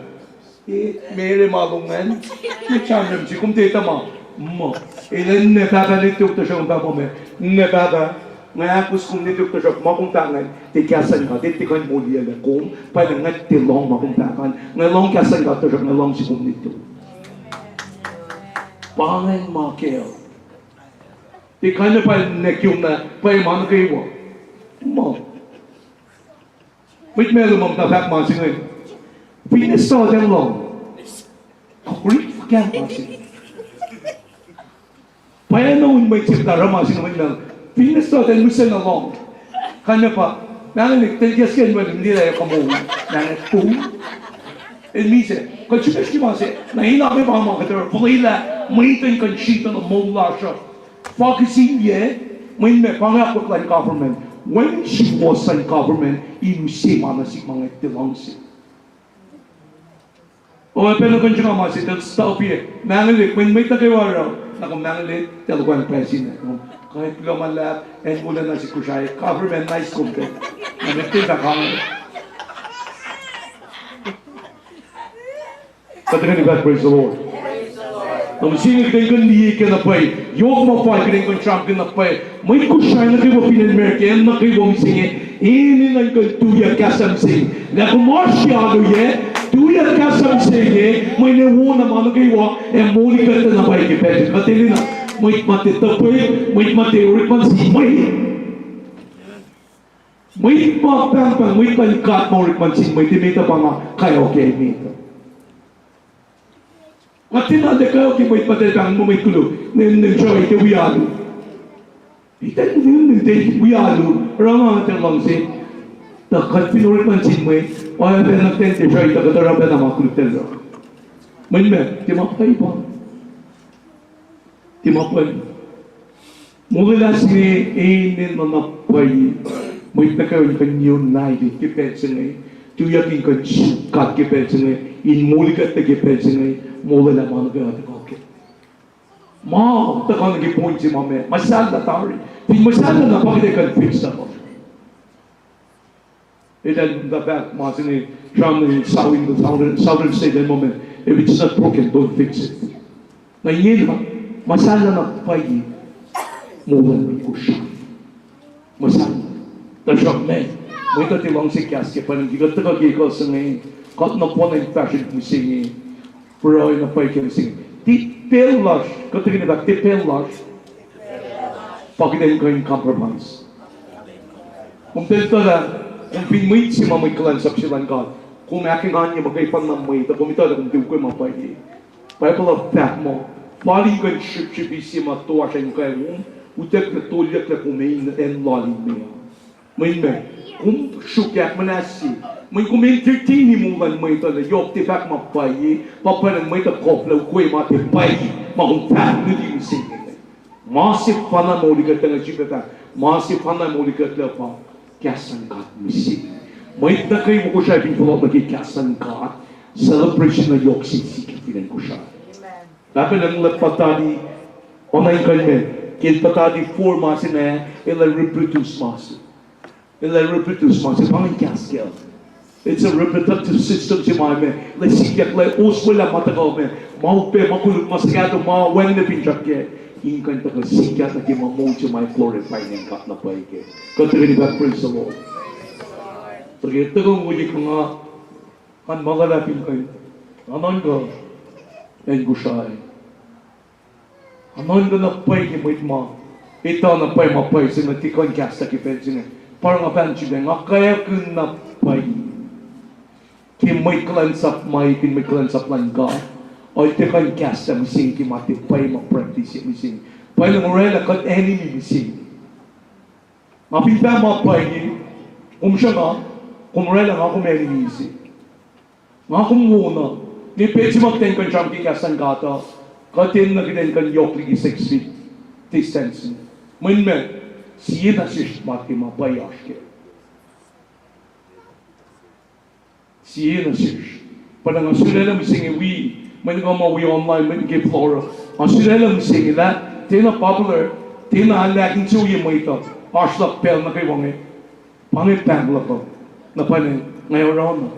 E, Mary ma longacn, e, sramsram se kom tiac etuh ma. Muh, elan ninac pahpah ne tok tuhsruhk pahpah me, ninac pahpah, nga ahkos kom ne tok tuhsruhk ma kom fahk ingacn tiac kahs luhn God, tiac kuh in moliyuclac kom, pwacye nga tiac lohng ma kom fahk an, nga lohng kahs luhn God tuhsruhk nga luhngse kom ne tok. Pa ingacn ma kac. Tiac kuh na pwacye ninac kiom na pwacye ma nuh kwewa. Muh. Mwet Malem muhta fahk ma se inge. Finne sot an lohng. Kuh kurit fuhkah ma se inge. Pwacye na un mwet se muhta oruh ma se inge mwet Malem. Finne sot an mihsenge lohng. Kalmac pa, Malem, tiac kahs ke mwet Malem liye lah kuh moul. Malem, pum. El misac. Kuht srihpac ke ma se. Na ina ke pa ma kuht oruh fuhlwelah mwet in kuh in sritacl moul lasr uh. Fuhkah se inge, mwet Malem, pa inge akwuck luhn government. Wacngihn suwohs luhn government in use ma nuh sihk ma inge tiac luhngse. Oacpacna kuh in sruhnga ma se, tuh stop e. Malem, mwet, mwet nuh kwewa oruh, na kom Malem, tuh luhkuhn presin. Kuht kuloh ma luhlahp, acn wolacna nuh sihk Kosrae, government nice kom pac. Na mwet tiac fahk an. Kuht tuhkweni fahk, praise the Lord. Na mihsenge kuht in kuh in liye ke na pwacye, yohk ma pwacye kuht in kuh in sramsramkihn na pwacye. Mwet Kosrae nuh kwewa fin acn America, acn nuh kwewa mihsenge, enenuh in kuh in tuyak kahs luhn mihsenge. Lah kom oasr alu yac, tuyak kahs luhn mihsenge, mweyen wona ma nuh kwewa ac moli kuht na pwacye ke pacl se. Kuht enenuh mwet ma tiac tuhpwek, mwet ma tiac orekma sin mwet. Mwet ma pahngpahng, mwet luhn God ma orekma sin mwet, emet uh pa ma kaoke emet uh. Nga tiacna tiac kaoke mwet ma tiac pahng muh mwet koluk, nwe, nwe sruhi tiac wi alu. Ita nwe, nwe tiac wi alu, oruh nga tiac luhngse. Tuh kuht fin orekma sin mwet, oacpacna kuht tiac sruhi tuh kuht oruh pacna ma koluk tiac oruh. Mweyen meac, tiac ma pwacye pa. Tiac ma pwacye. Molwelah se inge enenuh na pwacye. Mwet nuh kwewa in kuh in united ke pacl se inge. Tuyak in kuh in suk God ke pacl se inge. In moli kuht ke pacl se inge. Molwelah ma nuh kwewa tuhkuh kac. Ma tuhkuh nuh ke point se ma meac, muhsahllah tari. Fin muhsahllah na pa kuht ac kuh in fix na pa. Eltahl muhta fahk ma se inge, sram in southern, southern state an ma meac, if it's not broken, don't fix it. Na ingena, muhsahllah na pwacye, moul luhn mwet Kosrae. Muhsahllah. Tuhsruhk meac, mwet uh tiac luhngse kahs ke pwacnwacng, kuht tuhkuh ke ekuh se inge, kuht nohfohn in fahsrwelihk mihsenge, pruhe na pwacye ke mihsenge. Tiac pacl lasr, kuht tuhkweni fahk, tiac pacl lasr. Pa kuht in kuh in compromise. Kom tiac etuh lah, kom fin mwet se ma mwet kuhlwacnsap se luhn God, kom ahkenganye muhkwena mwet uh, kom etuh lah kom tiac ukwe ma pwacye. Bible uh fahk muh, fal in kuh in srihpsrihpi se ma toasr an kac wom, utucklac, tolyucklac kom in acn loal in meoa. Mweyen meac, kom sruokyak muhnahs se, Mweyen kom entertain-i moul luhn mwet uh lah yohk tiac fahk ma pwacye, pa pwacnwacng mwet uh koflah ukwe ma tiac pwacye ma kom fahk nuh ke mihsenge. Ma sefanna ma olikuhtlac inge sifilpac, ma sefanna ma olikuhtlac pa kahs luhn God mihsenge. Mwet nuh kwewa Kosrae fin fohlohk nuh ke kahs luhn God, celebration uh yohk se sikyak fin acn Kosrae. Pahpah Lucng el puhtati, oacna in kuh in me, ke el puhtati form ma se inge, el ac reproduce ma se. El ac reproduce ma se, pa inge kahs kacl. It's a reproductive system se ma me, el ac sikyak, el ac oswelah ma tuhkuh me, ma upac, ma koluk, ma suhkahto, ma wacngihn fin srihke, in kuh in tuhkuh sikyak nuh ke ma moul se ma glorify-i God na pwacye kac. Kuht tuhkweni fahk praise the Lord. Tuh ke tuhkuh woye kuh nga, ngan ma luhlahp in kuh in, nga nuhnkuh acn Kosrae. Nga nuhnkuh na pwacye ke mwet ma etuh na pwacye ma pwacye se inge, tiac kuh in kahslah ke pacl se inge. Pa nga pahn sifilpac, nga kackihn na pwacye ke mwet kuhlwacnsap ma ekihn mwet kuhlwacnsap luhn God, el tiac kuh in kahslah mihsenge ke ma tiac pwacye ma practice mihsenge. Pwacnwacng orwaclah kuht enemy mihsenge. Nga fin fahk ma pwacye, kom sruhnga, kom orwaclah nga kom enemy se. Nga kom wona, ne pacl se ma kuht in kuh in sramsram ke kahs luhn God uh, kuht enenuh kuht in kuh in yohk liki six feet distance. Mweyen meac, sie na sesr ma tiac ma pwacye oasr kac. Sie na sesr. Pwacnwacng nga sulaclah mihsenge wi, mwet nuh kwewa ma wi online, mwet nuh ke floor uh, nga sulaclah mihsenge lah tiacna popular, tiacna ahkihn se ohiyac mwet uh, oasr luhk pacl nuh kwewa inge. Pa inge pahng luhk uh, na pwacnwacng nga oruh na,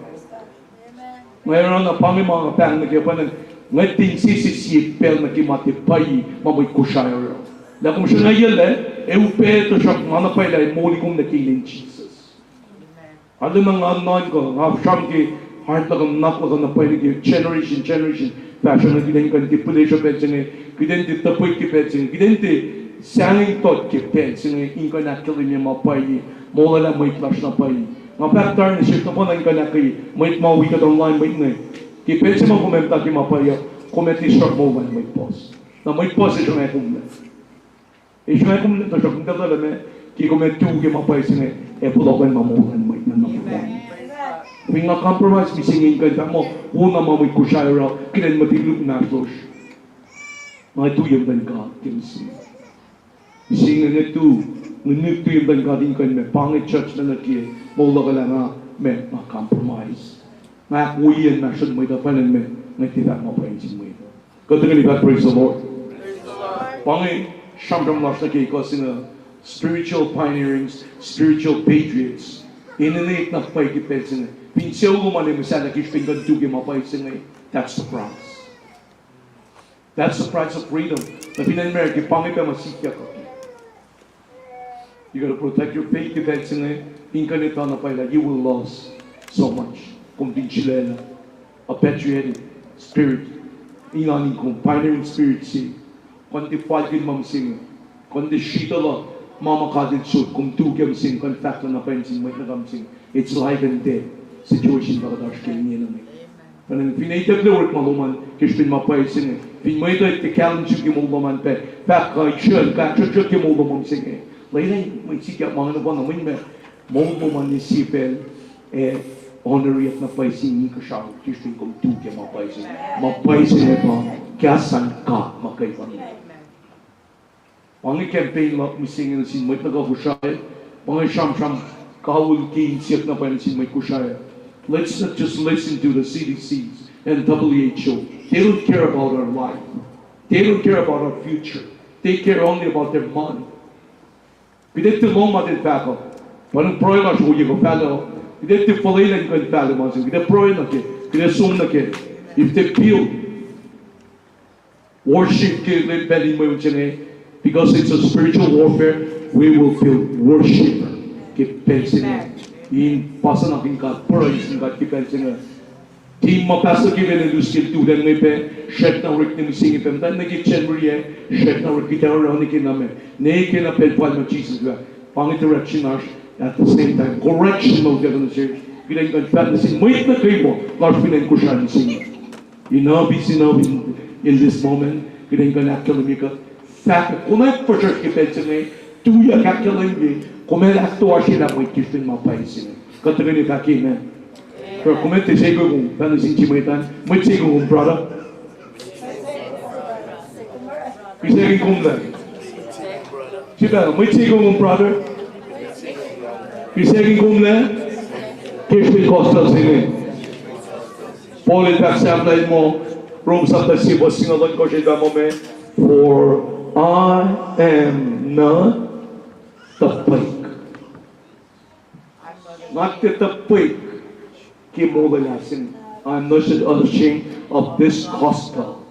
nga oruh na, pa inge ma nga pahng nuh ke pwacnwacng, nga tiac insese sie pacl nuh ke ma tiac pwacye ma mwet Kosrae oruh. Lah kom sruhnga yac lac, ac upac, tuhsruhk ma na pwacye lah ac moli kom nuh ke inen Jisus. Arulacna nga nuhnkuh, nga sramsram ke heart luhk uh, nuhnak luhk uh na pwacye nuh ke generation, generation, fahsruh na kuht in kuh in tiac pihlesruh pacl se inge, kuht in tiac tuhpwet ke pacl se inge, kuht in tiac sahngweng tot ke pacl se inge in kuh in ahkkahlwemye ma pwacye, molwelah mwet lasr na pwacye. Nga fahk tari nuh sesr nohfohn in kuh in ahkkweye mwet ma wi kuht online, mwet inge, ke pacl se ma kom ac muhta ke ma pwacye uh, kom ac disrupt moul luhn mwet puhs. Na mwet puhs ac sruhnga kom lac. Ac sruhnga kom lac, tuhsruhk kom tuh lwelah ma, ke kom ac tu ke ma pwacye se inge, ac fohlohk luhn ma moul luhn mwet na nuh kwewa. Fin nga compromise mihsenge in kuh in fahk muh wona ma mwet Kosrae oruh, kuht in muhta luk inmahsrlosr. Nga tuyak luhn God ke mihsenge. Mihsenge nga tu, nga nuhnkuh tuyak luhn God in kuh in ma, pa inge judgment nuh ke moul luhk uh lah nga, ma, nga compromise. Nga ahkwoye inmahsrlon mwet uh, pwacnwacng ma, nga tiac fahk ma pwacye sin mwet uh. Kuht tuhkweni fahk praise the Lord. Pa inge sramsram lasr nuh ke ekuh se inge, spiritual pioneering, spiritual patriots. Enenuh na pwacye ke pacl se inge. Fin sucu lom an muhsahllah ke srihpen kuh in tu ke ma pwacye se inge, that's the price. That's the price of freedom. Na fin acn America, pa inge pac ma sikyak uh. You gotta protect your faith ke pacl se inge, in kuh in etuh na pwacye lah you will lose so much. Kom fin sulaclah a patriotic spirit, in an in kom pioneering spirit se, kuh in tiac falkihn ma mihsenge, kuh in tiac srituhlah ma ma God el sot, kom tu ke mihsenge, kuh in fahklah na pwacye sin mwet nuh kwewa mihsenge. It's life and death situation pa kuht oasr ke inge nuh inge. Pwacnwacng fin itucklac orekma lom an ke srihpen ma pwacye se inge, fin mwet uh tiac kahlwem sum ke moul lom an pac, fahk kuh isrucn, kahsruhsruhk ke moul lom an se inge, lwelah mwet sikyak ma inge nohfohn, mweyen ma, moul lom an ne sie pacl ac honoryuck na pwacye sin inkuhsrao ke srihpen kom tu ke ma pwacye se inge. Ma pwacye se inge pa kahs luhn God ma kwewa. Pa inge campaign luhk mihsenge nuh sin mwet nuh kwewa Kosrae. Pa inge sramsram kawihl ke insiyuck na pwacye nuh sin mwet Kosrae. Let's not just listen to the C D Cs and W H O. They don't care about our life. They don't care about our future. They care only about their money. Kuht ac tiac lohng ma tiac fahk uh. Pa inge pruhe lasr ohiyac kuh fahlac uh. Kuht ac tiac fuhlwelah in kuh in fahlac ma se. Kuht ac pruhe nuh ke, kuht ac som nuh ke, if they build worship ke lwen pacl in mweun se inge, because it's a spiritual warfare, we will feel worship ke pacl se inge. In puhsra nuh sin God, pruhe sin God ke pacl se inge. Team ma pastor ke pacl in luhngse ke lututacng inge pac, srackna orekma mihsenge pac, muhta nuh ke January ah, srackna orekma, kuht ac oruh nuh ke na ma, nuh ke na pacl fal ma Jesus lah, pa inge direction lasr, at the same time correction ma utuckuh nuh sesr, kuht in kuh in fahk nuh sin mwet nuh kwewa lasr fin acn Kosrae mihsenge. Enough is enough in, in this moment. Kuht in kuh in ahkkahlwemye kuht, fahk, konwacack fihsrwacsr ke pacl se inge, tuyak ahkkahlwemye, kom ac ahktoasrye lah mwet ke srihpen ma pwacye se inge. Kuht tuhkweni fahk amen. Kom tiac seko kom, pa nuh sin sie mwet an, mwet seko kom, brother. Kihsac kom lah. Sifacna, mwet seko kom, brother. Kihsac kom lah. Ke srihpen gospel se inge, Paul el fahk sahflah muh, Rom sapta sie fuhs singucul ohnkohsr el fahk muh me, for I am not the pike. Nga tiac tuh pike ke molwelah se inge. I am not ashamed of this gospel,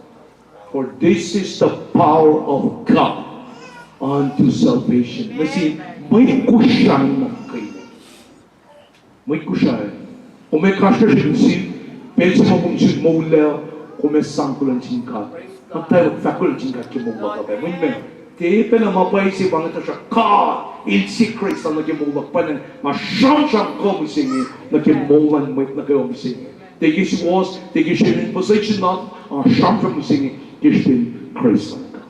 for this is the power of God unto salvation. Nuh sin mwet Kosrae nuh kwewa. Mwet Kosrae, kom ac kasrkuhsrak nuh sin, pacl se ma kom sun moul ah, kom ac sang kuloh nuh sin God. Nga tiac fahk kuloh nuh sin God ke moul luhk uh, pa mweyen ma, tiac pacna ma pwacye se pa inge, tuhsruhk God El se Kraist ah nuh ke moul luhk, pa na nga sramsram kuh mihsenge nuh ke moul luhn mwet nuh kwewa mihsenge. Tiac ke suwohs, tiac ke srihpen position uh, nga sramsram mihsenge ke srihpen Kraist luhn God.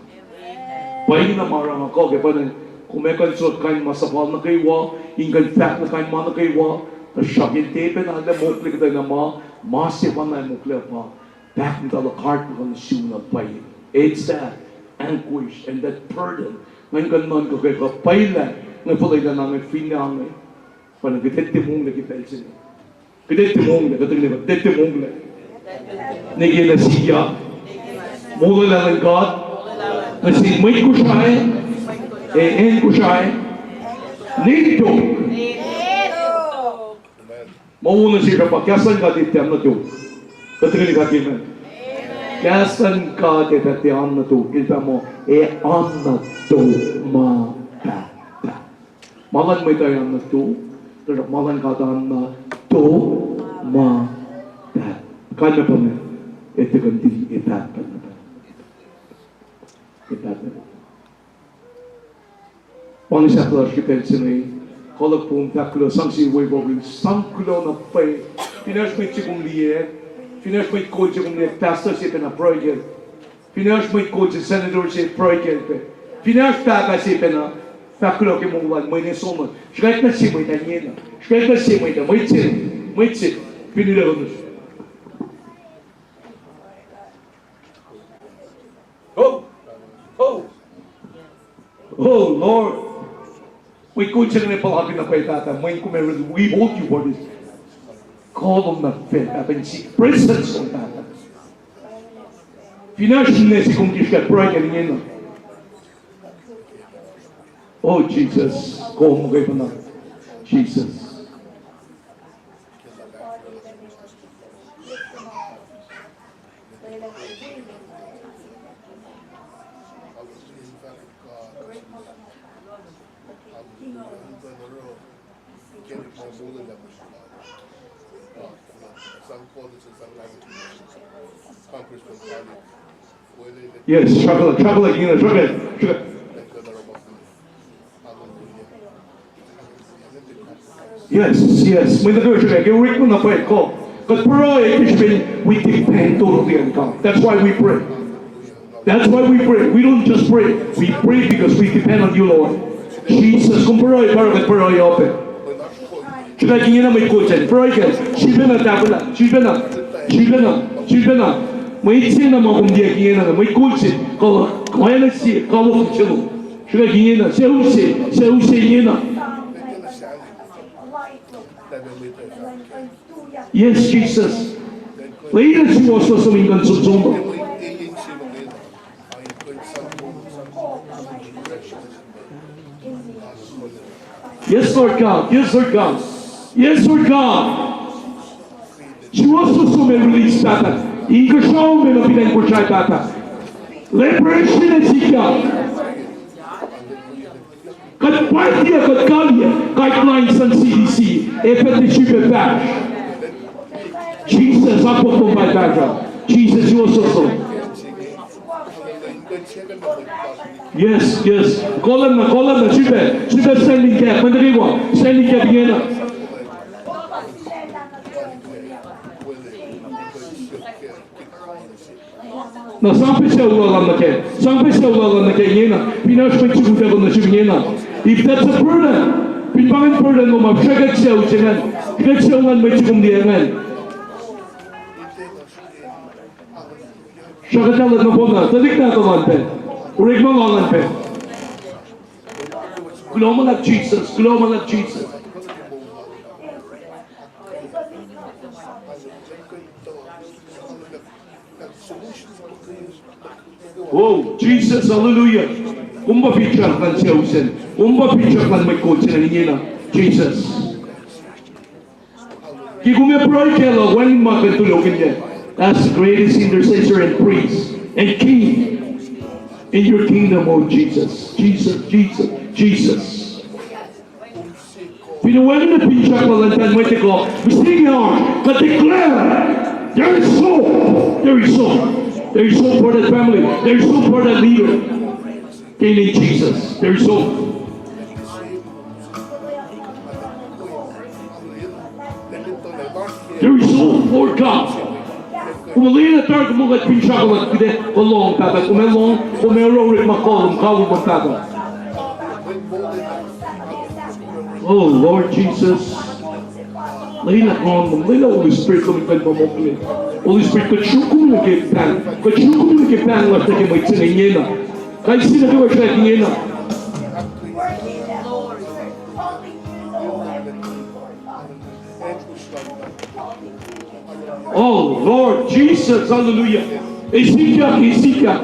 Pa ingena ma nga kuh ke, pa na kom ac kuh in sot kain ma suhfal nuh kwewa, in kuh in fahk nuh kain ma nuh kwewa, tuhsruhk el tiac pacna lah mokle kuhtwena ma, ma sefanna mokle pa pahkomuhta luhk, heart luhk uh nuh sum na pwacye. It's that anguish and that burden. Nga in kuh in nuhnkuh ke kuh pwacye lah nga fuhlwelah na nga finne ange, pa na kuht tiac tiac monglac ke pacl se inge. Kuht tiac tiac monglac, kuht tiac tiac monglac. Nwe ke na sikyak molwelah luhn God nuh sin mwet Kosrae, ac acn Kosrae, nwe tok. Ma wo nuh sesr pa kahs luhn God tiac tiac nuh tok. Kuht tiac kuh in kahs luhn God ac tiac nuh tok. El fahk muh ac nuh tok ma pahtpaht. Ma luhn mwet uh ac nuh tok, tuhsruhk ma luhn God uh nuh tok ma pahtpaht. Kalmac pa inge, ac tiac kuh in tui ac pahtpaht na pahtpaht. Ac pahtpaht. Pa inge sahflah lasr ke pacl se inge, koluk pom fahk kuloh, sang sie wave of, sang kuloh na pwacye. Fin oasr mwet se kom liye, fin oasr mwet kol se kom liye, pastor se pacna pruhe kacl. Fin oasr mwet kol se, senator se, pruhe kacl pac. Fin oasr pahpah se pacna, fahk kuloh ke moul lal, mweyen som uh. Srihkwack nuh sie mwet ah ingena. Srihkwack nuh sie mwet ah, mwet se, mwet se. Fin ulac konush. Oh, oh, oh, Lord. Mwet kol se inge puhlakihn na pwacye, Pahpah, mweyen kom ac, we hold you for this. Kolom na pwacye, Pahpah, in seek presence lom, Pahpah. Fin oasr ninac se kom ke srihkwack, pruhe kacl ingena. Oh, Jesus, kom muhkwena. Jesus. Yes, sruhkwack, sruhkwack ingena, sruhkwack, sruhkwack. Yes, yes. Mwe nuh kwewa sruhkwack, ke orekma na pwacye kuh. Kuht pruhe ke srihpen we depend totally on God. That's why we pray. That's why we pray. We don't just pray. We pray because we depend on you, Lord. Jesus, kom pruhe, pruhe, kuht pruhe uh pac. Sruhkwack ingena mwet kol se, pruhe kacl, sifacna tahfwelah, sifacna, sifacna, sifacna. Mwet se na ma kom tiac ingena, mwet kol se, kuh, kuh na sie, kuh wo se lom. Sruhkwack ingena, sucu se, sucu se ingena. Yes, Jesus. Lwelah suwohswohs lom in kuh in som som. Yes, Lord God. Yes, Lord God. Yes, Lord God. Suwohswohs lom ac release, Pahpah. Inkuhsrao lom ac muhta in Kosrae, Pahpah. Leprosy in sikyak. Kuht pwacye, kuht kaliyac guidelines luhn C D C, ac fah tiac sifilpac fahsr. Jesus, akwuck lom pa fahsr. Jesus, suwohswohs lom. Yes, yes. Kolacna, kolacna, sifilpac, sifilpac standing gap, mwe nuh kwewa, standing gap ingena. Na sang pac sucu lal an nuh kac. Sang pac sucu lal an nuh kac ingena. Fin oasr mwet sukut ac kuh nuh sum ingena. If that's a burden, fin pa ingacn burden lom, sruhkwack sucu se ingacn. Sruhkwack sucu lal mwet se kom liye ingacn. Sruhkuhtalah nohfohnna, tuhlihk nahtuhl an pac. Orekma lal an pac. Kuloh ma luhlahp Jesus, kuloh ma luhlahp Jesus. Oh, Jesus, hallelujah. Kom pa finsrak luhn sucu sacn. Kom pa finsrak luhn mwet kol se ingena, Jesus. Ke kom ac pruhe kac lah wacngihn ma kuht tulokihnyac as the greatest intercessor and priest and king in your kingdom, oh Jesus, Jesus, Jesus, Jesus. Fin wacngihn finsrak lal an, mwet tuhkuh, we sing out, we declare, there is hope, there is hope, there is hope for that family, there is hope for that leader. Ke inen Jesus, there is hope. There is hope, Lord God. Kom lwelah tari kom kuht finsrak lal kuht ac lohng, Pahpah, kom ac lohng, kom ac oruh orekma kolom, kawihl kom, Pahpah. Oh, Lord Jesus. Lwelah Nguhn, lwelah Holy Spirit lom in kuh in mokle. Holy Spirit, kuht sruok kom nuh ke pahng, kuht sruok kom nuh ke pahng lasr nuh ke mwet se ingena. Kais sie nuh kwewa srack ingena. Oh, Lord Jesus, hallelujah. Ac sikyak, ac sikyak.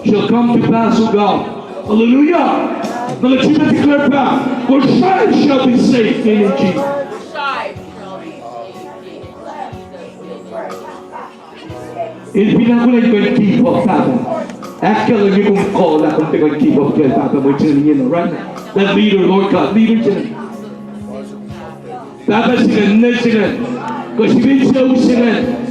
Shall come to pass, O God. Hallelujah. Now let's declare back. Kosrae shall be saved in Jesus. In fin ahkolah in kuh in give up, Pahpah. Ahkkahlwemye kom kol lah kom tiac kuh in give up kacl, Pahpah, mwet se ingena, right now. That leader, Lord God, leader se ingacn. Pahpah se ingacn, ninac se ingacn. Kuh sifacna sucu se ingacn.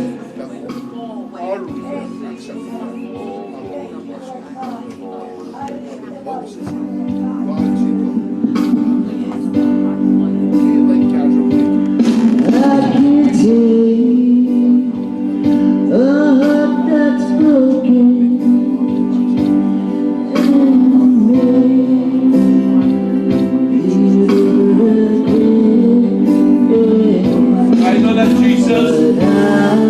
I know that Jesus.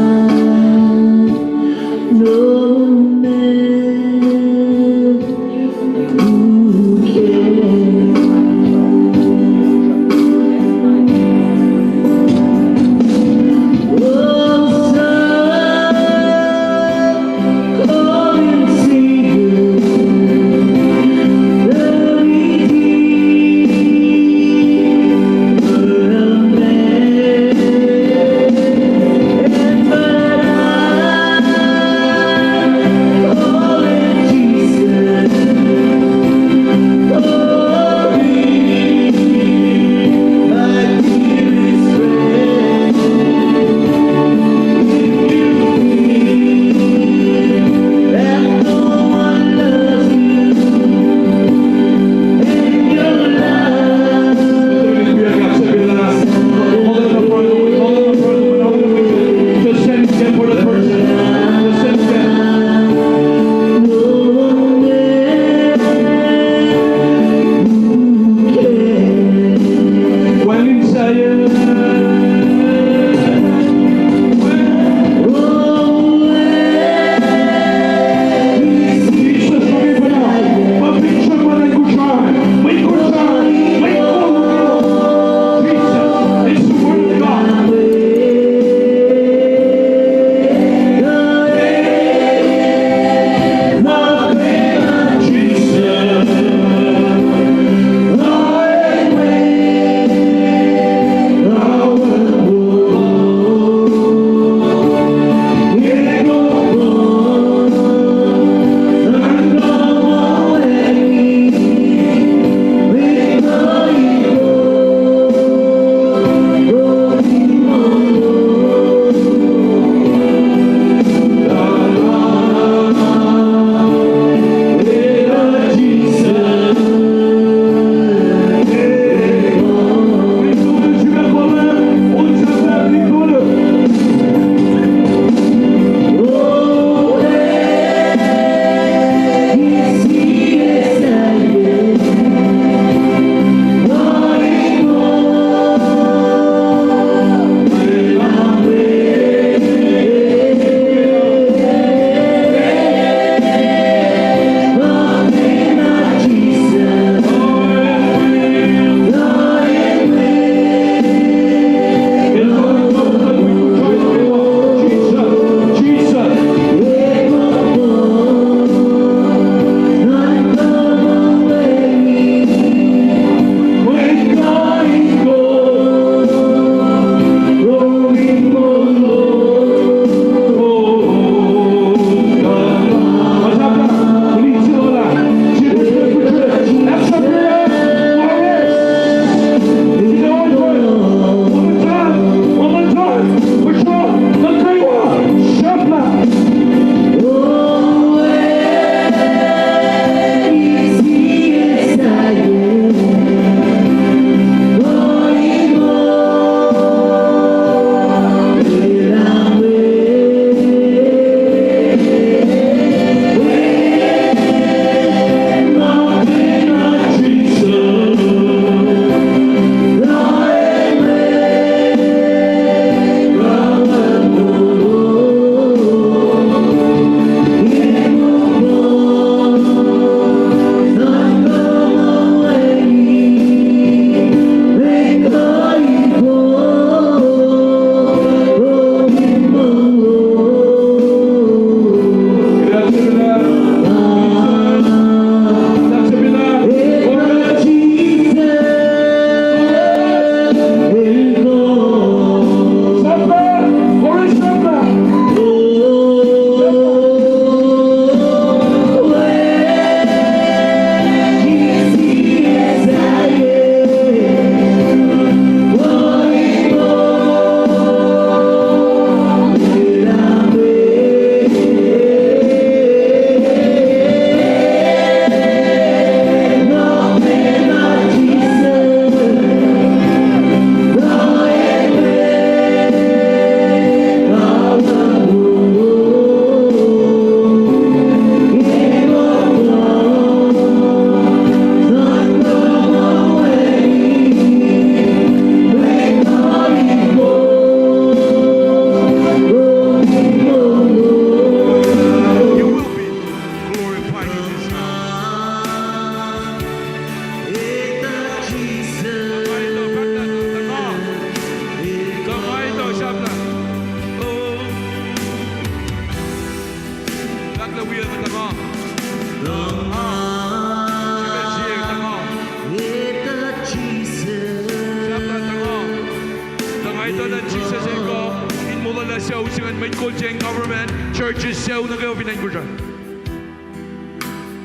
Christian government, churches sucu nuh kwewa fin acn Kosrae.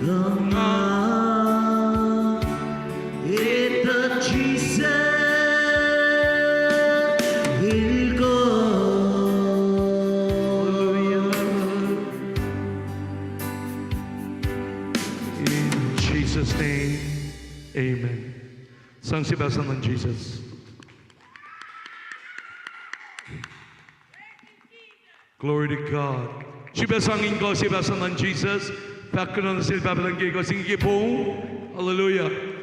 Luhngse etuh Jisus El kuh. In Jesus' name, amen. Sang sie pahsang luhn Jisus. Glory to God. Srihpac sang in kuh sie pahsang luhn Jisus. Fahk kuloh nuh sel Pahpah Lucn ke kuh se inge ke poum. Hallelujah.